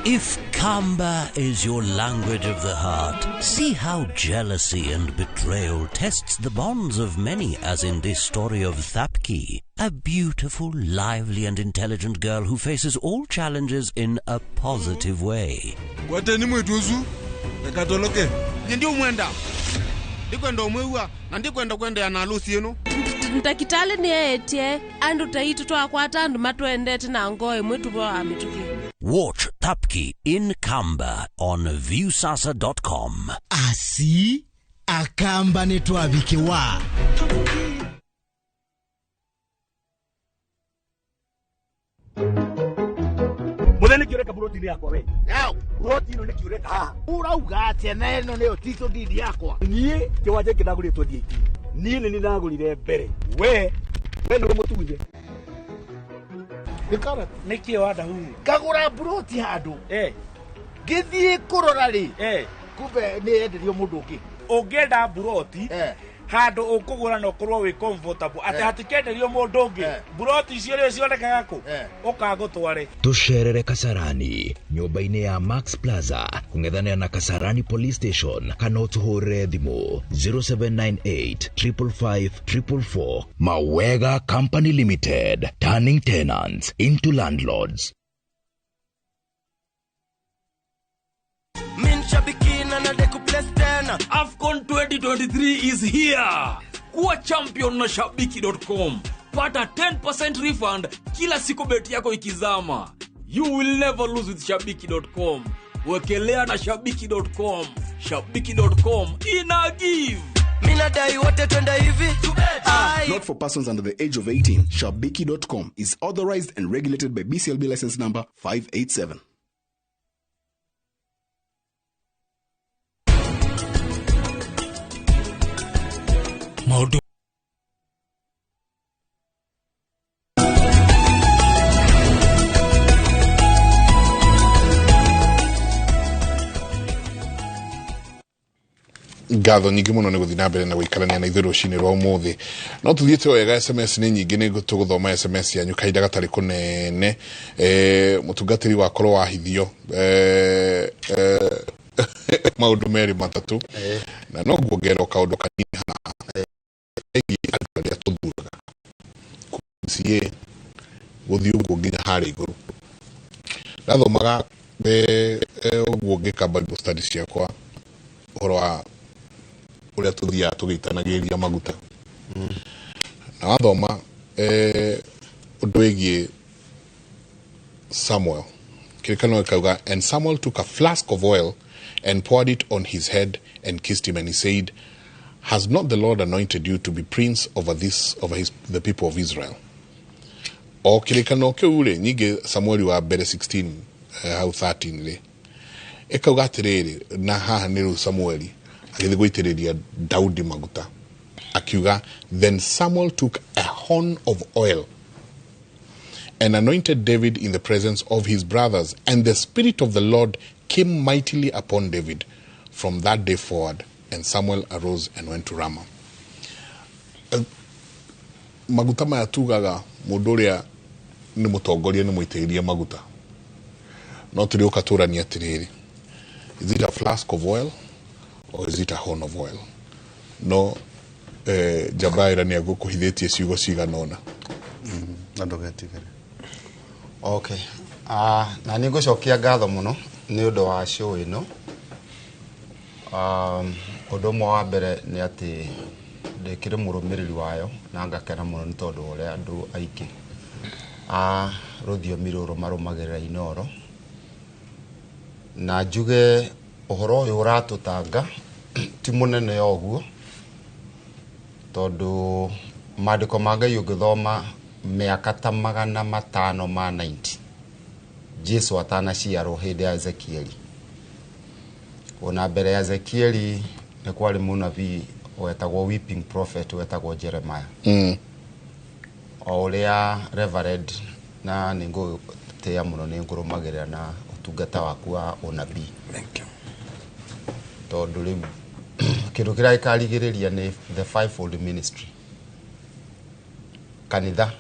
If Kamba is your language of the heart, see how jealousy and betrayal tests the bonds of many, as in this story of Thapki, a beautiful, lively and intelligent girl who faces all challenges in a positive way. Ndakitali ni etie andu taitu twakwata andu matwendete na ngoe mwitu wa mituki. Watch Thapki in Kamba on viewsasa.com. Asi akamba netwabikiwa. Mutheni kiureka buroti yakwa we. Buroti ino nikiureka haha. Urauga atia na ino niyo title deed yakwa. Nie kiwanja kidagurire 2018. Nie ni ndagurire mbere. We nĩ mutunye. Nikara niki wanda huu. Kagura buroti handu. Ngithie kurora ri. Kumbe ni enderio mundu ungi. Ungienda buroti. Handu ukugura na ukorwo wi comfortable ati hatikenderio mundu ungi. Buroti icio ri cionekaga ku ukangutware. Tucerere Kasarani nyumba-inĩ ya Max Plaza kung'ethanĩra na Kasarani Police Station kana ũtũhũrĩre thimũ 0798 555 444. Mawega Company Limited, turning tenants into landlords. AFCON 2023 is here. Kuwa champion na shabiki.com. Pata 10% refund kila siku bet yako ikizama. You will never lose with shabiki.com. Wekelea na shabiki.com. Shabiki.com ina give. Mina dai wote twende hivi. Not for persons under the age of 18. Shabiki.com is authorized and regulated by BCLB license number 587. Maundu Ngatho nyingĩ mũno nĩ gũthiĩ na mbere na gũikarania na ithuĩ rũcinĩ rwa ũmũthĩ. No tũthiĩte wega, SMS nĩ nyingĩ, nĩ tũgũthoma SMS yanyu kahinda gatarĩ kũnene. Mũtungatĩri wakorwo wahithio maũndũ merĩ matatũ, na no nguongerera kaũndũ kanini haha ĩgiĩ andũ arĩa tũthuraga MCA gũthiĩ ũguo nginya harĩa igũrũ. Ndathomaga ũguo ngĩka Bible studies ciakwa ũhoro wa ũrĩa tũthiaga tũgĩitanagĩrĩria maguta. Na wathoma ũndũ wĩgiĩ Samuel, kĩrĩkanĩro gĩkauga, and Samuel took a flask of oil and poured it on his head and kissed him, and he said, has not the Lord anointed you to be prince over this, over his, the people of Israel? O kĩrĩkanĩro kĩu rĩ, nyingĩ Samueli wa mbere 16 hau 13 rĩ, ĩkauga atĩrĩrĩ, na haha nĩ rĩu Samueli agĩthiĩ gũitĩrĩria Daudi maguta, akiuga, then Samuel took a horn of oil and anointed David in the presence of his brothers, and the Spirit of the Lord came mightily upon David from that day forward, and Samuel arose and went to Ramah. Maguta maya tugaga mũndũ ũrĩa nĩ mũtongoria nĩ mũitĩrĩrie maguta, no tũrĩũka tũranie atĩrĩrĩ, is it a flask of oil or is it a horn of oil? No Jabaira nĩ agũkũhithĩtie ciugo cigana ũna. Na ndũgetigĩre. Okay. Na nĩ ngũcokia ngatho mũno nĩ ũndũ wa show ĩno. Ũndũ ũmwe wa mbere nĩ atĩ ndĩkĩrĩ mũrũmĩrĩri wayo na ngakena mũno nĩ tondũ wa ũrĩa andũ aingĩ a rũthiomi rũrũ marũmagĩrĩra Inooro. Na njuge ũhoro ũyũ ũratũtanga ti mũnene ũguo, tondũ maandĩko ma Ngai ũngĩthoma mĩaka ta 590 Jesu atanaciarwo hĩndĩ ya Ezekieli. Ona mbere ya Ezekieli nĩ kwarĩ mũnabii wetagwo weeping prophet wetagwo Jeremiah. O ũrĩa Reverend na nĩ ngũtĩĩa mũno nĩ ngũrũmagĩrĩra na ũtungata waku wa ũnabii. Thank you. Tondũ rĩu kĩndũ kĩrĩa gĩkarigĩrĩria nĩ the fivefold ministry. Kanitha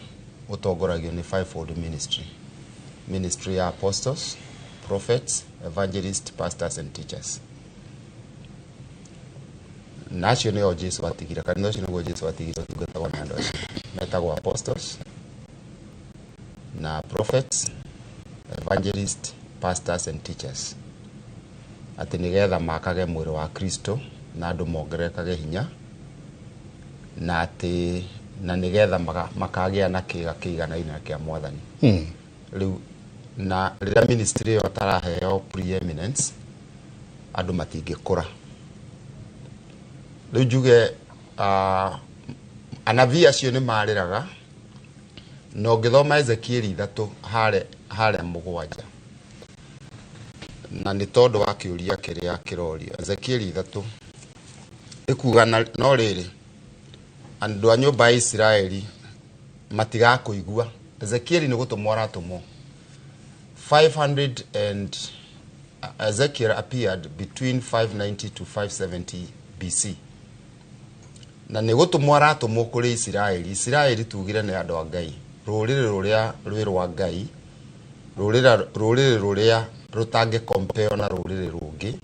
ũtongoragio nĩ fivefold ministry, ministry ya apostles, prophets, evangelists, pastors and teachers. Na acio nĩo Jesu atigire, kanitha ũcio nĩguo Jesu atigire ũtungatagwo nĩ andũ acio metagwo apostles na prophets, evangelists, pastors and teachers, atĩ nĩgetha makage mwĩrĩ wa Kristo na andũ mongererekage hinya, na atĩ na nĩgetha makagĩa na kĩga kĩiganaine kĩa Mwathani. Rĩu na rĩrĩa ministry ĩyo ĩtaraheo preeminence, andũ matingĩkũra. Rĩu njuge anabii acio nĩ marĩraga, na ũngĩthoma Ezekieli 3 harĩa 7, na nĩ tondũ wa kĩũria kĩrĩa kĩrorio. Ezekieli 3 ĩkuga no rĩrĩ, andũ a nyũmba ya Isiraeli matigakũigua. Ezekieli nĩ gũtũmwo aratũmwo. 500 and Ezekiel appeared between 590 to 570 BC. Na nĩ gũtũmwo aratũmwo kũrĩ Isiraeli. Isiraeli tugire nĩ andũ a Ngai, rũrĩrĩ rũrĩa rwĩ rwa Ngai, rũrĩrĩ rũrĩa rũtangĩ compare na rũrĩrĩ rũngĩ.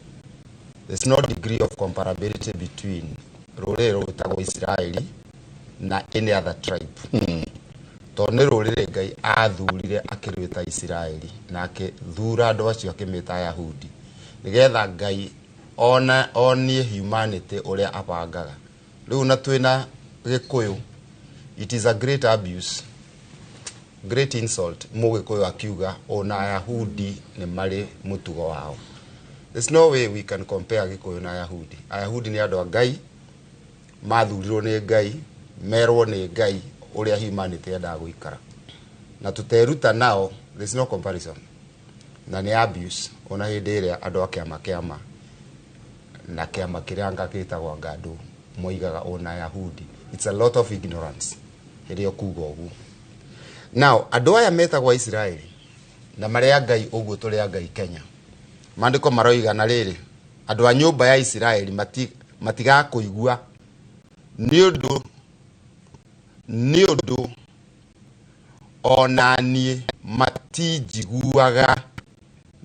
There's no degree of comparability between rũrĩrĩ rwĩtagwo Isiraeli na any other tribe. Tondũ nĩ rũrĩrĩ Ngai athurire akĩrwĩta Isiraeli, na akĩthura andũ acio akĩmĩta Ayahudi, nĩgetha Ngai ona onie humanity ũrĩa abangaga. Rĩu na twĩna Gĩkũyũ, it is a great abuse, great insult Mũgĩkũyũ akiuga ona Ayahudi nĩ marĩ mũtugo wao. There's no way we can compare Gĩkũyũ na Ayahudi. Ayahudi nĩ andũ a Ngai, mathurirwo nĩ Ngai, merwo nĩ Ngai ũrĩa humanity yendaga gũikara, na tũteruta nao, there's no comparison. Na nĩ abuse ona hĩndĩ ĩrĩa andũ a kĩama kĩama na kĩama kĩrĩa anga gĩtagwo ngandũ moigaga ona Ayahudi. It's a lot of ignorance ĩrĩa ũkuga ũguo. Now andũ aya metagwo Isiraeli na marĩ a Ngai ũguo tũrĩ a Ngai Kenya, maandĩko maroiga na rĩrĩ, andũ a nyũmba ya Isiraeli matigakũigua nĩ ũndũ ona niĩ matinjiguaga,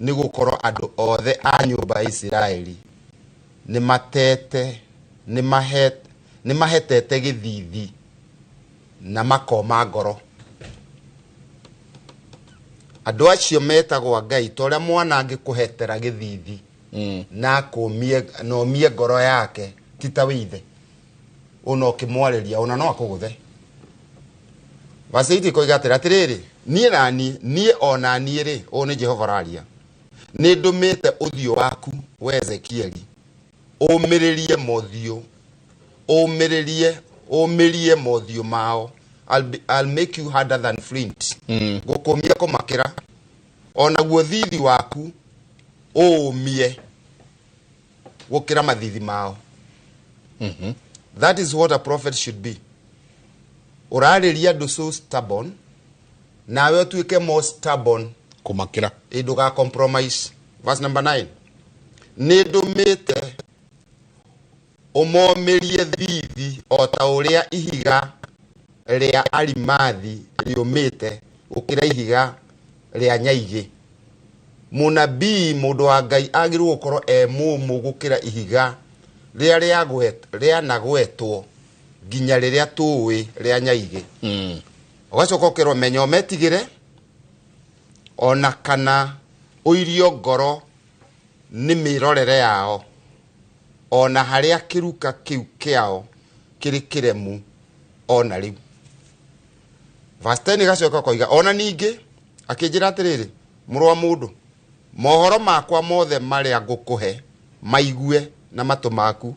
nĩ gũkorwo andũ othe a nyũmba ya Isiraeli nĩ mahetete gĩthithi na makoma ngoro. Andũ acio metagwo Ngai ta ũrĩa mwana angĩkũhetera gĩthithi na omie ngoro yake, ti ta wĩ ithe ona ũkĩmwarĩria ona no akũgũthe. Verse 8 ĩkoiga atĩrĩ, atĩrĩrĩ, niĩ na niĩ ona niĩ rĩ, ũũ nĩ Jehova araria, nĩ ndũmĩte ũthiũ waku we Ezekieli ũmĩrĩrie mothiũ, ũmĩrie mothiũ mao. I'll make you harder than flint. Gũkũmia kũmakĩra, onaguo thithi waku ũũmie gũkĩra mathithi mao. That is what a prophet should be. Ũrarĩria andũ so stubborn, nawe ũtuĩke more stubborn kũmakĩra, ndũga compromise. Verse number 9, nĩ ndũmĩte ũmomĩrie thithi o ta ũrĩa ihiga rĩa arimathi rĩũmĩte gũkĩra ihiga rĩa nyaigĩ. Mũnabii mũndũ wa Ngai agĩrĩirwo gũkorwo e mũmũ gũkĩra ihiga rĩrĩa rĩanagwetwo nginya rĩrĩa tũĩ rĩa nyaigĩ. Ũgacoka ũkerwo menya ũmetigĩre ona kana ũirio ngoro nĩ mĩrorere yao, ona harĩa kĩruka kĩu kĩao kĩrĩ kĩremu ona rĩu. Verse 10 ĩgacoka koiga, ona ningĩ akĩnjĩra atĩrĩrĩ, mũrũ wa mũndũ, mohoro makwa mothe marĩa ngũkũhe maigue na matũ maku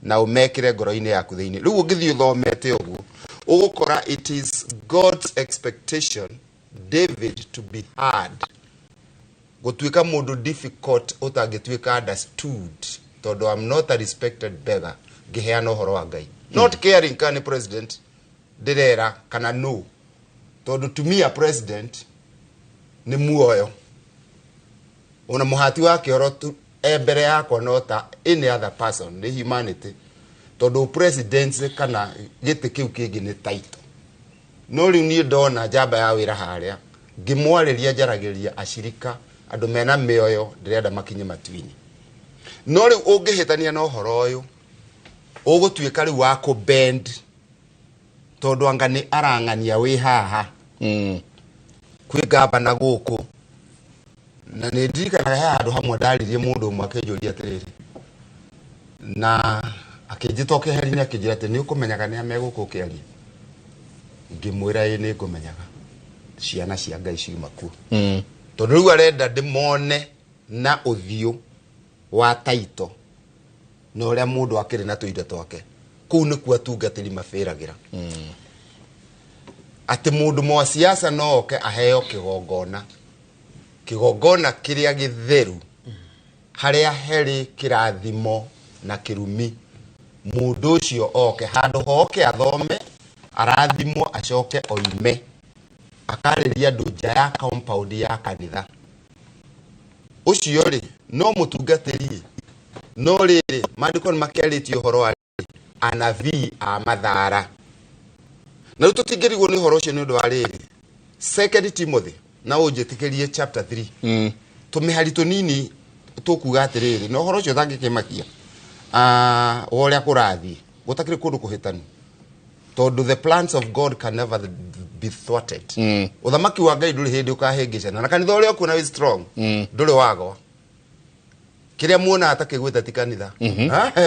na ũmekĩre ngoro-inĩ yaku thĩinĩ. Rĩu ũngĩthiĩ ũthomete ũguo ũgũkora it is God's expectation David to be hard, gũtuĩka mũndũ difficult ũtangĩtuĩka understood, tondũ I'm not a respected beggar ngĩheana ũhoro wa Ngai. Not caring kana nĩ president ndĩrera kana no, tondũ to me a president nĩ muoyo ona mũhati wa kĩoro e mbere yakwa no ta any other person, nĩ humanity, tondũ presidency kana gĩtĩ kĩu kĩngĩ nĩ title. No rĩu niĩ ndona njamba ya wĩra harĩa ngĩmwarĩria njaragĩria acirika andũ mena mĩoyo ndĩrenda makinye matu-inĩ. No rĩu ũngĩhĩtania na ũhoro ũyũ ũgũtuĩka rĩu wa kũ-bend tondũ anga nĩ arang'ania wĩ haha kwĩ ngavana gũkũ. Na nĩ ndirikanaga he handũ hamwe ndaririe mũndũ ũmwe akĩnjũria atĩrĩrĩ, na akĩnjĩta keheri-inĩ akĩnjĩra atĩ nĩ ũkũmenyaga nĩ a megũkũ ũkĩaria. Ngĩmwĩra ĩĩ nĩ ngũmenyaga ciana cia Ngai ciuma kuo. Tondũ rĩu arenda ndĩmone na ũthiũ wa taito na ũrĩa mũndũ akĩrĩ na tũindo twake. Kũu nĩkuo atungatĩri mabĩragĩra. Atĩ mũndũ mwa siasa no oke aheo kĩgongona, kĩgongona kĩrĩa gĩtheru harĩa herĩ kĩrathimo na kĩrumi. Mũndũ ũcio oke handũ hoke athome arathimwo acoke oime akarĩria andũ nja ya compound ya kanitha. Ũcio rĩ no mũtungatĩri, no rĩrĩ maandĩko nĩ makĩarĩtie ũhoro wa anabii a mathara. Na rĩu tũtingĩrigwo nĩ ũhoro ũcio nĩ ũndũ wa rĩrĩ Second Timothy na ũnjĩtĩkĩrie chapter 3 tũmĩhari tũnini tũkuga atĩrĩrĩ na ũhoro ũcio ũtangĩkĩmakia wa ũrĩa kũrathiĩ gũtakĩrĩ kũndũ kũhĩtanu tondũ the plans of God can never be thwarted. Ũthamaki wa Ngai ndũrĩ hĩndĩ ũkahĩngĩcana na kanitha ũrĩa ũkuona wĩ strong ndũrĩ wagwa. Kĩrĩa muonaga ta kĩgwĩte ti kanitha.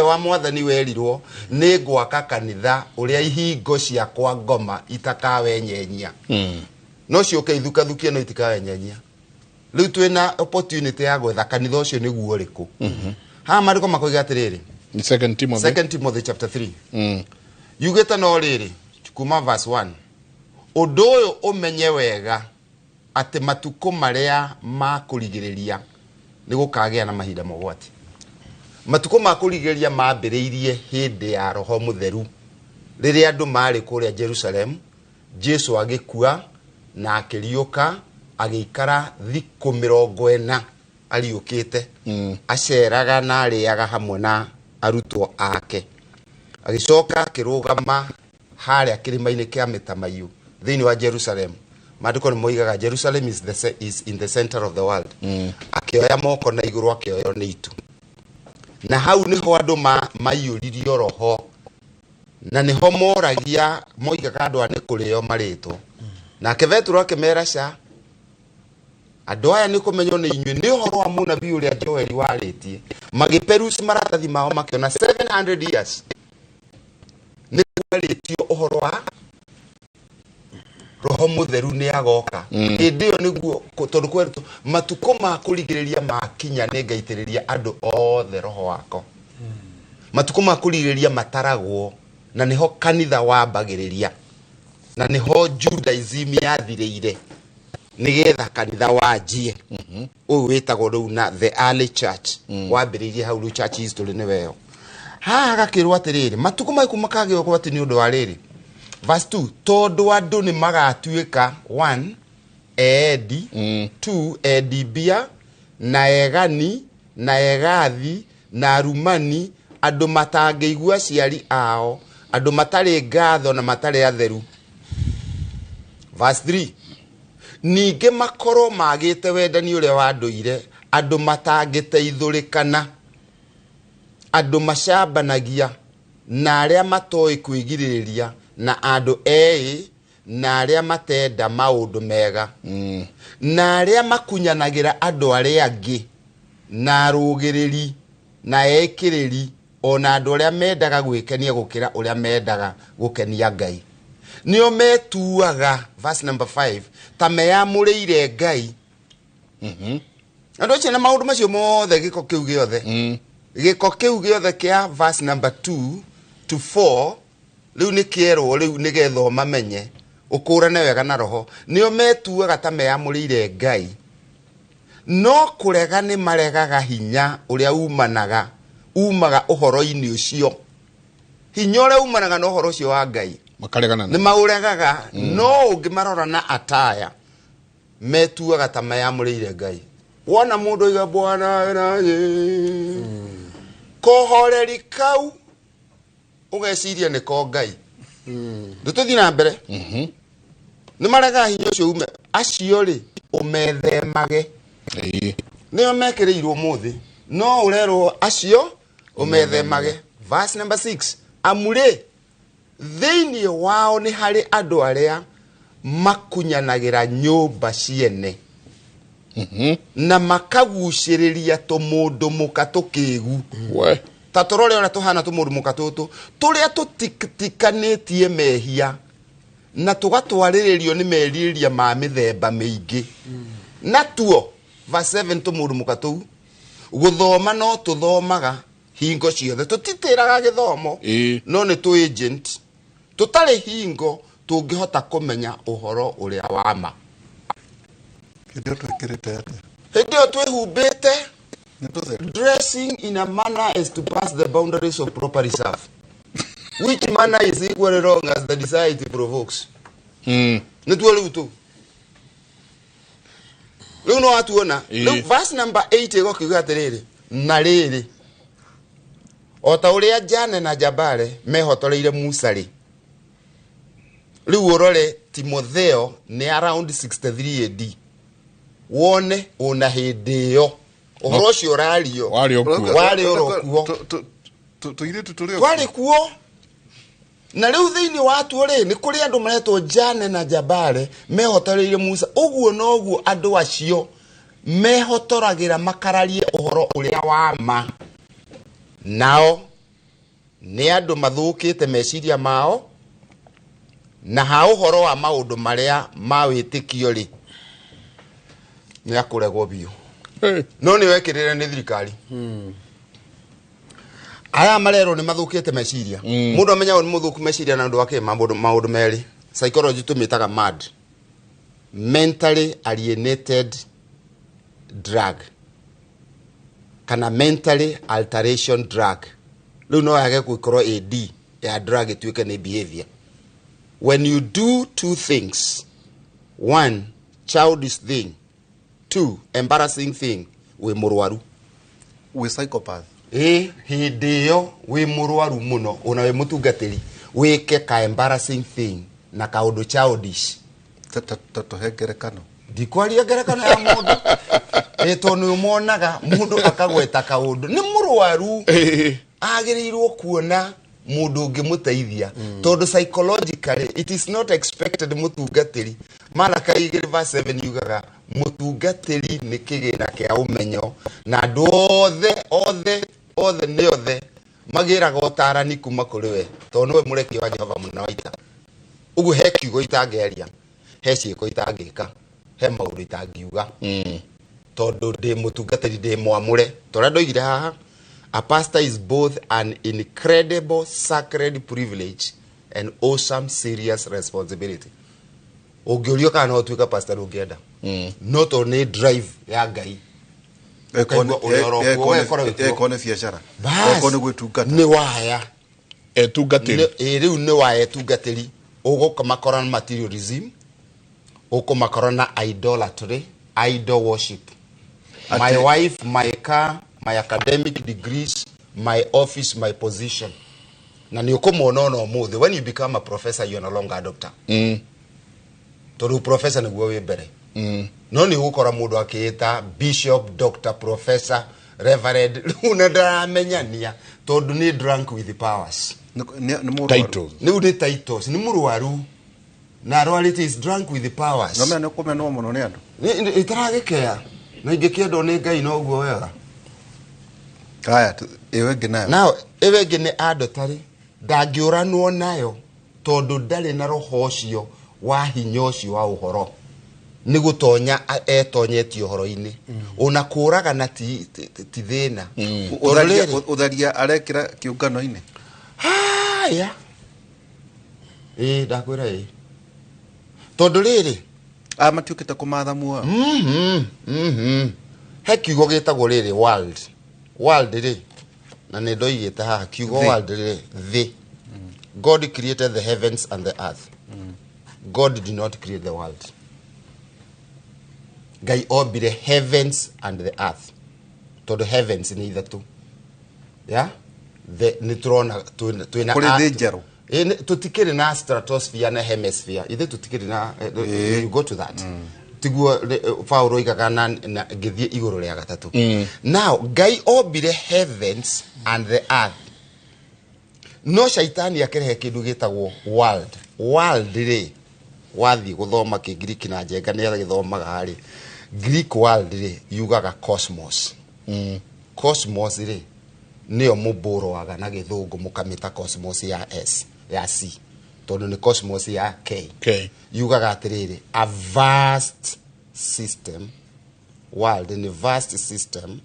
Wa mwathani werirwo nĩ ngwaka kanitha ũrĩa ihingo ciakwa ngoma itakawenyenyia. No ciũke ithukathukie no itikawenyenyia. Rĩu twĩna opportunity ya gwetha kanitha ũcio nĩguo ũrĩkũ. Haha maandĩko makoiga atĩrĩrĩ, Second Timothy. Second Timothy chapter 3 yugĩte no rĩrĩ kuma verse 1 ũndũ ũyũ ũmenye wega atĩ matukũ marĩa ma kũrigĩrĩria nĩ gũkagĩa na mahinda mogwati. Matukũ ma kũrigĩrĩria mambĩrĩirie hĩndĩ ya Roho Mũtheru rĩrĩa andũ marĩ kũrĩa Jerusalem. Jesu agĩkua na akĩriũka agĩikara thikũ 40 ariũkĩte. Aceraga na arĩaga hamwe na arutwo ake. Agĩcoka akĩrũgama harĩa kĩrĩma-inĩ kĩa mĩtamaiyũ thĩinĩ wa Jerusalem. Maandĩko nĩ moigaga Jerusalem is in the center of the world. Akĩoya moko na igũrũ akĩoywo nĩ itu. Na hau nĩho andũ maiyũririo roho na nĩho moragia moigaga andũ aya nĩ kũrĩo marĩtwo. Nake Petero akĩmera ca andũ aya nĩ kũmenywo nĩ inyuĩ nĩ ũhoro wa mũnabii ũrĩa Joeli warĩtie. Magĩperuci maratathi mao makĩona 700 years nĩ kwarĩtio ũhoro wa Roho Mũtheru nĩ agoka. Hĩndĩ ĩyo nĩguo tondũ kwerĩtwo matukũ ma kũrigĩrĩria makinya nĩ ngaitĩrĩria andũ othe roho wako. Matukũ ma kũrigĩrĩria mataragwo na nĩho kanitha wambagĩrĩria na nĩho Judaism yathirĩire nĩgetha kanitha wanjie. Ũyũ wĩtagwo rĩu na the early church wambĩrĩirie hau rĩu church history nĩwe ĩyo. Haha gakĩrwo atĩrĩrĩ matukũ maku makagĩa ũgwati nĩ ũndũ wa rĩrĩ verse 2 tondũ andũ nĩ magatuĩka 1 endi 2 endi mbia na egani na egathi na arumani andũ matangĩigua aciari ao andũ matarĩ ngatho na matarĩ atheru. Verse 3 ningĩ makorwo magĩte wendani ũrĩa wa ndũire andũ matangĩteithũrĩkana andũ macambanagia na arĩa matoĩ kwĩgirĩrĩria na andũ eĩ na arĩa matenda maũndũ mega na arĩa makunyanagĩra andũ arĩa angĩ na arũgĩrĩri na ekĩrĩri ona andũ arĩa mendaga gwĩkenia gũkĩra ũrĩa mendaga gũkenia Ngai. Nĩo metuaga verse number 5 ta meyamũrĩire Ngai. Andũ acio na maũndũ macio mothe gĩko kĩu gĩothe gĩko kĩu gĩothe kĩa verse number 2 to 4 rĩu nĩ kĩerwo rĩu nĩgetha ũmamenye ũkũrane wega na roho. Nĩo metuaga ta meyamũrĩire Ngai no kũrega nĩ maregaga hinya ũrĩa umanaga umaga ũhoro-inĩ ũcio. Hinya ũrĩa umanaga na ũhoro ũcio wa Ngai makaregana nĩ maũregaga. No ũngĩmarora na ataya metuaga ta meyamũrĩire Ngai. Wona mũndũ oiga Bwana naye kohoreri kau ũgeciria nĩ ko Ngai. Ndũtũthiĩ na mbere. Nĩ maregaga hinya ũcio ume acio rĩ ũmethemage. Nĩo mekĩrĩirwo mũthĩ no ũrerwo acio ũmethemage. Verse number 6 amurĩ thĩinĩ wao nĩ harĩ andũ arĩa makunyanagĩra nyũmba ciene na makagucĩrĩria tũmũndũ mũka tũkĩgu. Ta tũrore ũrĩa tũhana tũmũndũ mũka tũtũ tũrĩa tũtitikanĩtie mehia na tũgatwarĩrĩrio nĩ merirĩria ma mĩthemba mĩingĩ. Na tuo verse 7 tũmũndũ mũka tũu gũthoma no tũthomaga hingo ciothe tũtitĩraga gĩthomo no nĩ tũ agent tũtarĩ hingo tũngĩhota kũmenya ũhoro ũrĩa wa ma. Hĩndĩ ĩyo twĩkĩrĩte atĩa? Hĩndĩ ĩyo twĩhumbĩte dressing in a manner as to pass the boundaries of proper reserve, which manner is equally wrong as the desire it provokes. Nĩtuo rĩu tũu rĩu no watuona. Rĩu verse number 8 ĩgokiuga atĩrĩrĩ na rĩrĩ o ta ũrĩa Jane na Jambare mehotoreire Musa rĩ rĩu ũrore Timotheo nĩ around 63 AD wone ona hĩndĩ ĩyo ũhoro ũcio ũrario warĩ oro kuo twarĩ kuo. Na rĩu thĩinĩ watuo rĩ nĩ kũrĩ andũ maretwo Jane na Jambare mehotoreire Musa. Ũguo noguo andũ acio mehotoragĩra makararie ũhoro ũrĩa wa ma. Nao nĩ andũ mathũkĩte meciria mao na ha ũhoro wa maũndũ marĩa ma wĩtĩkio rĩ nĩ akũregwo biũ. No nĩ wekĩrĩre nĩ thirikari. Aya marerwo nĩ mathũkĩte meciria. Mũndũ amenyaga nĩ mũthũku meciria na ũndũ wa kĩ maũndũ merĩ. Psychology tũmĩtaga MAD, mentally alienated drug kana mentally alteration drug. Rĩu no yage gũkorwo AD ya drug ĩtuĩke nĩ behavior. When you do two things, one, childish thing, two, embarrassing thing, wĩ mũrwaru. Wĩ psychopath. Hĩndĩ ĩyo wĩ mũrwaru mũno ona wĩ mũtungatĩri wĩke ka embarrassing thing na kaũndũ childish. Tũhe ngerekano. Ndikwaria ngerekano ya mũndũ. Tondũ nĩ ũmonaga mũndũ akagweta kaũndũ nĩ mũrwaru agĩrĩirwo kuona mũndũ ũngĩmũteithia tondũ psychologically it is not expected mũtungatĩri. Malaka 2 verse 7 yugaga mũtungatĩri nĩ kĩgĩna kĩa ũmenyo na andũ othe othe othe nĩ othe magĩraga ũtarani kuma kũrĩ we tondũ nĩwe mũreki wa Jehova mũnene wa ita. Ũguo he kiugo itangĩaria, he ciĩko itangĩka, he maũndũ itangiuga tondũ ndĩ mũtungatĩri ndĩ mwamũre. Torĩa ndoigire haha, a pastor is both an incredible sacred privilege and awesome serious responsibility. Ũngĩũrio kana no ũtuĩke pastor ũngĩenda no tondũ nĩ drive ya Ngai. Eko nĩ biacara, eko nĩ gwĩtungata, nĩ waya etungatĩri. Rĩu nĩ waya etungatĩri. Ũgũkamakora na materialism, ũkũmakora na idolatry, idol worship. My wife, my car, my academic degrees, my office, my position. Na nĩ ũkũmona ona ũmũthĩ when you become a professor you are no longer a doctor. Tondũ professor nĩguo wĩ mbere. No nĩ ũgũkora mũndũ akĩĩta bishop, doctor, professor, reverend rĩu na ndaramenyania tondũ nĩ drunk with the powers. Titles. Rĩu nĩ titles, nĩ mũrwaru na arwarĩte is drunk with the powers. No mena nĩ kũmenwo mũno nĩ andũ. Ĩtaragĩkea na ingĩkĩendwo nĩ Ngai noguo wega. Haya, ĩyo ĩngĩ nayo. Nao ĩyo ĩngĩ nĩ adultery, ndangĩũranwo nayo tondũ ndarĩ na roho ũcio wa hinya ũcio wa ũhoro. Nĩ gũtonya etonyetie ũhoro-inĩ. Ona kũragana ti thĩna. Ũtharia arekĩra kĩũngano-inĩ. Haya. Ndakwĩra ĩ. Tondũ rĩrĩ matiũkĩte kũmatha muoyo. He kiugo gĩtagwo rĩrĩ world. World rĩ na nĩ ndoigĩte haha kiugo world rĩ thĩ. God created the heavens and the earth. God did not create the world. Ngai ombire heavens and the earth. Tondũ heavens nĩ ithatũ. Yeah? The nĩ tũrona twĩna kũrĩ thĩ njerũ. Tũtikĩrĩ na stratosphere na hemisphere ithe tũtikĩrĩ na you go to that tiguo Paulo oigaga na ngĩthiĩ igũrũ rĩa gatatũ. Now Ngai ombire heavens and the earth, no shaitani akĩrehe kĩndũ gĩtagwo world. World rĩ, wathiĩ gũthoma kĩngiriki na njenga nĩ agĩthomaga rĩ, Greek world rĩ yugaga cosmos. Cosmos rĩ nĩyo mũmbũrwaga na gĩthũngũ mũkamĩta cosmos ya S ya C, tondũ nĩ cosmos ya K. Yugaga atĩrĩrĩ, a vast system, world nĩ vast system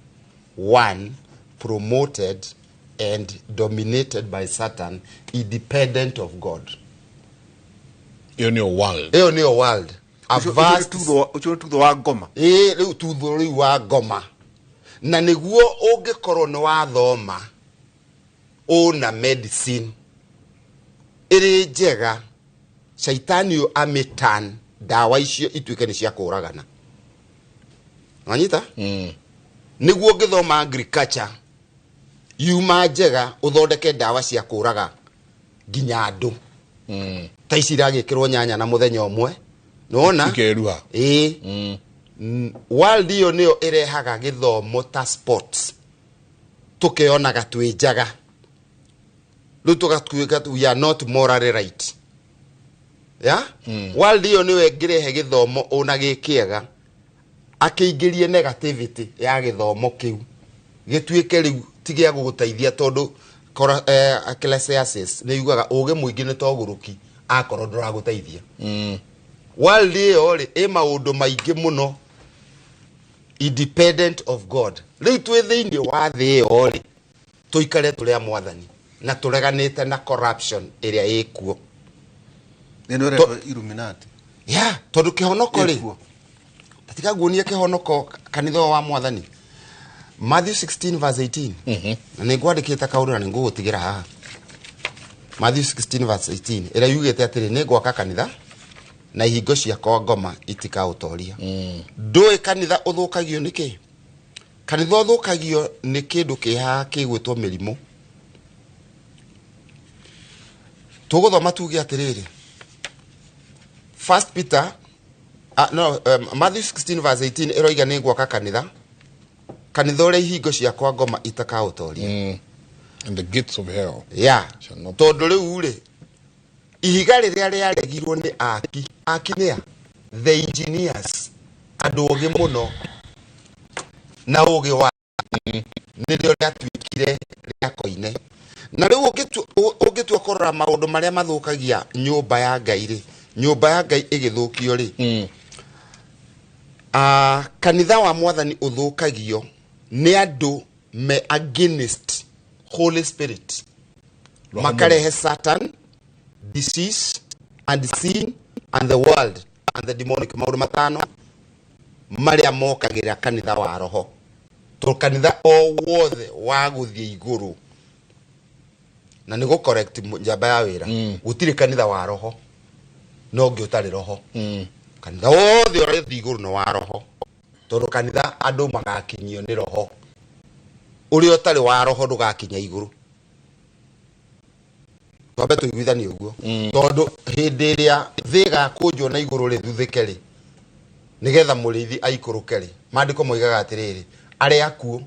one promoted and dominated by Satan, independent of God. Ĩyo nĩyo world. Ĩyo nĩyo world. A vast ũcio tutho wa ngoma. Ĩĩ, rĩu tutho rĩu wa ngoma. Na nĩguo ũngĩkorwo nĩ wathoma ũna medicine ĩrĩ njega, shaitani ũyũ amĩtan ndawa icio ituĩke nĩ cia kũũragana. Wanyita? Nĩguo ũngĩthoma agriculture yuma njega ũthondeke ndawa cia kũũraga nginya andũ. Ta ici iragĩkĩrwo nyanya na mũthenya ũmwe. Nĩwona? Ikeruha. Ĩĩ. World ĩyo nĩyo ĩrehaga gĩthomo ta sports. Tũkeonaga twĩ njaga. Rĩu tũgatuĩka we are not morally right. Yeah? World ĩyo nĩyo ĩngĩrehe gĩthomo ona gĩ kĩega, akĩingĩrie negativity ya gĩthomo kĩu gĩtuĩke rĩu ti gĩa gũgũteithia, tondũ Ecclesiastes nĩ yugaga ũgĩ mũingĩ nĩ togũrũki akorwo ndũragũteithia. World ĩyo rĩ ĩ maũndũ maingĩ mũno independent of God. Rĩu twĩ thĩinĩ wa thĩ ĩyo rĩ, tũikare tũrĩ a mwathani na tũreganĩte na corruption ĩrĩa ĩkuo. Nĩ ĩretwo Illuminati. Yeah, tondũ kĩhonoko rĩ, tatiga nguonie kĩhonoko kanitha wa mwathani. Matthew 16 verse 18. Na nĩ ngwandĩkĩte kaũndũ na nĩ ngũgũtigĩra haha. Matthew 16 verse 18 ĩrĩa yugĩte atĩrĩ, nĩ ngwaka kanitha na ihingo ciakwa ngoma itikaũtoria. Ndũĩ kanitha ũthũkagio nĩ kĩ? Kanitha ũthũkagio nĩ kĩndũ kĩ haha kĩgwĩtwo mĩrimũ. Tũgũthoma tuge atĩrĩrĩ, First Peter, Matthew 16 verse 18 ĩroiga nĩ ngwaka kanitha, kanitha ũrĩa ihingo ciakwa ngoma itakaũtoria. And the gates of hell. Yeah. Tondũ rĩu rĩ, ihiga rĩrĩa rĩaregirwo nĩ aki, aki nĩ a? The engineers, andũ ogĩ mũno na ũgĩ wa nĩrĩo rĩatuĩkire rĩa koine. Na rĩu ũngĩtua kũrora maũndũ marĩa mathũkagia nyũmba ya Ngai rĩ, nyũmba ya Ngai ĩgĩthũkio rĩ, kanitha wa mwathani ũthũkagio nĩ andũ me against Holy Spirit, makarehe Satan, disease and sin and the world and the demonic. Maũndũ matano marĩa mokagĩra kanitha wa roho. To kanitha o wothe wa gũthiĩ igũrũ, na nĩ gũ correct njamba ya wĩra, gũtirĩ kanitha wa roho no ũngĩ ũtarĩ roho. Kanitha wothe ũrathiĩ igũrũ nĩ wa roho, tondũ kanitha andũ magakinyio nĩ roho. Ũrĩa ũtarĩ wa roho ndũgakinya igũrũ. Twambe tũiguithanie ũguo, tondũ hĩndĩ ĩrĩa thĩ ĩgakũnjwo na igũrũ rĩthuthĩke rĩ, nĩgetha mũrĩithi aikũrũke rĩ, maandĩko moigaga atĩrĩrĩ, arĩa akuũ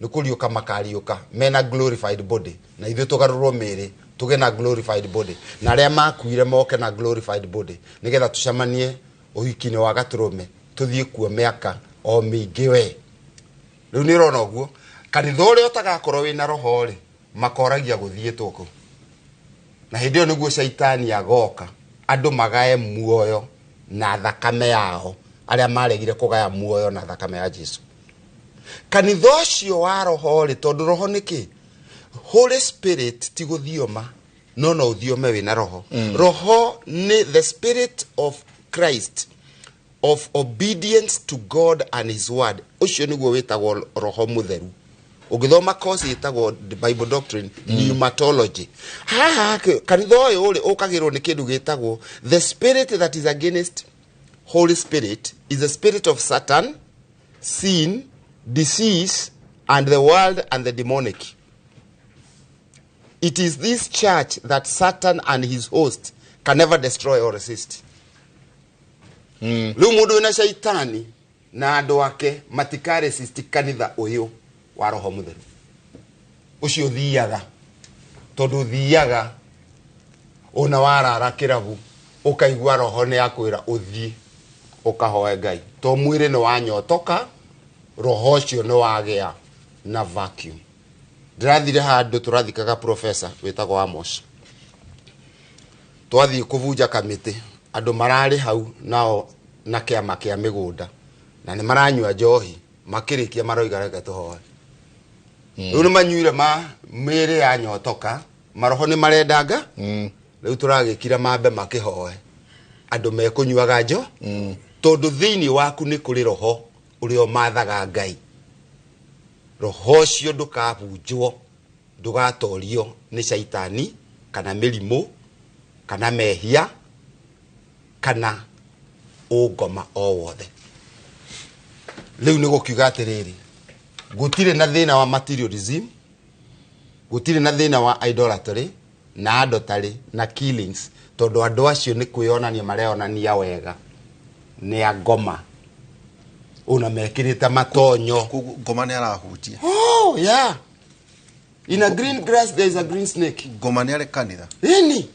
nĩ kũriũka makariũka mena glorified body, na ithuĩ tũgarũrwo mĩĩrĩ tũgĩe na glorified body, na arĩa makuire moke na glorified body, nĩgetha tũcemanie ũhiki-inĩ wa gatũrũme, tũthiĩ kuo mĩaka o mĩingĩ we. Rĩu nĩ ũrona ũguo, kanitha ũrĩa ũtagakorwo wĩna roho rĩ, makoragia gũthiĩtwo kũ. Na hĩndĩ ĩyo nĩguo shaitani agoka, andũ magae muoyo na thakame yao, arĩa maregire kũgaya muoyo na thakame ya Jesu. Kanitha ũcio wa roho rĩ, tondũ roho nĩ kĩ? Holy Spirit ti gũthioma, no no ũthiome wĩna roho. Roho nĩ the spirit of Christ, of obedience to God and his word. Ũcio nĩguo wĩtagwo roho mũtheru. Ũngĩthoma course ĩtagwo Bible Doctrine, Pneumatology. Haha kanitha ũyũ rĩ, ũkagĩrwo nĩ kĩndũ gĩtagwo the spirit that is against Holy Spirit is the spirit of Satan, sin, disease, and the world and the demonic. It is this church that Satan and his host can never destroy or resist. Rĩu mũndũ wĩna shaitani na andũ ake matikaresist kanitha ũyũ wa Roho Mũtheru. Ũcio thiaga tondũ thiaga ona warara kĩrabu ũkaigua roho nĩ akwĩra ũthiĩ ũkahoe Ngai to mwĩrĩ nĩ wanyotoka, roho ũcio nĩ wagĩa na vacuum. Ndĩrathire handũ tũrathikaga professor wĩtagwo Amos, twathiĩ kũbunja kamĩtĩ, andũ mararĩ hau nao na kĩama kĩa mĩgũnda na nĩ maranyua njohi, makĩrĩkia maroiga reke tũhoe. Rĩu nĩ manyuire ma mĩĩrĩ ya nyotoka, maroho nĩ marendanga. Rĩu tũragĩkira mambe makĩhoe andũ mekũnyuaga njo, tondũ thĩinĩ waku nĩ kũrĩ roho ũrĩa ũmathaga Ngai. Roho ũcio ndũkabunjwo, ndũgatorio nĩ caitani kana mĩrimũ kana mehia kana ũngoma o wothe. Rĩu nĩ gũkiuga atĩrĩrĩ, gũtirĩ na thĩna wa materialism, gũtirĩ na thĩna wa idolatry na adultery na killings, tondũ andũ acio nĩ kwĩonania mareonania wega nĩ angoma ona mekĩrĩte matonyo. Ngoma nĩ arahunjia. Oh yeah, in a green grass there is a green snake. Ngoma nĩ arĩ kanitha. Ĩni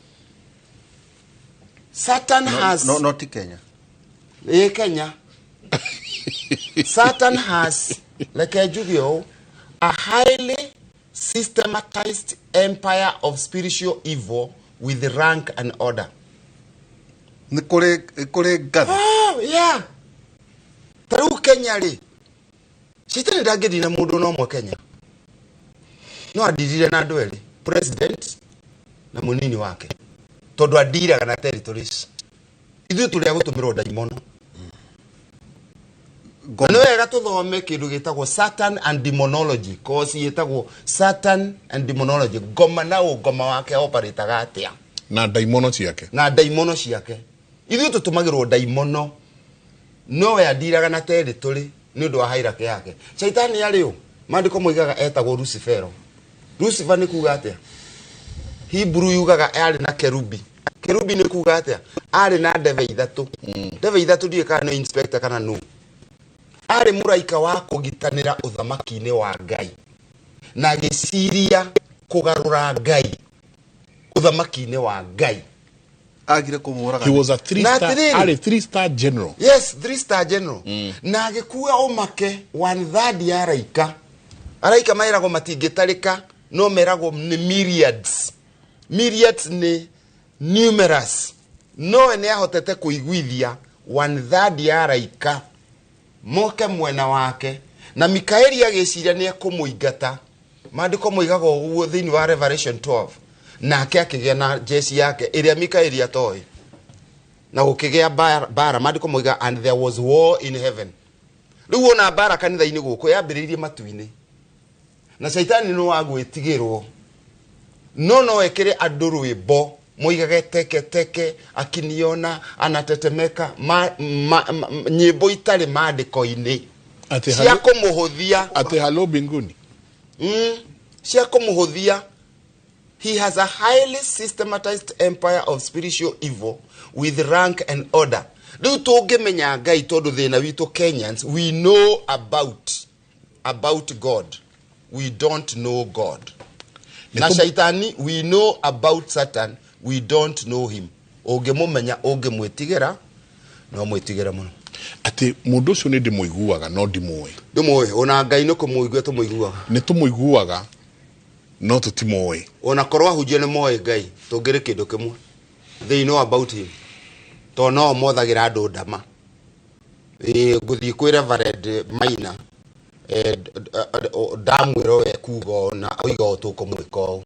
Satan No, has no, not Kenya. Ĩ Kenya. Satan has, reke njuge ũũ, a highly systematized empire of spiritual evil with rank and order. Nĩ kũrĩ ngathĩ. Oh yeah. Ta rĩu Kenya rĩ, caitani ndangĩthii na mũndũ no ũmwe Kenya, no andirire na andũ erĩ, president na mũnini wake, tondũ andiraga na territories. Ithuĩ tũrĩ a gũtũmĩrwo ndaimono. Na nĩ wega tũthome kĩndũ gĩtagwo Satan and Demonology, course ĩtagwo Satan and Demonology. Ngoma na ũngoma wake operataga atĩa na ndaimono ciake, na ndaimono ciake. Ithuĩ tũtũmagĩrwo ndaimono, no we andiraga na territory nĩ ũndũ wa hierarchy yake. Caitani arĩ ũ? Maandĩko moigaga etagwo Lucifero. Lucifer nĩ kuga atĩa? Hebrew yugaga arĩ na kerubi. Kerubi nĩ kuga atĩa? Arĩ na ndebe ithatũ. Ndebe ithatũ ndiũĩ kana nĩ inspector kana nũ. Arĩ mũraika wa kũgitanĩra ũthamaki-inĩ wa Ngai na agĩciria kũgarũra Ngai ũthamaki-inĩ wa Ngai. Agire kũmũraga. He was a three Na star, atĩrĩrĩ, arĩ 3-star general. Yes, 3-star general. Na agĩkua ũmake 1/3 ya araika. Araika meragwo matingĩtarĩka, no meragwo nĩ myriads. Myriads nĩ numerous. No we nĩ ahotete kũiguithia 1/3 ya araika moke mwena wake, na Mikaeli agĩciria nĩ ekũmũingata. Maandĩko moigaga ũguo thĩinĩ wa Revelation 12. Nake akĩgĩa na jeshi yake ĩrĩa Mikaeli atoĩ, na gũkĩgĩa mbara. Maandĩko moigaga and there was war in heaven. Rĩu wona mbara kanitha-inĩ gũkũ yambĩrĩirie matu-inĩ, na caitani nĩ wa gwĩtigĩrwo, no ekĩre andũ rwĩmbo moigage teke teke akiniona anatetemeka, nyĩmbo itarĩ maandĩko-inĩ cia kũmũhũthia. Atĩ halo mbinguni. Cia kũmũhũthia. He has a highly systematized empire of spiritual evil with rank and order. Rĩu tũngĩmenya Ngai, tondũ thĩna witũ Kenyans, we know about God, we don't know God. Na shaitani, we know about Satan, we don't know him. Ũngĩmũmenya, ũngĩmwĩtigĩra, no mwĩtigĩre mũno. Atĩ mũndũ ũcio nĩ ndĩmũiguaga no ndimũĩ. Ndĩmũĩ, ona Ngai nĩ kũmũigua tũmũiguaga. Nĩ tũmũiguaga no tũtimũĩ. Ona korwo ahunjia nĩ moĩ Ngai, tũngĩrĩ kĩndũ kĩmwe. They know about him. Tondũ no mothagĩra andũ ndama. Ngũthiĩ kwĩ Reverend Maina, ndamwĩra we kuga ũũ na oiga ũũ tũkũmwĩka ũũ,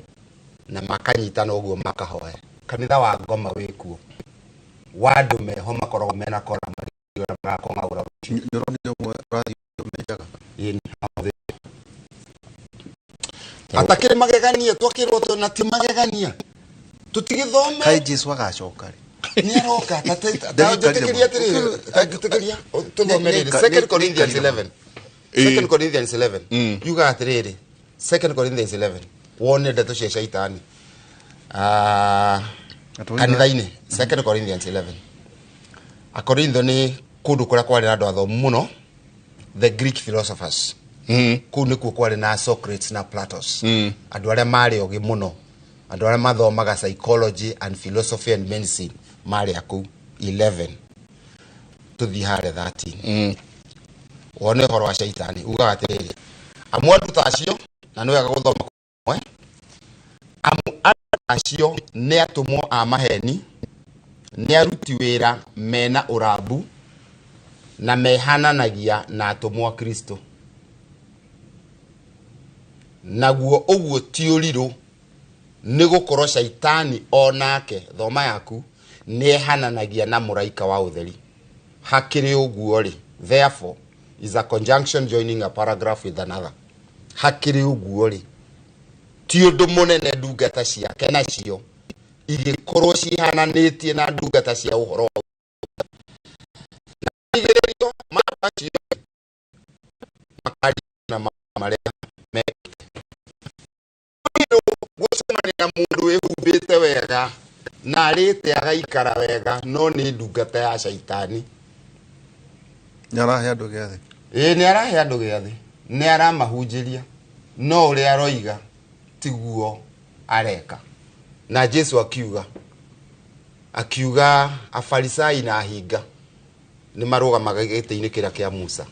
na makanyitana ũguo makahoya. Kanitha wa ngoma wĩkuo, wa andũ meho makoragwo mena kora marĩa marakong'aũra. Nĩũronire ũmwe ũrathiĩ ũmenjaga? Ĩĩ, nĩ hau. Atakĩrĩ magegania, twakĩrwo na ti magegania. Tũtigĩthome. Kaĩ Jesũ agacoka rĩ? Nĩ aroka, ta njĩtĩkĩria atĩrĩrĩ, ta njĩtĩkĩria, tũthome rĩrĩ. 2 Corinthians 11. 2 Corinthians 11. Yugaga atĩrĩrĩ, 2 Corinthians 11. Wone ndeto cia shaitani. Kanitha-inĩ, 2 Corinthians 11. Akorintho nĩ kũndũ kũrĩa kwarĩ na andũ athomu mũno, the Greek philosophers. Kũu nĩkuo kwarĩ na Socrates na Platos. Andũ arĩa marĩ ogĩ mũno, andũ arĩa mathomaga psychology and philosophy and medicine marĩ a kũu. 11 tũthiĩ harĩa 13. Wone ũhoro wa shaitani ugaga atĩrĩrĩ, amu andũ ta acio, na nĩ wega gũthoma kũmwe, amu andũ acio nĩ atũmwo a maheni, nĩ aruti wĩra mena ũrambu na mehananagia na atũmwo a Kristo. Naguo ũguo ti ũrirũ, nĩ gũkorwo shaitani o nake, thoma yaku, nĩ ehananagia na mũraika wa ũtheri. Hakĩrĩ ũguo rĩ, therefore is a conjunction joining a paragraph with another. Hakĩrĩ ũguo rĩ, ti ũndũ mũnene ndungata ciake nacio igĩkorwo cihananĩtie na ndungata cia ũhoro wa na igĩrĩrio macio makaria na marĩa mekĩte. Gũcemania na mũndũ wĩhumbĩte wega na arĩte agaikara wega, no nĩ ndungata ya shaitani. Nĩ arahe andũ gĩathĩ. Ĩĩ, nĩ arahe andũ gĩathĩ, nĩ aramahunjĩria, no ũrĩa aroiga tiguo areka. Na Jesu akiuga afarisai na ahinga nĩ marũgamaga gĩtĩ-inĩ kĩrĩa kĩa Musa.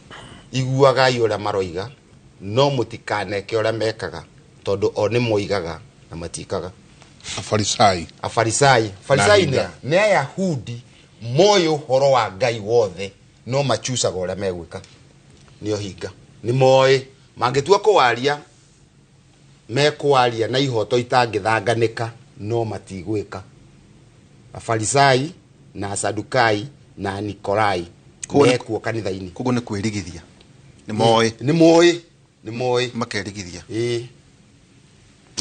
Iguagai ũrĩa maroiga, no mũtikaneke ũrĩa mekaga, tondũ o nĩ moigaga na matikaga. Afarisai. Afarisai. Farisai nĩ Ayahudi moĩ ũhoro wa Ngai wothe, no machucaga ũrĩa megwĩka. Nĩ ohinga. Nĩ moĩ mangĩtua kũwaria, mekwaria na ihoto itangĩthanganĩka, no matigwĩka. Afarisai na Asadukai na Nikolai mekuo kanitha-inĩ. Koguo nĩ kwĩrigithia. Nĩ moĩ. Nĩ moĩ. Nĩ moĩ. Makerigithia. Ĩĩ.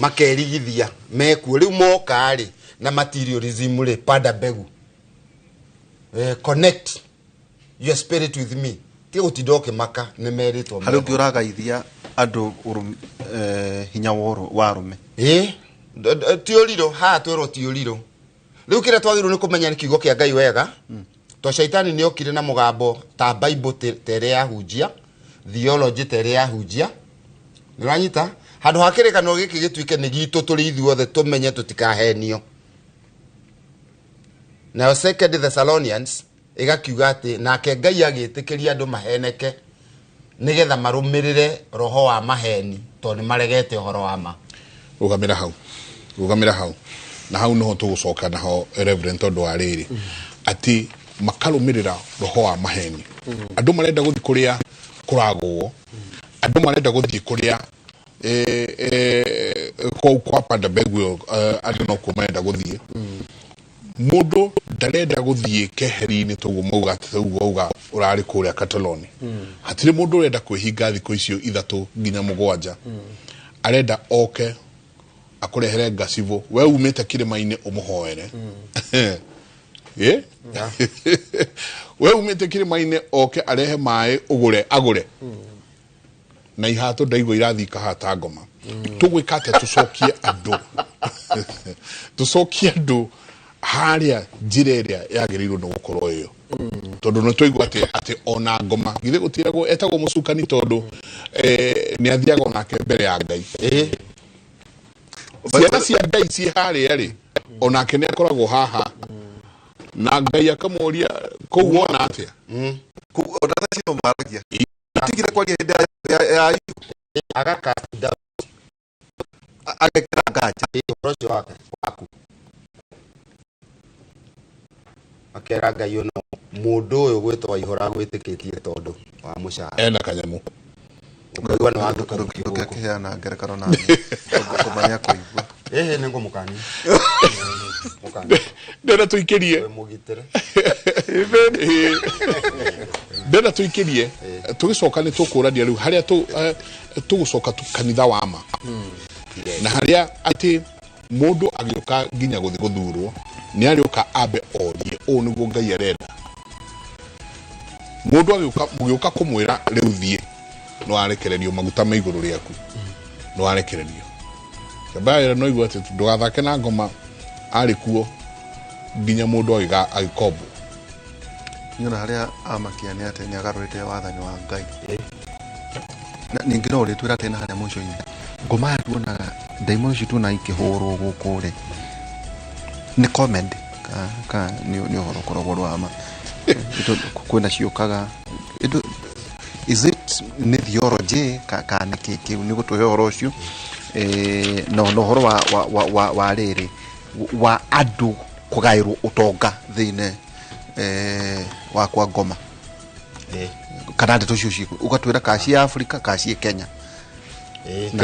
Makerigithia mekuo. Rĩu moka rĩ na materialism rĩ, panda mbegu. Connect your spirit with me. Ti gũtinda ũkĩmaka, nĩ merĩtwo. Harĩ ũngĩ ũragaithia andũ hinya wa arũme. Ĩĩ. Ti ũrirũ, haha twĩrwo ti ũrirũ. Rĩu kĩrĩa twagĩrĩirwo nĩ kũmenya nĩ kiugo kĩa Ngai wega, to shaitani nĩ okire na mũgambo ta Bible ta ĩrĩa yahunjia, theology ta ĩrĩa yahunjia. Nĩ ũranyita? Handũ ha kĩrĩkanĩro gĩkĩ gĩtuĩke nĩ gitũ tũrĩ ithuothe tũmenye tũtikahenio. Nayo Second Thessalonians ĩgakiuga atĩ nake Ngai agĩtĩkĩria andũ maheneke nĩgetha marũmĩrĩre roho wa maheni, tondũ nĩ maregete ũhoro wa ma. Rũgamĩra hau. Rũgamĩra hau. Na hau noho tũgũcoka naho Reverend tondũ wa rĩrĩ. Atĩ makarũmĩrĩra roho wa maheni. Andũ marenda gũthiĩ kũrĩa kũragũo. Andũ marenda gũthiĩ kũrĩa kũu kwa panda mbegu, andũ no kuo marenda gũthiĩ. Mũndũ ndarenda gũthiĩ keheri-inĩ toguo mauga atĩ toguo auga ũrarĩ kũrĩa Catalonia. Hatirĩ mũndũ ũrenda kwĩhinga thikũ icio 3 nginya 7. Arenda oke akũrehere ngacibũ, we umĩte kĩrĩma-inĩ ũmũhoere. We umĩte kĩrĩma-inĩ oke arehe maĩ ũgũre, agũre. Na ihatũ ndaigua irathiĩ ikahata ngoma. Tũgwĩka atĩa tũcokie andũ? Tũcokie andũ harĩa njĩra ĩrĩa yagĩrĩirwo nĩ gũkorwo ĩyo. Tondũ nĩ twaigua atĩ ona ngoma githĩ gũtiragwo etagwo mũcukani tondũ nĩ athiaga onake mbere ya Ngai. Ciana cia Ngai ciĩ harĩa rĩ, onake nĩ akoragwo haha. Na Ngai akamũria kũu wona atĩa? Kũu ona thaa ici no maragia. Tigire kwaria hĩndĩ ya Ayubu. Agaka Agekĩra nganja. Ũhoro ũcio wake waku. Akera Ngai ũno mũndũ ũyũ gwĩtwo Waihũra gwĩtĩkĩtie tondũ wa mũcara. Ena kanyamũ. Ũkaigua nĩ wathuka gũkũ. Ndũngĩakĩheana ngerekano na niĩ. Ngũmania kũigua. Ĩhĩ, nĩ ngũmũkania. Mũkania. Ndĩrenda tũikĩrie. Wĩ mũgitĩre. Ndĩrenda tũikĩrie. Tũgĩcoka nĩ tũkũrania rĩu harĩa tũgũcoka kanitha wa ma. Na harĩa atĩ mũndũ agĩũka nginya gũthiĩ gũthurwo nĩ arĩũka ambe orie ũũ nĩguo Ngai arenda. Mũndũ agĩũka, mũgĩũka kũmwĩra rĩu thiĩ, no arekererio maguta me igũrũ rĩaku. No arekererio. Kaba no igua atĩ ndũgathake na ngoma arĩ kuo nginya mũndũ agĩkombwo. Niona harĩa amakia nĩ atĩ nĩagarũrĩte wathani wa Ngai. Na ningĩ no ũrĩtwĩra atĩ na harĩa mũico-inĩ ngoma aya tuonaga ndaimono icio tuonaga ikĩhũrwo gũkũ rĩ nĩ comedy ka nĩ ũhoro ũkoragwo ũrĩ wa ma. Kwĩna ciũkaga is it nĩ theology ka nĩ kĩ kĩu nĩ gũtũhe ũhoro ũcio no ũhoro wa rĩrĩ wa andũ kũgaĩrwo ũtonga thĩinĩ wa kwa ngoma kana ndeto icio ciĩkuo ũgatwĩra ka ciĩ Africa ka ciĩ Kenya na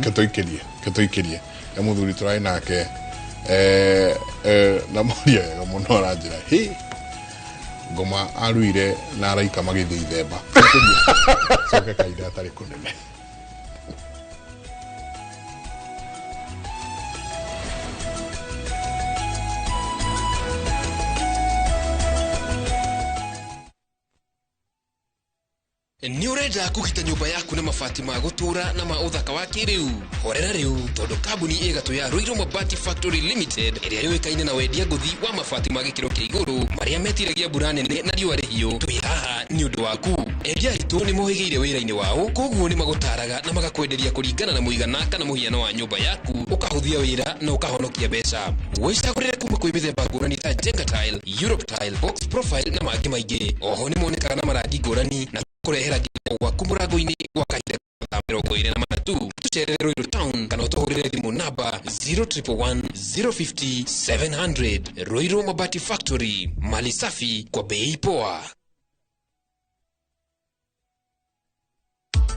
ketũikĩrie e mũthuri tũrarĩ nake na moria wega mũno aranjĩra hĩ ngoma aruire na araika magĩthiĩ ithemba coke kahinda atarĩ kũnene. Nĩ ũrenda kũgita nyũmba yaku na mabati ma gũtũũra na ma ũthaka wa kĩrĩu? Horera rĩu tondũ kambuni ĩgatũ ya Ruiru Mabati Factory Limited ĩrĩa yũĩkaine na wendia ngũthi wa mabati ma gĩkĩro kĩa igũrũ marĩa metiragia mbura nene na riũa rĩhiũ twĩ haha nĩ ũndũ waku. Endia aitũ nĩ mohĩgĩire wĩra-inĩ wao koguo nĩ magũtaraga na magakwenderia kũringana na mũigana kana mũhiano wa nyũmba yaku ũkahũthia wĩra na ũkahonokia mbeca. Wĩcagũrĩre kuma kwĩ mĩthemba ngũrani ta Jenga Tile, Europe Tile, Box Profile na mangĩ maingĩ. Oho nĩ monekaga na marangi ngũrani na kũrehera nginya gwaku mũrango-inĩ gwa kahinda ka 23 tu. Tũcerere Ruiru Town kana ũtũhũrĩre thimũ namba 0111 050 700. Ruiru Mabati Factory, mali safi kwa bei poa.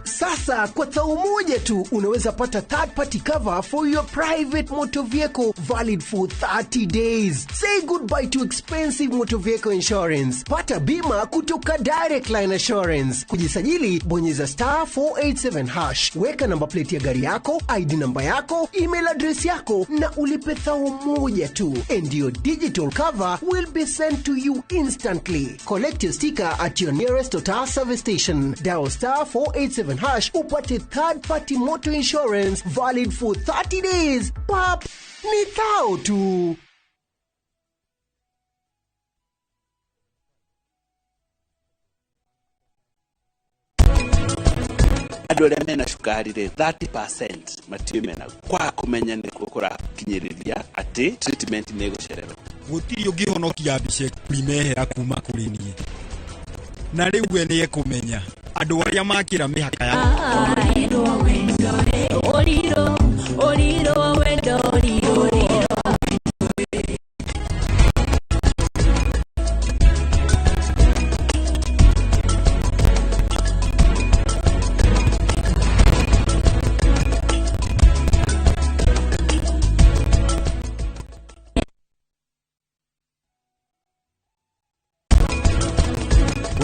Sasa kwa tao moja tu unaweza pata third party cover for your private motor vehicle valid for 30 days. Say goodbye to expensive motor vehicle insurance. Pata bima kutoka Direct Line Assurance. Kujisajili bonyeza *487#. Weka namba plate ya gari yako, ID namba yako, email address yako na ulipe thao moja tu. And your digital cover will be sent to you instantly. Collect your sticker at your nearest Total service station. Dial *487# upate third party motor insurance valid for 30 days. Pap, ni thao tu. Andũ arĩa mena cukari rĩ 30% matiũĩ mena kwa kũmenya nĩkuo kũrakinyĩrĩria atĩ treatment nĩ ĩgũcererwo. Gũtirĩ ũngĩhonokia Abhishek Primehera kuma kũrĩ niĩ na rĩu we nĩ ekũmenya andũ arĩa makĩra mĩhaka ya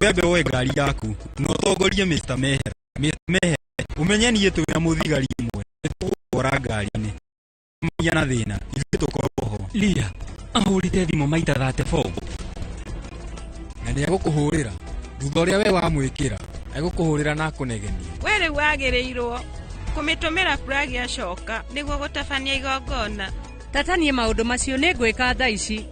Wembe woe ngari yaku na ũtongorie Mr. Mehera. Mr. Mehera umenye niĩ twĩ na mũthigari ũmwe nĩtũgũgũtwara ngari-inĩ magia na thĩna ithuĩ tũkorwo ho. Lia ahũrĩte thimũ maita 34 na nĩegũkũhũrĩra thutha ũrĩa we wamwĩkĩra egũkũhũrĩra na akũnegenie. We rĩu wagĩrĩirwo kũmĩtũmĩra plagi acoka nĩguo gũtabania igongona. Tata niĩ maũndũ macio nĩngwĩka thaa ici.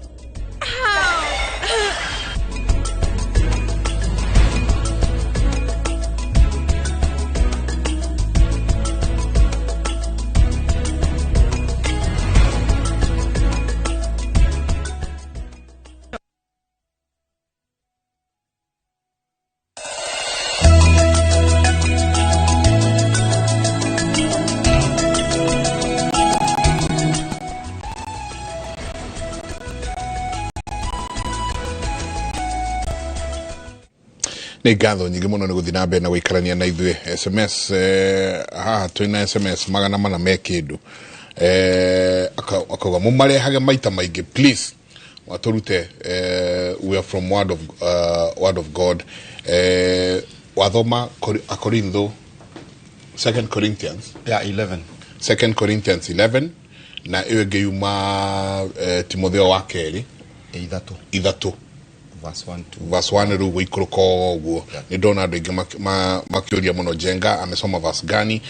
Nĩ ngatho nyingĩ mũno nĩ gũthiĩ na mbere na gũikarania na ithuĩ. SMS haha twĩna SMS 400 me kĩndũ akauga mũmarehage maita maingĩ please watũrute. We are from word of God. Wathoma Akorintho 2 Corinthians 11 2 Corinthians 11 na ĩyo ĩngĩ yuma Timotheo wa kerĩ 3 Verse 1 to verse 1 rĩu gũikũrũka ũguo. Nĩ ndona andũ aingĩ makĩũria mũno Njenga amesoma verse gani.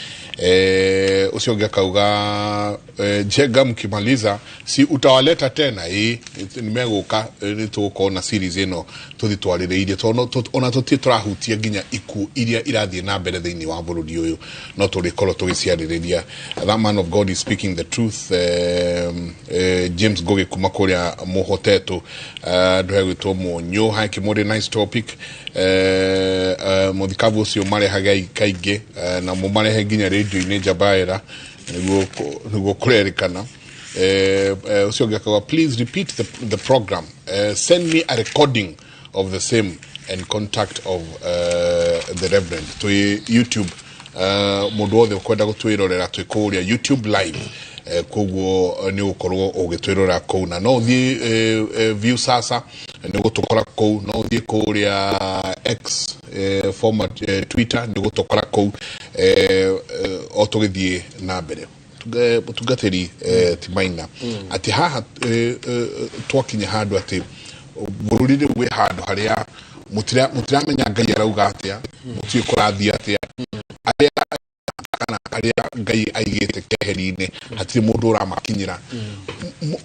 Ũcio ũngĩ akauga, Njenga mkimaliza si utawaleta tena? Ĩ, nĩmegũka, nĩ tũgũkorwo na series ĩno tũthiĩ twarĩrĩirie, tondũ ona tũtirĩ tũrahutia nginya ikuũ iria irathiĩ na mbere thĩinĩ wa bũrũri ũyũ, no tũrĩkorwo tũgĩciarĩrĩria. That man of God is speaking the truth. James Ngugi kuma kũrĩa Mũhotetũ, andũ hegwĩtwo Mũnyũ. Hi Kimuri, nice topic. Mũthikabu ũcio marehage kaingĩ, na mũmarehe nginya rĩndiũ-inĩ Njabaĩra nĩguo kũrerĩkana. Ũcio ũngĩ akauga, please repeat the program, send me a recording of the same and contact of the reverend. Twĩ YouTube, mũndũ wothe ũkwenda gũtwĩrorera twĩ kũrĩa YouTube live, koguo nĩ ũgũkorwo ũgĩtwĩrorera kũu, na no ũthiĩ view sasa nĩ ũgũtũkora kũu, no ũthiĩ kũrĩa X, former Twitter, nĩ ũgũtũkora kũu, o tũgĩthiĩ na mbere. Mũtungatĩri Timaina, atĩ haha twakinya handũ atĩ bũrũri rĩu wĩ handũ harĩa mũtiramenya Ngai arauga atĩa, mũtiũĩ kũrathiĩ atĩa, arĩa kana arĩa Ngai aigĩte keheri-inĩ hatirĩ mũndũ ũramakinyĩra.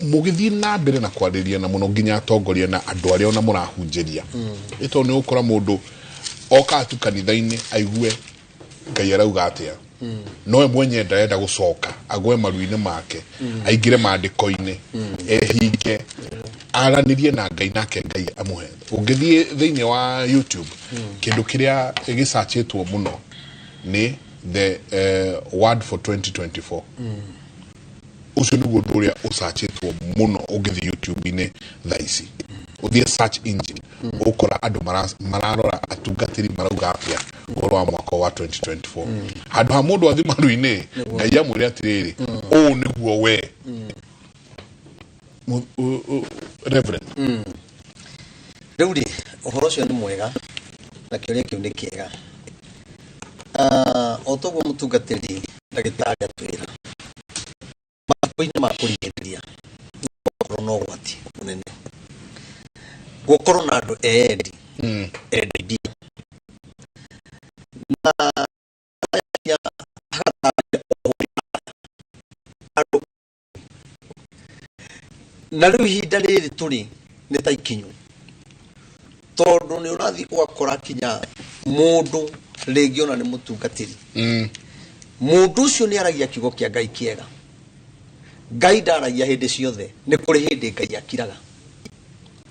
Mũgĩthiĩ na mbere na kwarĩria na mũno nginya atongoria na andũ arĩa ona mũrahunjĩria, ĩ tondũ nĩ ũgũkora mũndũ oka tu kanitha-inĩ aigue Ngai arauga atĩa, nowe mwenye ndarenda gũcoka agwe maru-inĩ make, aingĩre maandĩko-inĩ, ehinge, aranĩrie na Ngai, nake Ngai amũhe. Ũngĩthiĩ thĩinĩ wa YouTube, kĩndũ kĩrĩa gĩcacĩtwo mũno nĩ the word for 2024. Ũcio nĩguo ũndũ ũrĩa ũcacĩtwo mũno ũngĩthiĩ YouTube-inĩ thaa ici, ũthiĩ search engine, ũgũkora andũ mararora atungatĩri marauga atĩa ũhoro wa mwaka wa 2024. Handũ ha mũndũ athiĩ maru-inĩ Ngai amwĩre atĩrĩrĩ, ũũ nĩguo we Reverend. Rĩu rĩ, ũhoro ũcio nĩ mwega na kĩũria kĩu nĩ kĩega. O toguo mũtungatĩri ndagĩtarĩ atwĩra, matukũ-inĩ ma kũrigĩrĩria gũkorwo na ũgwati mũnene, gũkorwo na andũ eendi, endi mbia, na andũ na rĩu ihinda rĩrĩ tũrĩ nĩ ta ikinyu, tondũ nĩ ũrathiĩ ũgakora kinya mũndũ rĩngĩ ona nĩ mũtungatĩri, mũndũ ũcio nĩ aragia kiugo kĩa Ngai kĩega. Ngai ndaragia hĩndĩ ciothe, nĩ kũrĩ hĩndĩ Ngai akiraga.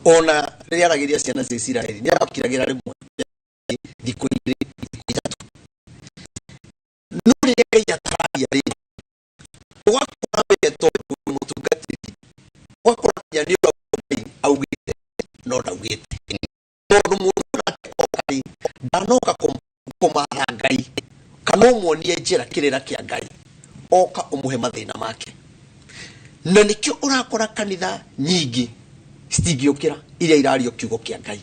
Ona rĩrĩa aragĩria ciana cia Isiraeli nĩ amakiragĩra rĩmwe, thikũ igĩrĩ, thikũ ithatũ. No rĩrĩa Ngai ataragia rĩ, ũgakora we tondũ wĩ mũtungatĩri, ũgakora nginya nĩ ũrauga Ngai augĩte no ndaugĩte, tondũ mũndũ nake oka rĩ, ndanoka kũmatha Ngai kana ũmuonie njĩra kĩrĩra kĩa Ngai, oka ũmũhe mathĩna make. Na nĩkĩo ũrakora kanitha nyingĩ citingĩũkĩra iria irario kiugo kĩa Ngai.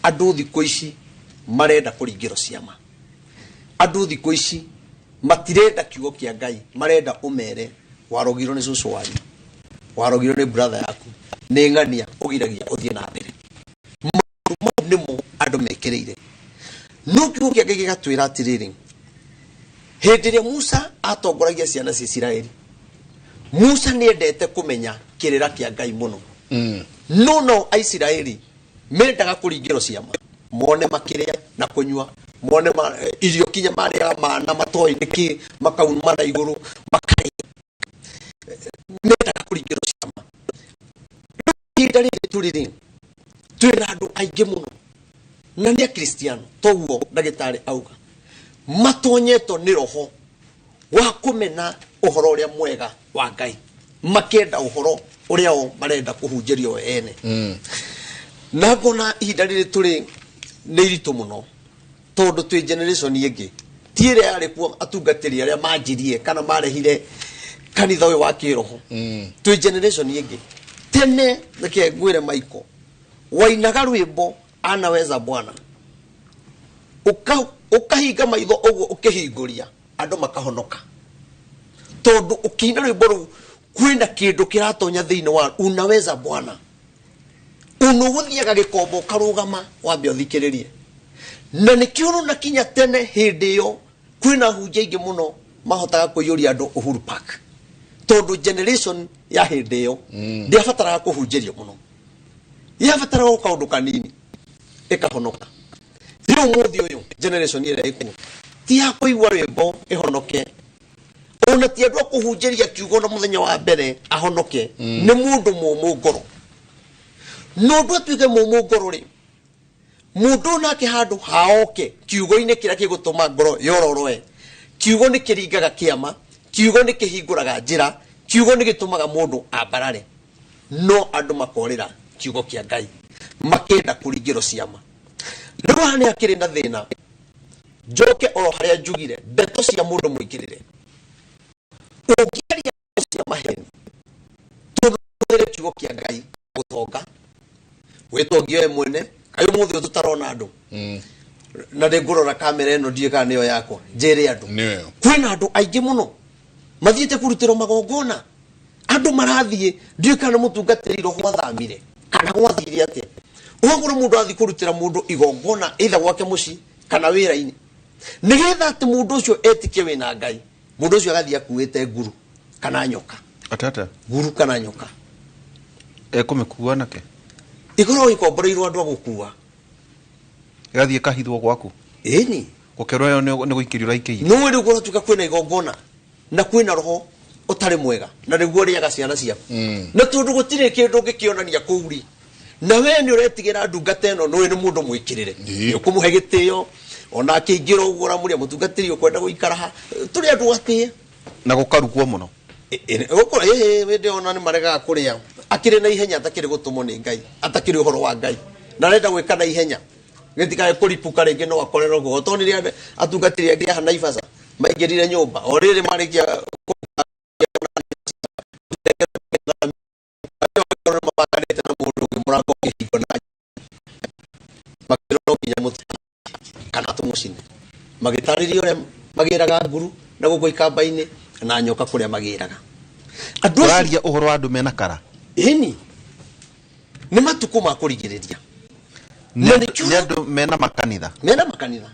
Andũ thikũ ici marenda kũringĩrwo ciama, andũ thikũ ici matirenda kiugo kĩa Ngai, marenda ũmere warogirwo nĩ cũcũ wanyu, warogirwo nĩ brother yaku, nĩ ng'ania ũgiragia ũthiĩ na mbere. Maũndũ mau nĩmo andũ mekĩrĩire. No kiugo kĩa Ngai gĩgatwĩra atĩrĩrĩ, hĩndĩ ĩrĩa Musa atongoragia ciana cia Isiraeli, Musa nĩ endete kũmenya kĩrĩra kĩa Ngai mũno. No no Aisiraeli mendaga kũringĩrwo ciama, mone makĩrĩa na kũnyua, mone irio kinya marĩaga mana matoĩ nĩkĩ, makauma na igũrũ makarĩa, mendaga kũringĩrwo ciama. Ihinda rĩrĩ tũrĩ rĩ, twĩna andũ aingĩ mũno na nĩ akristiano, toguo ndagĩtarĩ auga, matonyetwo nĩ roho wa kũmena ũhoro ũrĩa mwega wa Ngai, makĩenda ũhoro ũrĩa o marenda kũhunjĩrio ene. Na ngona ihinda rĩrĩ tũrĩ nĩ iritũ mũno, tondũ twĩ generation ĩngĩ, ti ĩrĩa yarĩ kuo atungatĩri arĩa manjirie kana marehire kanitha ũyũ wa kĩroho. Twĩ generation ĩngĩ. Tene reke ngwĩre Michael, wainaga rwĩmbo anaweza Bwana, ũkahinga maitho ũguo ũkĩhingũria andũ makahonoka, tondũ ũkĩina rwĩmbo rũu kwĩna kĩndũ kĩratonya thĩinĩ wa unaweza Bwana, Mũndũ ũgũthiaga gĩkombo ũkarũgama wambe ũthikĩrĩrie. Na nĩkĩo ũrona kinya tene hĩndĩ ĩyo kwĩna hunjia aingĩ mũno mahotaga kũiyũria andũ Uhuru Park. Tondũ generation ya hĩndĩ ĩyo ndĩabataraga kũhunjĩrio mũno. Yabataraga o kaũndũ kanini ĩkahonoka. Rĩu ũmũthĩ ũyũ generation ĩrĩa ĩkuo ti ya kũigua rwĩmbo ĩhonoke, ona ti andũ a kũhunjĩria kiugo na mũthenya wa mbere ahonoke, nĩ mũndũ mũmũ ngoro. No ũndũ atuĩke mũmũ ngoro rĩ, mũndũ nake handũ haoke kiugo-inĩ kĩrĩa gĩgũtũma ngoro yororoe. Kiugo nĩ kĩringaga kĩama, kiugo nĩ kĩhingũraga njĩra, kiugo nĩ gĩtũmaga mũndũ ambarare. No andũ makorĩra kiugo kĩa Ngai, makĩenda kũringĩrwo ciama. Rĩu haha nĩ hakĩrĩ na thĩna. Njoke oro harĩa njugire, ndeto cia mũndũ mũingĩrĩre. Ũngĩaria ndeto cia maheni, tũhũthĩre kiugo kĩa Ngai gũtonga, wĩtongie we mwene. Kaĩ ũmũthĩ ũyũ tũtarona andũ? Na nĩngũrora kamera ĩno ndiũĩ kana nĩyo yakwa, njĩre andũ. Nĩyo. Kwĩna andũ aingĩ mũno mathiĩte kũrutĩrwo magongona. Andũ marathiĩ, ndiũĩ kana mũtungatĩri roho athamire kana gwathire atĩa. Ũgakora mũndũ athiĩ kũrutĩra mũndũ igongona either gwake mũciĩ kana wĩra-inĩ, nĩgetha atĩ mũndũ ũcio etĩkie wĩna Ngai. Mũndũ ũcio agathiĩ akuĩte nguru kana nyoka. Atata. Nguru kana nyoka. Ekũmĩkua nake? Ikoragwo ikomboreirwo andũ a gũkua. Ĩgathiĩ ĩkahithwo gwaku? Ĩni. Gũkerwo ĩyo nĩ gũikĩrio ũraikĩirie. Nĩũĩ rĩu kũratuĩka kwĩna igongona na kwĩna roho ũtarĩ mwega na nĩguo ũrĩaga ciana ciaku. Na tondũ gũtirĩ kĩndũ ũngĩkĩonania kũu rĩ, na we nĩ ũretigĩra ndungata ĩno, nĩũĩ nĩ mũndũ mwĩkĩrĩre. Nĩ ũkũmũhe gĩtĩo, ona akĩingĩra ũguo ũramũria mũtungatĩri ũkwenda gũikara ha. Tũrĩ andũ atĩe. Na gũkarugwo mũno. Hĩndĩ ona nĩ maregaga kũrĩa. Akĩrĩ na ihenya atakĩrĩ gũtũmwo nĩ Ngai, atakĩrĩ ũhoro wa Ngai. Na arenda gwĩka na ihenya. Gĩtikae kũripũka rĩngĩ no akorerwo ũguo. Tondũ rĩrĩa atungatĩri angĩ a Naivasha maingĩrire nyũmba, o rĩrĩ marĩkia mabanganĩte na mũndũ ũngĩ mũrango ũkĩhingwo na makĩrwo no nginya mũtĩ kana tũmũcine. Magĩtarĩria ũrĩa magĩraga nguru na gũkũ ikamba-inĩ na nyoka kũrĩa magĩraga. Andũ acio Ũraria ũhoro wa andũ mena kara? Ĩni. Nĩ matukũ ma kũrigĩrĩria. Nĩ andũ mena makanitha. Mena makanitha.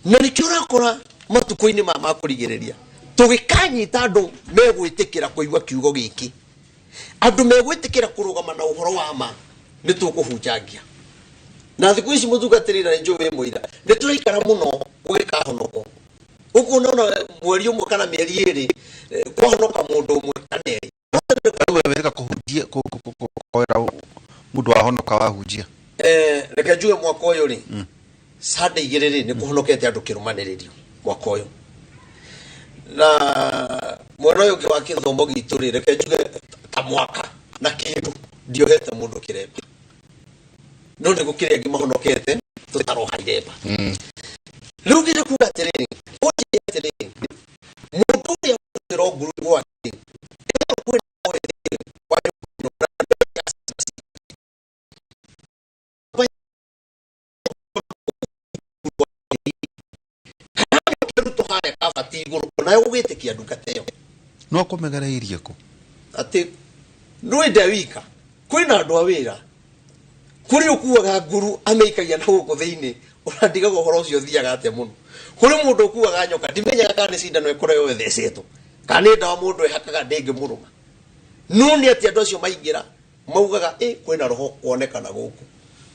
Na nĩkĩo ũrakora matukũ-inĩ ma kũrigĩrĩria tũgĩkanyita andũ megwĩtĩkĩra kũigua kiugo gĩkĩ, andũ megwĩtĩkĩra kũrũgama na ũhoro wa ma, nĩ tũkũhunjangia. Na thikũ ici mũtungatĩri na nĩ njũĩ wĩ mũira, nĩ tũraikara mũno gũgĩkahonokwo. Gũkũ ũnaona mweri ũmwe kana mĩeri ĩrĩ, kwahonoka mũndũ ũmwe kana erĩ. Rĩu we wĩrĩga kũhunjia, kũhoera mũndũ wahonoka wahunjia? Reke njuge mwaka ũyũ rĩ, Sunday igĩrĩ rĩ, nĩ kũhonokete andũ kĩrũmanĩrĩrio mwaka ũyũ. Na mwena ũyũ ũngĩ wa gĩthomo gitũ rĩ, reke njuge ta mwaka na kĩndũ ndiohete mũndũ kĩremba. No nĩ gũkĩrĩ angĩ mahonokete tũtaroha iremba. Rĩu ndĩrenda kuga atĩrĩrĩ, ũnjĩre atĩrĩrĩ, mũndũ ũrĩa ũrutĩrwo nguru gwake, nawe ũgwĩtĩkia ndungata ĩyo. No kũmegereirie kũ? Atĩ nĩũĩ nde wika, kwĩna andũ a wĩra, kũrĩ ũkuaga nguru amĩikagia na gũkũ thĩinĩ, ũrandigaga ũhoro ũcio ũthiaga atĩa mũno. Kũrĩ mũndũ ũkuaga nyoka, ndimenyaga kana nĩ cindano ĩkoragwo ĩthecetwo, kana nĩ ndawa mũndũ ehakaga ndĩngĩmũrũma. No nĩ atĩ andũ acio maingĩra, maugaga, kwĩna roho wonekana gũkũ.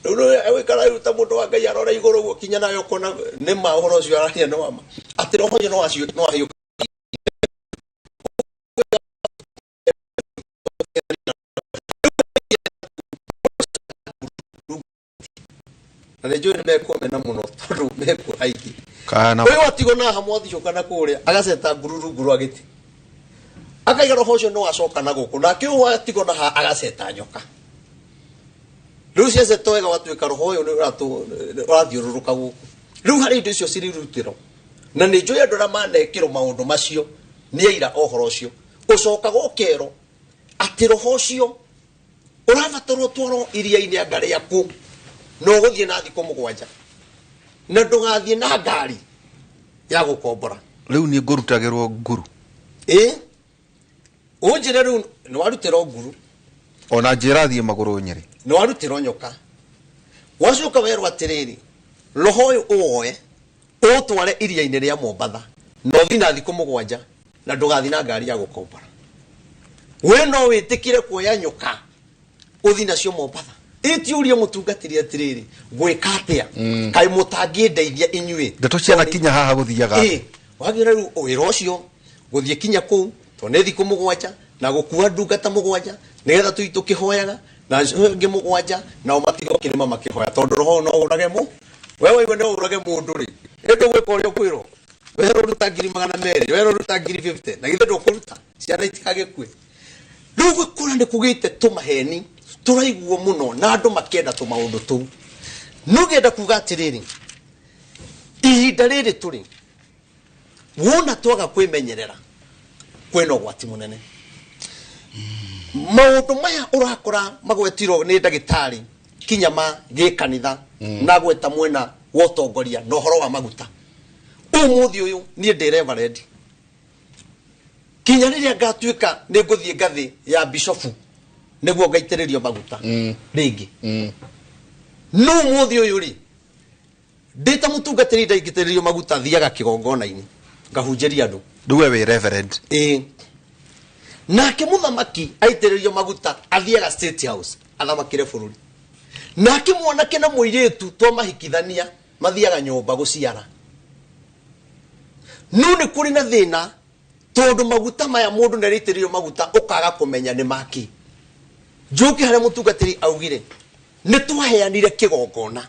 Rĩu nĩ egũikara rĩu ta mũndũ wa Ngai arora igũrũ ũguo kinya nawe ũkona nĩ ma ũhoro ũcio araria nĩ wa ma. Atĩ roho ũcio no ahiũka. Na nĩ njũĩ nĩ mekũmena mũno tondũ mekuo aingĩ. Kana Ũyũ atigwo na haha mwathiũka na kũrĩa, agaceta nguru rungu rwa gĩtĩ. Akaiga roho ũcio no acoka na gũkũ, nake ũyũ atigwo na haha agaceta nyoka. Rĩu ciaceta wega watuĩka roho ũyũ nĩ ũrathiũrũrũka gũkũ. Rĩu harĩ indo icio cirĩrutĩrwo. Na nĩ njũĩ andũ arĩa manekĩrwo maũndũ macio nĩ aira ũhoro ũcio. Ũcokaga ũkerwo atĩ roho ũcio ũrabatarwo ũtwarwo iria-inĩ anga rĩaku, na ũgũthiĩ na thikũ mũgwanja, na ndũgathiĩ na ngari ya gũkombora. Rĩu niĩ ngũrutagĩrwo nguru. Ĩ? Ũnjĩre rĩu nĩ warutĩrwo nguru. Ona njĩra thiĩ magũrũ Nyĩrĩ. Nĩ warutĩrwo nyoka, wacoka werwo atĩrĩrĩ, roho ũyũ ũwoe ũũtware iria-inĩ rĩa Mombatha na ũthiĩ na thikũ 7 na ndũgathiĩ na ngari ya gũkombora. We no wĩtĩkĩre kuoya nyoka ũthiĩ nacio Mombatha? Ĩtiũrie mũtungatĩri atĩrĩrĩ, gwĩka atĩa? Kaĩ mũtangĩndeithia inyuĩ? Ndeto cianakinya haha gũthiaga. Ĩ, wagĩra rĩu wĩra ũcio gũthiĩ kinya kũu tondũ nĩ thikũ 7 na gũkua ndungata 7 nĩgetha tũi tũkĩhoyaga na acio angĩ 7 nao matigwo kĩrĩma makĩhoya, tondũ roho no ũrage mũ we waigua no ũrage mũndũ rĩ, ĩndũ gwĩka ũrĩa ũkwĩrwo, werwo ruta 200,000, werwo ruta 50,000, na githĩ ndũkũruta ciana itikagĩkue. Rĩu gũkũra nĩ kũgĩte tũmaheni tũraiguo mũno na andũ makĩenda tũmaũndũ tũu. Nũngĩenda kuga atĩrĩrĩ, ihinda rĩrĩ tũrĩ wona twaga kwĩmenyerera kwĩna ũgwati mũnene. Maũndũ maya ũrakora magwetirwo nĩ ndagĩtarĩ kinya ma gĩkanitha na gweta mwena wa ũtongoria na ũhoro wa maguta. Ũmũthĩ ũyũ niĩ ndĩ reverend, kinya rĩrĩa ngatuĩka nĩ ngũthiĩ ngathĩ ya bishofu nĩguo ngaitĩrĩrio maguta rĩngĩ. No ũmũthĩ ũyũ rĩ, ndĩ ta mũtungatĩri ndaingĩtĩrĩrio maguta, thiaga kĩgongona-inĩ ngahunjĩria andũ. Rĩu we wĩ reverend. Ĩĩ. Nake mũthamaki aitĩrĩrio maguta athiaga State House athamakĩre bũrũri. Nake mwanake na mũirĩtu twamahikithania mathiaga nyũmba gũciara. No nĩ kũrĩ na thĩna tondũ maguta maya mũndũ nĩ araitĩrĩrio maguta ũkaga kũmenya nĩ makĩ. Njoke harĩa mũtungatĩri augire nĩ twaheanire kĩgongona,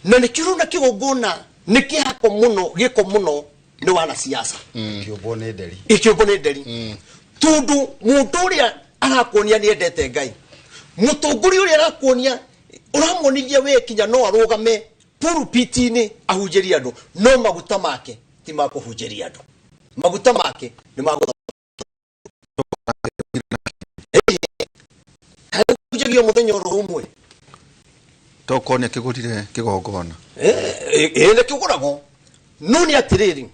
na nĩkĩo ũrona kĩgongona nĩ kĩhako mũno, gĩko mũno nĩ wanasiasa. Ikĩũmbwo nĩ nderi. Ikĩũmbwo nĩ nderi. Tondũ mũndũ ũrĩa arakuonia nĩ endete Ngai, mũtongoria ũrĩa arakuonia ũramuonithia we kinya no arũgame pulpit-inĩ ahunjĩrie andũ, no maguta make ti ma kũhunjĩria andũ, maguta make nĩ ma gũthonjagio mũthenya oro ũmwe. Tokorwo nĩ akĩgũrire kĩgongona. Ĩ, nĩ kĩgũragwo. No nĩ atĩrĩrĩ,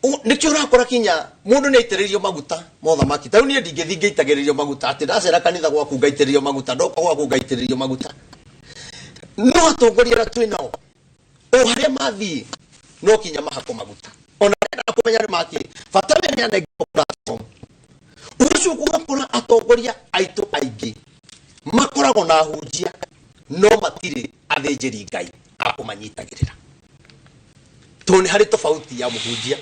nĩkĩo ũrakora kinya mũndũ nĩ aitĩrĩirio maguta mothamaki. Ta rĩu niĩ ndingĩthiĩ ngĩitagĩrĩrio maguta atĩ ndacera kanitha gwaku ngaitĩrĩrio maguta, ndoka gwaku ngaitĩrĩrio maguta. No atongoria arĩa twĩ nao o harĩa mathiĩ no kinya mahakwo maguta, ona arenda kũmenya nĩ makĩ, bata we nĩ anengerwo platform. Ũcio ũgakora atongoria aitũ aingĩ makoragwo na ahunjia no matirĩ athĩnjĩri Ngai a kũmanyitagĩrĩra, tondũ nĩ harĩ tofauti ya mũhunjia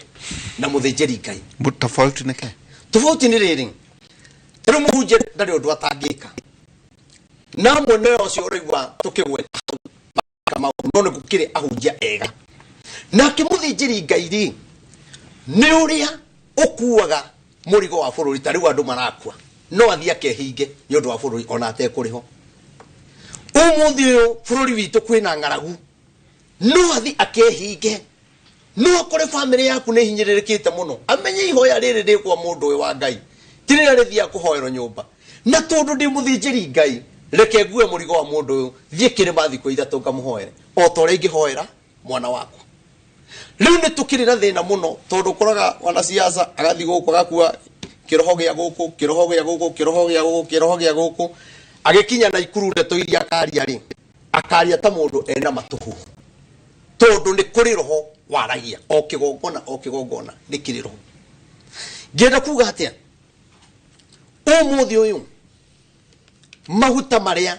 na mũthĩnjĩri Ngai. Tofauti nĩ kĩ? Tofauti nĩ rĩrĩ, rĩu mũhunjia ndarĩ ũndũ atangĩka, na amwe nĩ ũcio ũraigua tũkĩgweta maũndũ, no nĩ gũkĩrĩ ahunjia ega. Nake mũthĩnjĩri Ngai rĩ, nĩ ũrĩa ũkuaga mũrigo wa bũrũri. Ta rĩu andũ marakua, no athiĩ akehinge nĩ ũndũ wa bũrũri ona atekũrĩhwo. Ũmũthĩ ũyũ bũrũri witũ kwĩna ng'aragu, no athiĩ akehinge, no akore bamĩrĩ yaku nĩ hinyĩrĩrĩkĩte mũno, amenye ihoya rĩrĩ rĩ kwa mũndũ ũyũ wa Ngai, ti rĩrĩa rĩthiaga kũhoerwo nyũmba. Na tondũ ndĩ mũthĩnjĩri Ngai, reke ngue mũrigo wa mũndũ ũyũ, thiĩ kĩrĩma thikũ 3 ngamũhoere o ta ũrĩa ingĩhoera mwana wakwa. Rĩu nĩ tũkĩrĩ na thĩna mũno, tondũ ũkoraga wanasiasa agathiĩ gũkũ agakua kĩroho gĩa gũkũ, kĩroho gĩa gũkũ, kĩroho gĩa gũkũ, kĩroho gĩa gũkũ, agĩkinya Naikuru ndeto iria akaria rĩ, akaria ta mũndũ ena matũhũhũ, tondũ nĩ kũrĩ roho waragia o kĩgongona, o kĩgongona nĩ kĩrĩ roho. Ngĩenda kuga atĩa? Ũmũthĩ ũyũ maguta marĩa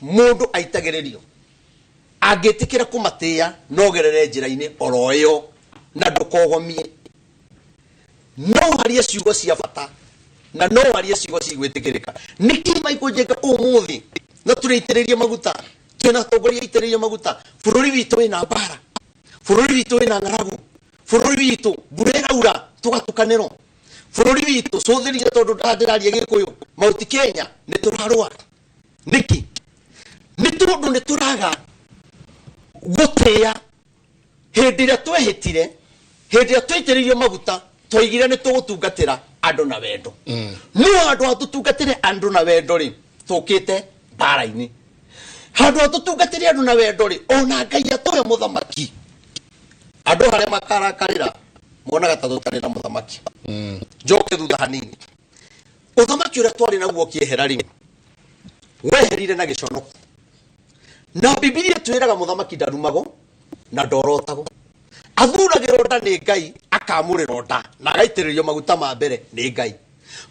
mũndũ aitagĩrĩrio angĩtĩkĩra kũmatĩĩa no gerere njĩra-inĩ oro ĩyo na ndũkogomie. No warie ciugo cia bata na no warie ciugo cigwĩtĩkĩrĩka. Nĩkĩ Michael Njenga ũmũthĩ na tũrĩitĩrĩrie maguta, twĩna atongoria aitĩrĩrie maguta, bũrũri witũ wĩna mbara, bũrũri witũ wĩna ng'aragu, bũrũri witũ mbura ĩraura tũgatukanĩrwo, bũrũri witũ cũthĩrĩria tondũ ndĩraria Gĩkũyũ, Mount Kenya nĩ tũrarũa. Nĩkĩ? Nĩ tondũ nĩ tũraga gũtĩĩa hĩndĩ ĩrĩa twehĩtire, hĩndĩ ĩrĩa twaitĩrĩirio maguta, twaigire nĩ tũgũtungatĩra andũ na wendo. No handũ ha tũtungatĩre andũ na wendo rĩ, tũkĩte mbara-inĩ. Handũ ha tũtungatĩre andũ na wendo rĩ, ona Ngai atũhe mũthamaki, andũ harĩa makarakarĩra monaga ta tũtarĩ na mũthamaki. Njoke thutha hanini, ũthamaki ũrĩa twarĩ naguo kĩehera rĩ, Weherire na gĩconoko. Na Bibilia twĩraga mũthamaki ndarumagwo na ndorotagwo. Athuragĩrwo nda nĩ Ngai, akamũrĩrwo nda na agaitĩrĩrio maguta ma mbere nĩ Ngai.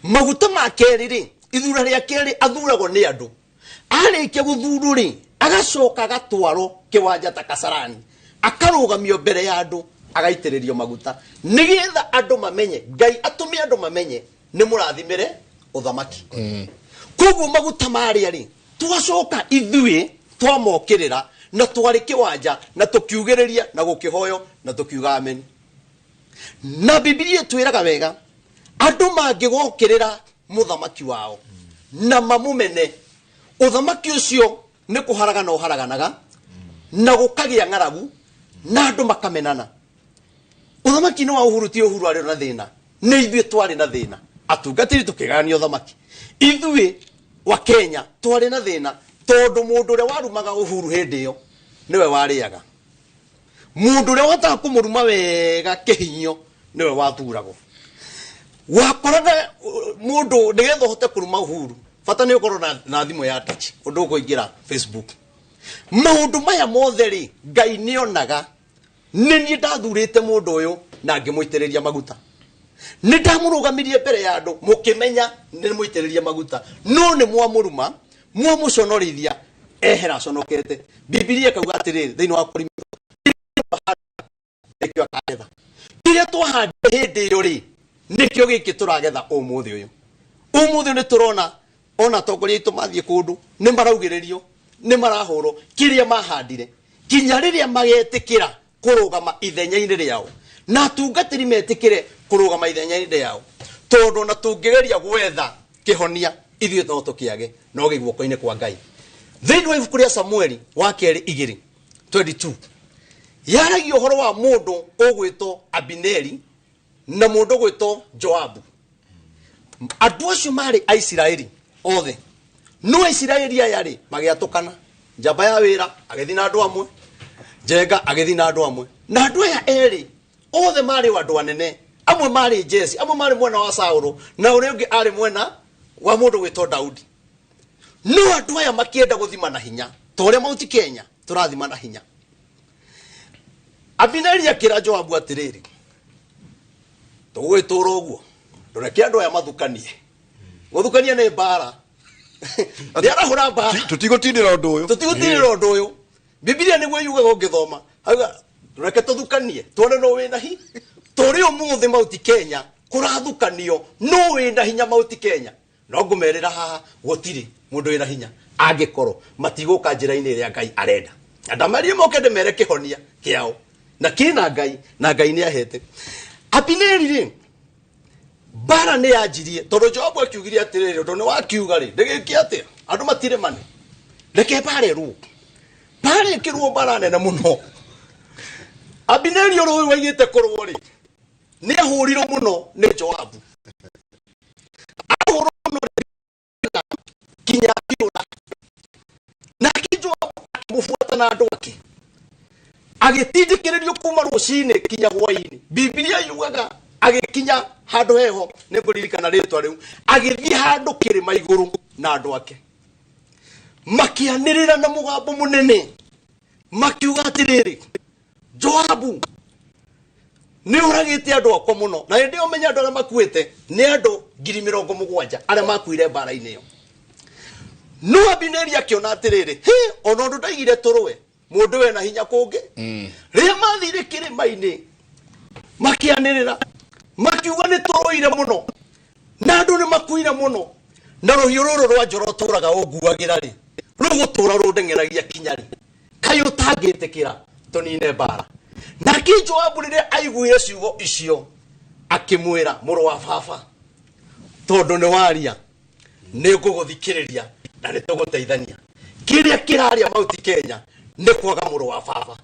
Maguta ma kerĩ rĩ, ithura rĩa kerĩ athuragwo nĩ andũ. Arĩkia gũthurwo rĩ, agacoka agatwarwo kĩwanja ta Kasarani, akarũgamio mbere ya andũ, agaitĩrĩrio maguta nĩgetha andũ mamenye, Ngai atũme andũ mamenye nĩ mũrathimĩre ũthamaki. Koguo maguta marĩa rĩ, twacoka ithuĩ twamokĩrĩra na twarĩ kĩwanja na tũkiugĩrĩria na gũkĩhoyo na tũkiuga amen. Na Bibilia ĩtwĩraga wega andũ mangĩgokĩrĩra mũthamaki wao na mamũmene, ũthamaki ũcio nĩ kũharagana ũharaganaga na gũkagĩa ng'aragu na andũ makamenana. Ũthamaki nĩ wa Uhuru, ti Uhuru arĩ na thĩna, nĩ ithuĩ twarĩ na thĩna. Atungatĩri tũkĩgayania ũthamaki, ithuĩ wa Kenya twarĩ na thĩna tondũ mũndũ ũrĩa warumaga Uhuru hĩndĩ ĩyo nĩwe warĩaga, mũndũ ũrĩa wahotaga kũmũruma wega kĩhinyio nĩwe wathuragwo. Wakoraga mũndũ nĩgetha ũhote kũruma Uhuru bata nĩ ũkorwo na thimũ ya touch ũndũ ũkũingĩra Facebook. Maũndũ maya mothe rĩ, Ngai nĩonaga nĩ niĩ ndathurĩte mũndũ ũyũ na ngĩmũitĩrĩria maguta, nĩ ndamũrũgamirie mbere ya andũ mũkĩmenya nĩ mũitĩrĩrie maguta, no nĩ mwamũruma mwamũconorithia ehera aconokete. Bibilia ĩkauga atĩrĩrĩ thĩinĩ wa Korintho, nĩkĩo akagetha. Kĩrĩa twahandire hĩndĩ ĩyo rĩ, nĩkĩo gĩkĩ tũragetha ũmũthĩ ũyũ. Ũmũthĩ nĩ tũrona ona atongoria aitũ mathiĩ kũndũ nĩ maraugĩrĩrio, nĩ marahũrwo kĩrĩa mahandire, kinya rĩrĩa magetĩkĩra kũrũgama ithenya-inĩ rĩao na atungatĩri metĩkĩre kũrũgama ithenya-inĩ rĩao, tondũ ona tũngĩgeria gwetha kĩhonia ithuĩ no tũkĩage, no gĩ guoko-inĩ kwa Ngai. Thĩinĩ wa ibuku rĩa Samueli wa kerĩ 2:22 yaragia ũhoro wa mũndũ ũgwĩtwo Abineri na mũndũ ũgwĩtwo Joabu. Andũ acio marĩ Aisiraeli othe, no Aisiraeli aya rĩ magĩatũkana, njamba ya wĩra agĩthiĩ na andũ amwe, Njenga agĩthiĩ na andũ amwe, na andũ aya erĩ othe marĩ andũ anene, amwe marĩ Jesi, amwe marĩ mwena wa Saũlũ na ũrĩa ũngĩ arĩ mwena wa mũndũ gwĩtwo Daudi. No andũ aya makĩenda gũthima na hinya ta ũrĩa Mount Kenya tũrathima na hinya. Abineri akĩra Joabu atĩrĩrĩ, tũgũgĩtũra ũguo, ndũreke andũ aya mathukanie. Gũthukania nĩ mbara. Nĩarahũra mbara. Tũtigũtindĩra ũndũ ũyũ. Tũtigũtindĩra ũndũ ũyũ. Bibilia nĩguo yugaga ũngĩthoma. Auga, reke tũthukanie, tuone no wĩna hinya. Tũrĩ ũmũthĩ Mount Kenya kũrathukanio, no wĩna hinya Mount Kenya. No ngũmerĩra haha gũtirĩ mũndũ wĩna hinya angĩkorwo matigũka njĩra-inĩ ĩrĩa Ngai arenda. Na ndamarie moke ndĩmere kĩhonia kĩao na kĩna Ngai, na Ngai nĩ ahete. Abineri rĩ, mbara nĩ yanjirie tondũ Joabu akiugire atĩrĩrĩ, ũndũ nĩ wakiuga rĩ, ndĩgĩke atĩa? Andũ matirĩ mane, reke mbara ĩrũo. Mbara ĩkĩrũo mbara nene mũno. Abineri ũrĩa ũyũ waigĩte kũrũo rĩ, nĩ ahũrirwo mũno nĩ Joabu. Ahũrwo mũno kinya akĩũra. Nake Joabu akĩmũbuata na andũ ake, agĩtindĩkĩrĩrio kuma rũcinĩ kinya hwaĩ-inĩ. Bibilia yugaga agĩkinya handũ heho, nĩ ngũririkana rĩtwa rĩu, agĩthiĩ handũ kĩrĩma igũrũ na andũ ake, makĩanĩrĩra na mũgambo mũnene makiuga atĩrĩrĩ, Joabu nĩ ũragĩte andũ akwa mũno. Na hĩndĩ ĩyo menya andũ arĩa makuĩte nĩ andũ 70,000 arĩa makuire mbara-inĩ ĩyo. No Abineri akĩona atĩrĩrĩ, hĩ, ona ũndũ ndaigire tũrũe, mũndũ wena hinya kũngĩ. Rĩrĩa mathire kĩrĩma-inĩ makĩanĩrĩra makiuga nĩ tũrũire mũno na andũ nĩ makuire mũno, na rũhiũ rũrũ rwa njora ũtũraga ũnguagĩra rĩ, rũgũtũra rũndeng'eragia kinya rĩ, kaĩ ũtangĩtĩkĩra tũnine mbara. Nake Joabu rĩrĩa aiguire ciugo icio akĩmwĩra, mũrũ wa baba, tondũ nĩ waria nĩ ngũgũthikĩrĩria na nĩ tũgũteithania. Kĩrĩa kĩraria Mount Kenya nĩ kwaga mũrũ wa baba,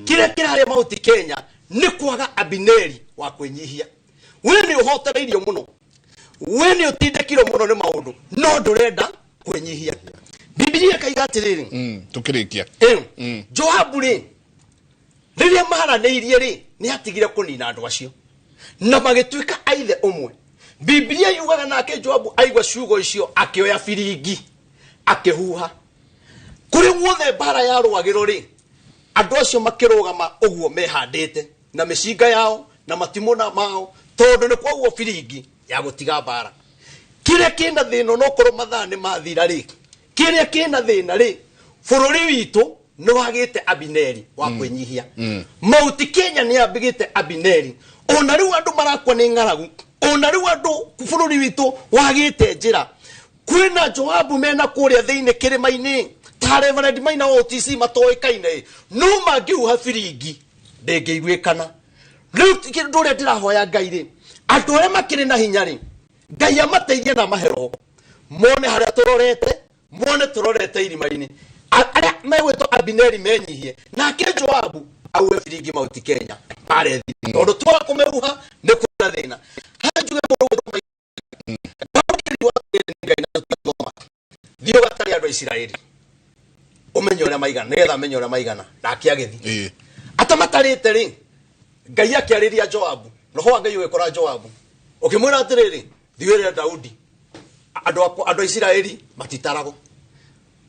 kĩrĩa kĩraria Mount Kenya nĩ kwaga Abineri wa kwĩnyihia. We nĩ ũhotereirio mũno, we nĩ ũtindĩkirwo mũno nĩ maũndũ, no ndũrenda kwĩnyihia. Bibilia ĩkaiga atĩrĩrĩ, Tũkĩrĩkia. Joabu rĩ, rĩrĩa maranĩirie rĩ, nĩ atigire kũnina andũ acio na magĩtuĩka aithe ũmwe. Bibilia yugaga nake Joabu aigua ciugo icio akĩoya biringi Akĩhuha kũrĩ guothe mbara yarũagĩrwo rĩ, andũ acio makĩrũgama ũguo mehandĩte na mĩcinga yao na matimũ na mao, tondũ nĩ kwaguo biringi ya gũtiga mbara. Kĩrĩa kĩna thĩna, onokorwo mathaa nĩ mathira rĩ, kĩrĩa kĩna thĩna rĩ, bũrũri witũ nĩ wagĩte Abineri wa kwĩnyihia. Mauti Kenya nĩ yambĩgĩte Abineri. Ona rĩu andũ marakua nĩ ng'aragu, ona rĩu andũ bũrũri witũ wagĩte njĩra. Kwĩna Joabu mena kũrĩa thĩinĩ kĩrĩma-inĩ ta Reverend Maina wa OTC matoĩkaine, no mangĩhuha biringi ndĩngĩiguĩkana. Rĩu kĩndũ ũrĩa ndĩrahoya Ngai rĩ, andũ arĩa makĩrĩ na hinya rĩ, Ngai amateithie na amahe roho mone harĩa tũrorete, mone tũrorete irima-inĩ. Arĩa megwĩtwo Abineri menyihie, nake Joabu auhe biringi Mauti Kenya marethi, tondũ twaga kũmĩhuha nĩ kwĩna thĩna. Haha njuge mũndũ ũgwĩtwo Daudi wa Ngai na tũthoma, thiĩ ũgatare andũ a Isiraeli ũmenye ũrĩa maigana, nĩgetha amenye ũrĩa maigana. Nake agĩthiĩ atamatarĩte rĩ, Ngai akĩarĩria Joabu, roho wa Ngai ũgĩkora Joabu ũkĩmwĩra atĩrĩrĩ, thiĩ wĩre Daudi andũ akwa, andũ a Isiraeli matitaragwo.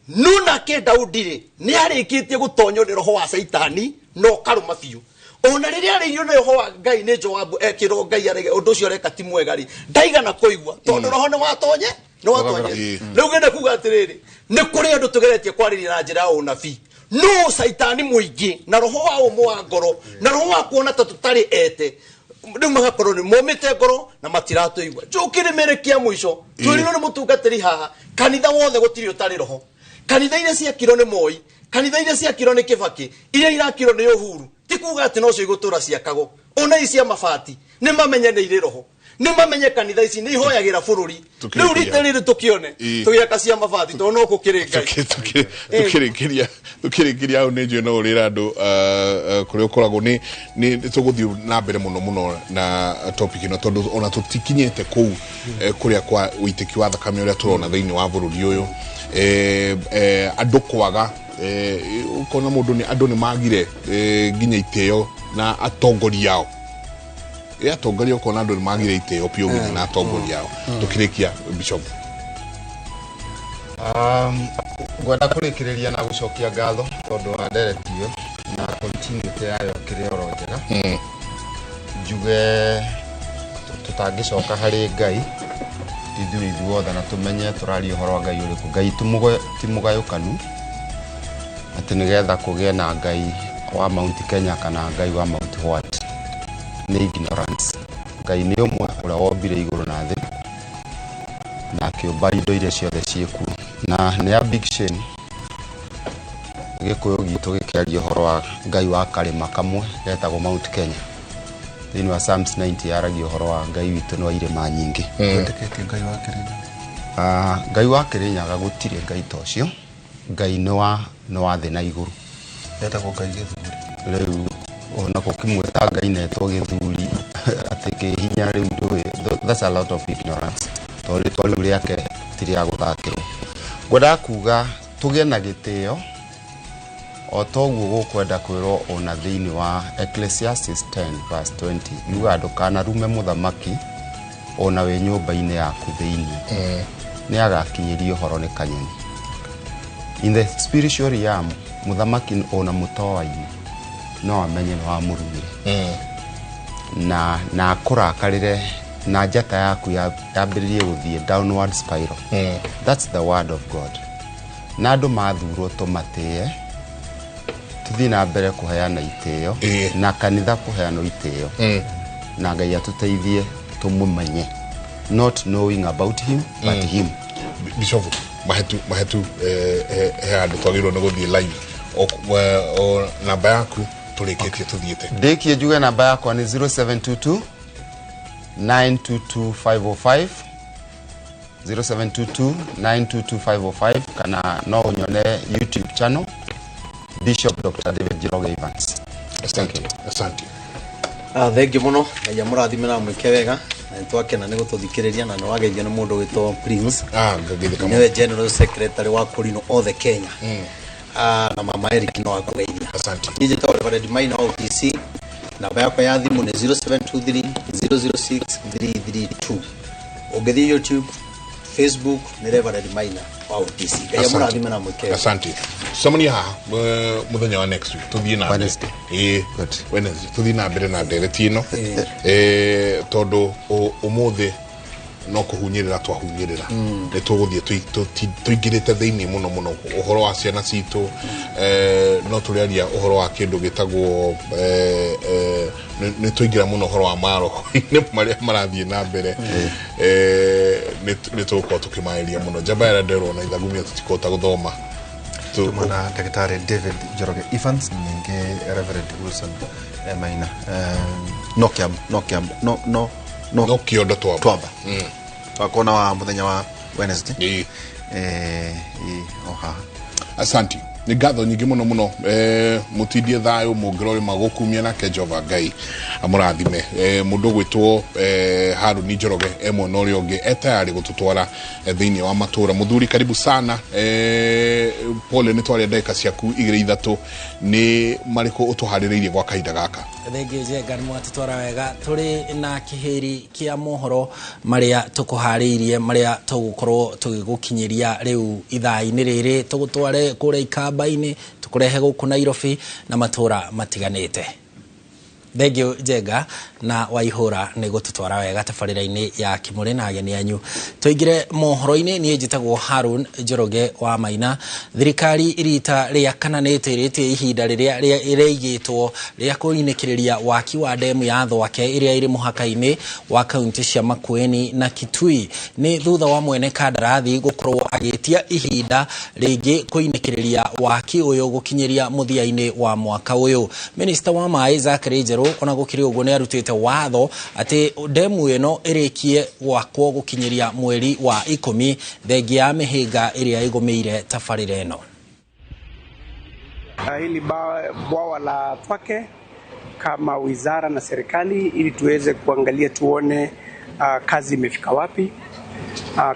No nake Daudi rĩ, nĩ arĩkĩtie gũtonywo nĩ roho wa Caitani na ũkarũma biũ. Ona rĩrĩa arĩirio nĩ roho wa Ngai nĩ Joabu, ekĩrwo Ngai arege ũndũ ũcio areka ti mwega rĩ, ndaigana kũigua tondũ roho nĩ watonye, nĩ watonye. Rĩu ngenda kuga atĩrĩrĩ, nĩ kũrĩ andũ tũgeretie kwarĩria na njĩra ya ũnabii, no Caitani mũingĩ na roho wa ũmũ wa ngoro na roho wa kuona ta tũtarĩ ete, rĩu magakorwo nĩ momĩte ngoro na matiratũigua. Njũkĩrĩ mere kĩa mũico, twĩrirwo nĩ mũtungatĩri haha, kanitha wothe gũtirĩ ũtarĩ roho. Kanitha iria ciakirwo nĩ Moi, kanitha iria ciakirwo nĩ Kibaki, iria irakirwo nĩ Uhuru, ti kuga atĩ nocio igũtũra ciakagwo. Ona ici cia mabati nĩ mamenye nĩ irĩ roho, nĩ mamenye kanitha ici nĩ ihoyagĩra bũrũri. Rĩu rita rĩrĩ tũkĩone tũgĩaka cia mabati tondũ no gũkĩrĩ Ngai. Tukĩrĩkĩria hau nĩ njũĩ no ũrĩra andũ kũrĩa ũkoragwo nĩ tũgũthiĩ na mbere mũno mũno na topic ĩno, tondũ ona tũtikinyĩte kũu kũrĩa kwa ũitĩki wa thakame ũrĩa tũrona thĩinĩ wa bũrũri ũyũ. Andũ kwaga, ũkona mũndũ nĩ andũ nĩ magire nginya itĩo na atongoria ao. Atongoria ũkona andũ nĩ magire itĩo biũ nginya na atongoria ao. Tũkĩrĩkia Bishop. Ngwenda kũrĩkĩrĩria na gũcokia ngatho tondũ wa ndereti ĩyo na continuity yayo ĩkĩrĩ oro njega. Njuge tũtangĩcoka harĩ Ngai ithuĩ ithuothe na tũmenye tũraria ũhoro wa Ngai ũrĩkũ. Ngai ti mũgayũkanu atĩ nĩgetha kũgĩe na Ngai wa Mount Kenya kana Ngai wa Mount What. Nĩ ignorance. Ngai nĩ ũmwe ũrĩa wombire igũrũ na thĩ na akĩũmba indo iria ciothe ciĩkuo. Na nĩ a big shame Gĩkũyũ gitũ gĩkĩaria ũhoro wa Ngai wa karĩma kamwe getagwo Mount Kenya. Thĩinĩ wa Psalms 90 yaragia ũhoro wa Ngai witũ nĩ wa irĩma nyingĩ. Wĩtĩkĩtie Ngai wa Kĩrĩnyaga? Ngai wa Kĩrĩnyaga gũtirĩ Ngai ta ũcio. Ngai nĩ wa thĩ na igũrũ. Etagwo Ngai gĩthuri. Rĩu ona gũkĩmwĩta Ngai netwo gĩthuri atĩ kĩhinya rĩu ndũĩ, that's a lot of ignorance. Tondũ rĩtwa rĩu rĩake ti rĩa gũthakĩrwo. Ngwendaga kuga tũgĩe na gĩtĩo o toguo gũkwenda kwĩrwo ona thĩinĩ wa Ecclesiastes 10 verse 20 yugaga ndũkanarume mũthamaki ona wĩ nyũmba-inĩ yaku thĩinĩ, nĩ agakinyĩrio ũhoro nĩ kanyoni. In the spiritual realm, mũthamaki ona mũtoa-inĩ no amenye nĩ wamũrumire na akũrakarĩre na njata yaku yambĩrĩrie gũthiĩ downward spiral. That's the word of God. Na andũ mathurwo tũmatĩe, tũthiĩ na mbere kũheana itĩo na kanitha kũheanwo itĩo, na Ngai atũteithie tũmũmenye, not knowing about him but him. Bishop, mahetu he handũ twagĩrĩirwo nĩ gũthiĩ live. O namba yaku tũrĩkĩtie tũthiĩte. Ndĩkie njuge namba yakwa nĩ 0722 922 505, 0722 922 505, kana no ũnyone YouTube channel Bishop Dr. David Njoroge Evans. Asante. Asante. Thank you mũno. Ngai amũrathime na amwĩke wega. Na nĩtwakena nĩ gũtũthikĩrĩria na nĩwageithio nĩ mũndũ wĩtwo Prince. Ngageithĩka mũno. Nĩwe General Secretary wa Kũrinũ othe Kenya. Na mama Eric no akũgeithia. Asante. Niĩ njĩtagwo Reverend Maina wa OTC. Namba yakwa ya thimũ nĩ 0723 006 332. Ũngĩthiĩ YouTube Facebook nĩ Reverend Maina wa OTC. Ngai amũrathime na mwĩke. Asante. Tucemanie haha muthenya wa next week, tuthiĩ na mbere. Ĩĩ, Wednesday tuthiĩ na mbere na ndereti ĩno, tondũ ũmũthĩ no kũhunyĩrĩra twahunyĩrĩra. Nĩ tũgũthiĩ tũingĩrĩte thĩinĩ mũno mũno ũhoro wa ciana citũ. No tũrĩaria ũhoro wa kĩndũ gĩtagwo nĩ tũingĩra mũno ũhoro wa maroho-inĩ marĩa marathiĩ na mbere. Nĩ tũgũkorwo tũkĩmarĩria mũno. Njamba ya nderwo na ithagumia tũtikũhota gũthoma. Tumana Daktari David Njoroge Evans, ningĩ Reverend Wilson Maina. No kiam no kiam no no no no kiondo twamba. Twakona wa muthenya wa Wednesday. O haha. Asante. Nĩ ngatho nyingĩ mũno mũno. Mũtindie thayũ, mũngĩrore magũkumia nake Jehova Ngai amũrathime. Mũndũ ũgwĩtwo Harũni Njoroge e mwena ũrĩa ũngĩ e tayarĩ gũtũtwara thĩinĩ wa matũra. Mũthuri, karibu sana. Pole nĩ twarĩa ndagĩka ciaku igĩrĩ ithatũ. Nĩ marĩkũ ũtũharĩrĩirie gwa kahinda gaka? Thengiũ Njenga, nĩ mwatũtwara wega. Tũrĩ na kĩhĩri kĩa mohoro marĩa tũkũharĩirie, marĩa tũgũkorwo tũgĩgũkinyĩria rĩu ithaa-inĩ rĩrĩ, tũgũtware kũrĩa Ikamba-inĩ, tũkũrehe gũkũ Nairobi na matũra matiganĩte. Thengiũ Njenga na Waihũra nĩ gũtũtwara wega tabarĩra-inĩ ya Kĩmũrĩ na ageni anyu. Tũingĩre mohoro-inĩ. Niĩ njĩtagwo Harun Njoroge wa Maina. Thirikari rita rĩa kana nĩ ĩtĩrĩtie ihinda rĩrĩa rĩigĩtwo rĩa kũinĩkĩrĩria waki wa ndemu ya Thwake ĩrĩa ĩrĩ mũhaka-inĩ wa kaunti cia Makueni na Kitui. Nĩ thutha wa mwene kandarathi gũkorwo agĩtia ihinda rĩngĩ kũinĩkĩrĩria waki ũyũ gũkinyĩria mũthia-inĩ wa mwaka ũyũ. Minista wa maĩ Zachary Njeru ona gũkĩrĩ ũguo nĩ arutĩte watho atĩ ndemu ĩno ĩrĩkie gwakwo gũkinyĩria mweri wa 10, thengia ya mĩhĩnga ĩrĩa ĩgũmĩire tabarĩra ĩno. Hili bwawa la Thwake kama wizara na serikali, ili tuweze kuangalia tuone kazi imefika wapi.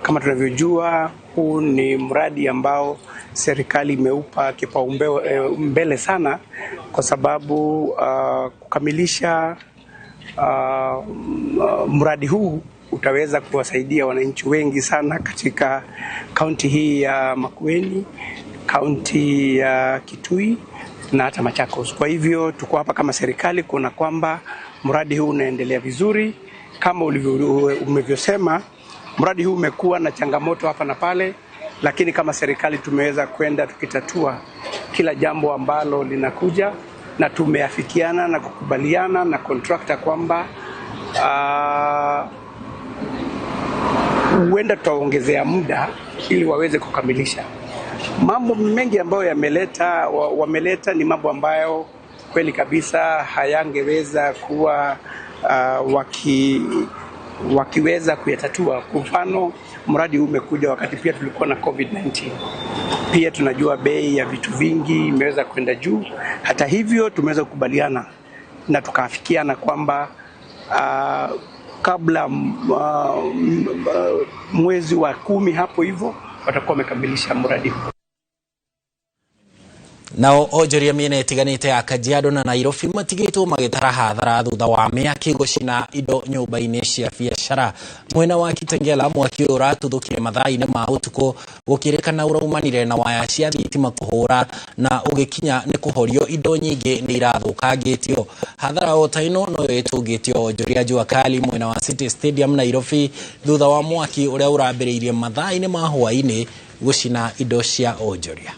Kama tunavyojua, huu ni mradi ambao serikali imeupa kipaumbele sana, kwa sababu kukamilisha mradi huu utaweza kuwasaidia wananchi wengi sana katika kaunti hii ya Makueni, kaunti ya Kitui na hata Machakos. Kwa hivyo tuko hapa kama serikali kuona kwamba mradi huu unaendelea vizuri. Kama umevyosema, mradi huu umekuwa na changamoto hapa na pale, lakini kama serikali tumeweza kwenda tukitatua kila jambo ambalo linakuja, na tumeafikiana na kukubaliana na contractor kwamba huenda tutaongezea muda ili waweze kukamilisha. Mambo mengi ambayo wameleta ni mambo ambayo kweli kabisa hayangeweza kuwa wakiweza kuyatatua. Kwa mfano, mradi huu umekuja wakati pia tulikuwa na COVID-19. Pia tunajua bei ya vitu vingi imeweza kwenda juu. Hata hivyo tumeweza kukubaliana na tukaafikiana kwamba kabla mwezi wa 10 hapo hivyo watakuwa wamekamilisha mradi huu. Nao onjoria mĩena ĩtiganĩte ya Kajiado na Nairobi matigĩtwo magĩtara hathara thutha wa mĩaki gũcina indo nyũmba-inĩ cia biacara. Mwena wa Kitengela mwaki ũyũ ũratuthũkire mathaa-inĩ ma ũtukũ, gũkĩrĩkana ũraumanire na waya cia thitima kũhũra na ũgĩkinya nĩ kũhorio indo nyingĩ nĩ irathũkangĩtio. Hathara o ta ĩno noyo ĩtũngĩtio onjoria Jua Kali mwena wa City Stadium Nairobi thutha wa mwaki ũrĩa ũrambĩrĩirie mathaa-inĩ ma hwaĩ-inĩ gũcina indo cia onjoria.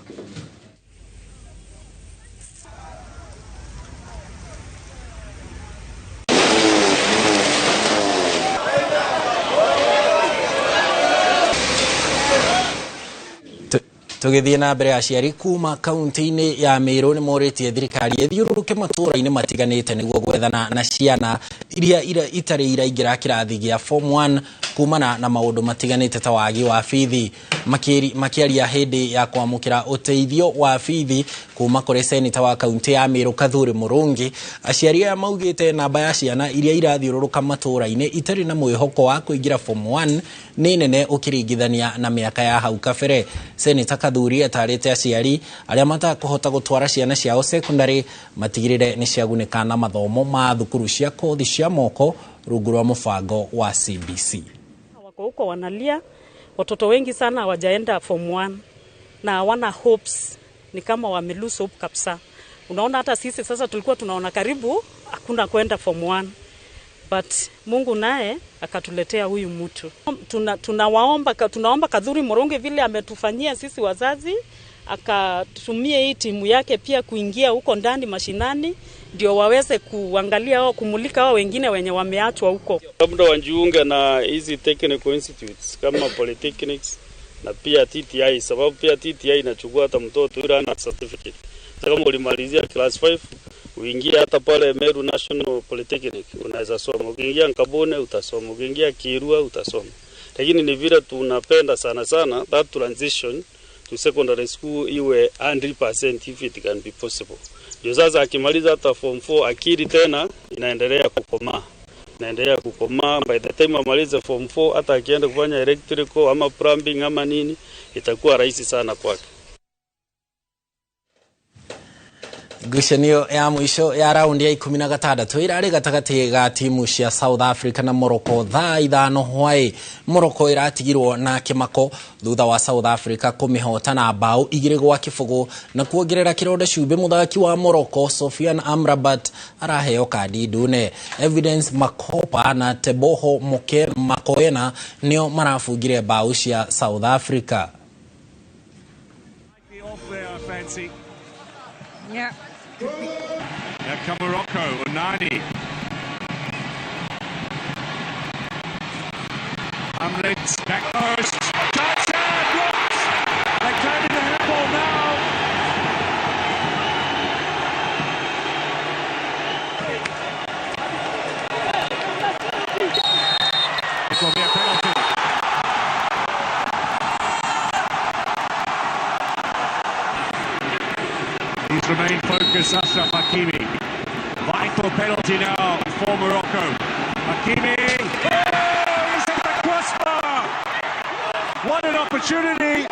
Tũgĩthiĩ na mbere, aciari kuma kaunti-inĩ ya Meru nĩ morĩtie thirikari ĩthiũrũrũke matũũra-inĩ matiganĩte nĩguo gwethana na ciana iria itarĩ iraingĩra kĩrathi gĩa form 1 kumana na maũndũ matiganĩte ta wagi wa bithi. Makĩaria hĩndĩ ya kwamũkĩra ũteithio wa bithi kuma kũrĩ seneta wa kaunti ya Meru Kathuri Mũrũngi, aciari aya maugĩte namba ya ciana iria irathiũrũrũka matũũra-inĩ itarĩ na mwĩhoko wa kũingĩra form 1 nĩ nene ũkĩringithania na mĩaka ya hau kabere. Seneta Kathuri atarĩte aciari arĩa matakũhota gũtwara ciana ciao secondary matigĩrĩre nĩ ciagunĩka na mathomo ma thukuru cia kothi cia moko rungu rwa mũbango wa CBC. Wako huko wanalia, Watoto wengi sana hawajaenda form 1 na hawana hopes, ni kama wame lose hope kabisa. Unaona hata sisi sasa tulikuwa tunaona karibu hakuna kwenda form 1. But Mungu naye akatuletea huyu mtu. Tunaomba Kathuri Murungi vile ametufanyia sisi wazazi, akatumie hii timu yake pia kuingia huko ndani mashinani, ndio waweze kuangalia au kumulika hao wengine wenye wameachwa huko. Labda wajiunge na hizi technical institutes kama polytechnics na pia TTI, sababu pia TTI inachukua hata mtoto yule ana certificate. Sasa kama ulimalizia class 5 uingie hata pale Meru National Polytechnic unaweza soma, ukiingia Nkabone utasoma, ukiingia Kirua utasoma. Lakini ni vile tunapenda sana sana that transition to secondary school iwe 100% if it can be possible. Ndio sasa akimaliza hata form 4 akili tena inaendelea kukomaa. Inaendelea kukomaa, by the time amalize form 4 hata akienda kufanya electrical ama plumbing ama nini itakuwa rahisi sana kwake. Ngucanio ya mwisho ya raundi ya 16 irarĩ gatagatĩ ga timu cia South Africa na Morocco thaa 5 hwaĩ. Morocco ĩratigirwo na kĩmako thutha wa South Africa kũmĩhota na bao 2-0 na kuongerera kĩronda cumbĩ. Mũthaki wa Morocco Sofiane Amrabat araheo kandi ndune. Evidence Makopa na Teboho Mokoena nĩo marabungire bao cia South Africa. Yeah. Here come Morocco, Onani. Amrit, back post. Johnson, blocked! They claimed the handball now. It will be a penalty. He's remained focused, Ashraf Hakimi. Vital penalty now for Morocco. Hakimi! Oh, he's hit the crossbar! What an opportunity!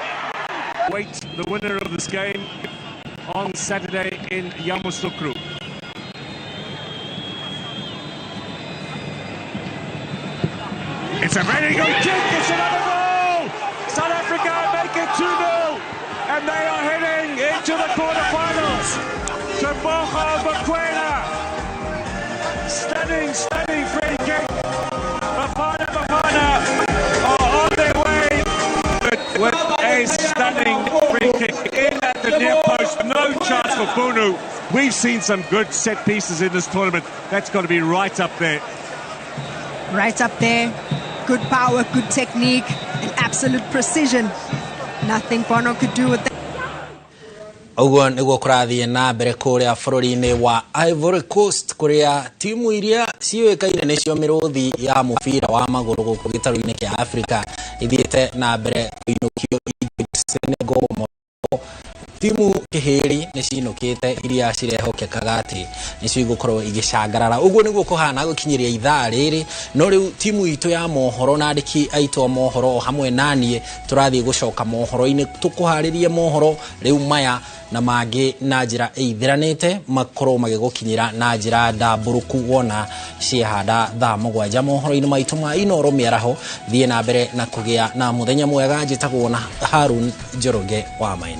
Wait the winner of this game on Saturday in Yamoussoukro. It's a very good kick! It's another goal! South Africa make it 2-0! And they are heading into the quarterfinals. Teboho Mokoena. Stunning, stunning free kick. Bafana Bafana are on their way with a stunning free kick in at the near post. No chance for Bunu. We've seen some good set pieces in this tournament. That's got to be right up there. Right up there. Good power, good technique, and absolute precision. Nothing Bono could do with that. Ũguo nĩguo kũrathiĩ na mbere kũrĩa bũrũri-inĩ wa Ivory Coast kũrĩa timu iria ciũĩkaine nĩcio mĩrũthi ya mũbira wa magũrũ gũkũ gĩtarũ-inĩ kĩa Afrika ithiĩte na mbere kũinũkio Egypt, Senegal, Morocco. Timu kĩhĩri nĩ cinũkĩte iria cirehokekaga atĩ nĩcio igũkorwo igĩcangarara. Ũguo nĩguo kũhana gũkinyĩria ithaa rĩrĩ, no rĩu timu itũ ya mohoro na andĩki aitũ a mohoro o hamwe na niĩ tũrathiĩ gũcoka mohoro-inĩ tũkũharĩrie mohoro rĩu maya na mangĩ na njĩra ĩithiranĩte makorwo magĩgũkinyĩra na njĩra ndambũrũku wona ciehanda thaa 7 mohoro-inĩ maitũ ma Inoro mĩaraho. Thiĩ na mbere na kũgĩa na mũthenya mwega. Njĩtagwo na Harun Njoroge wa Maina.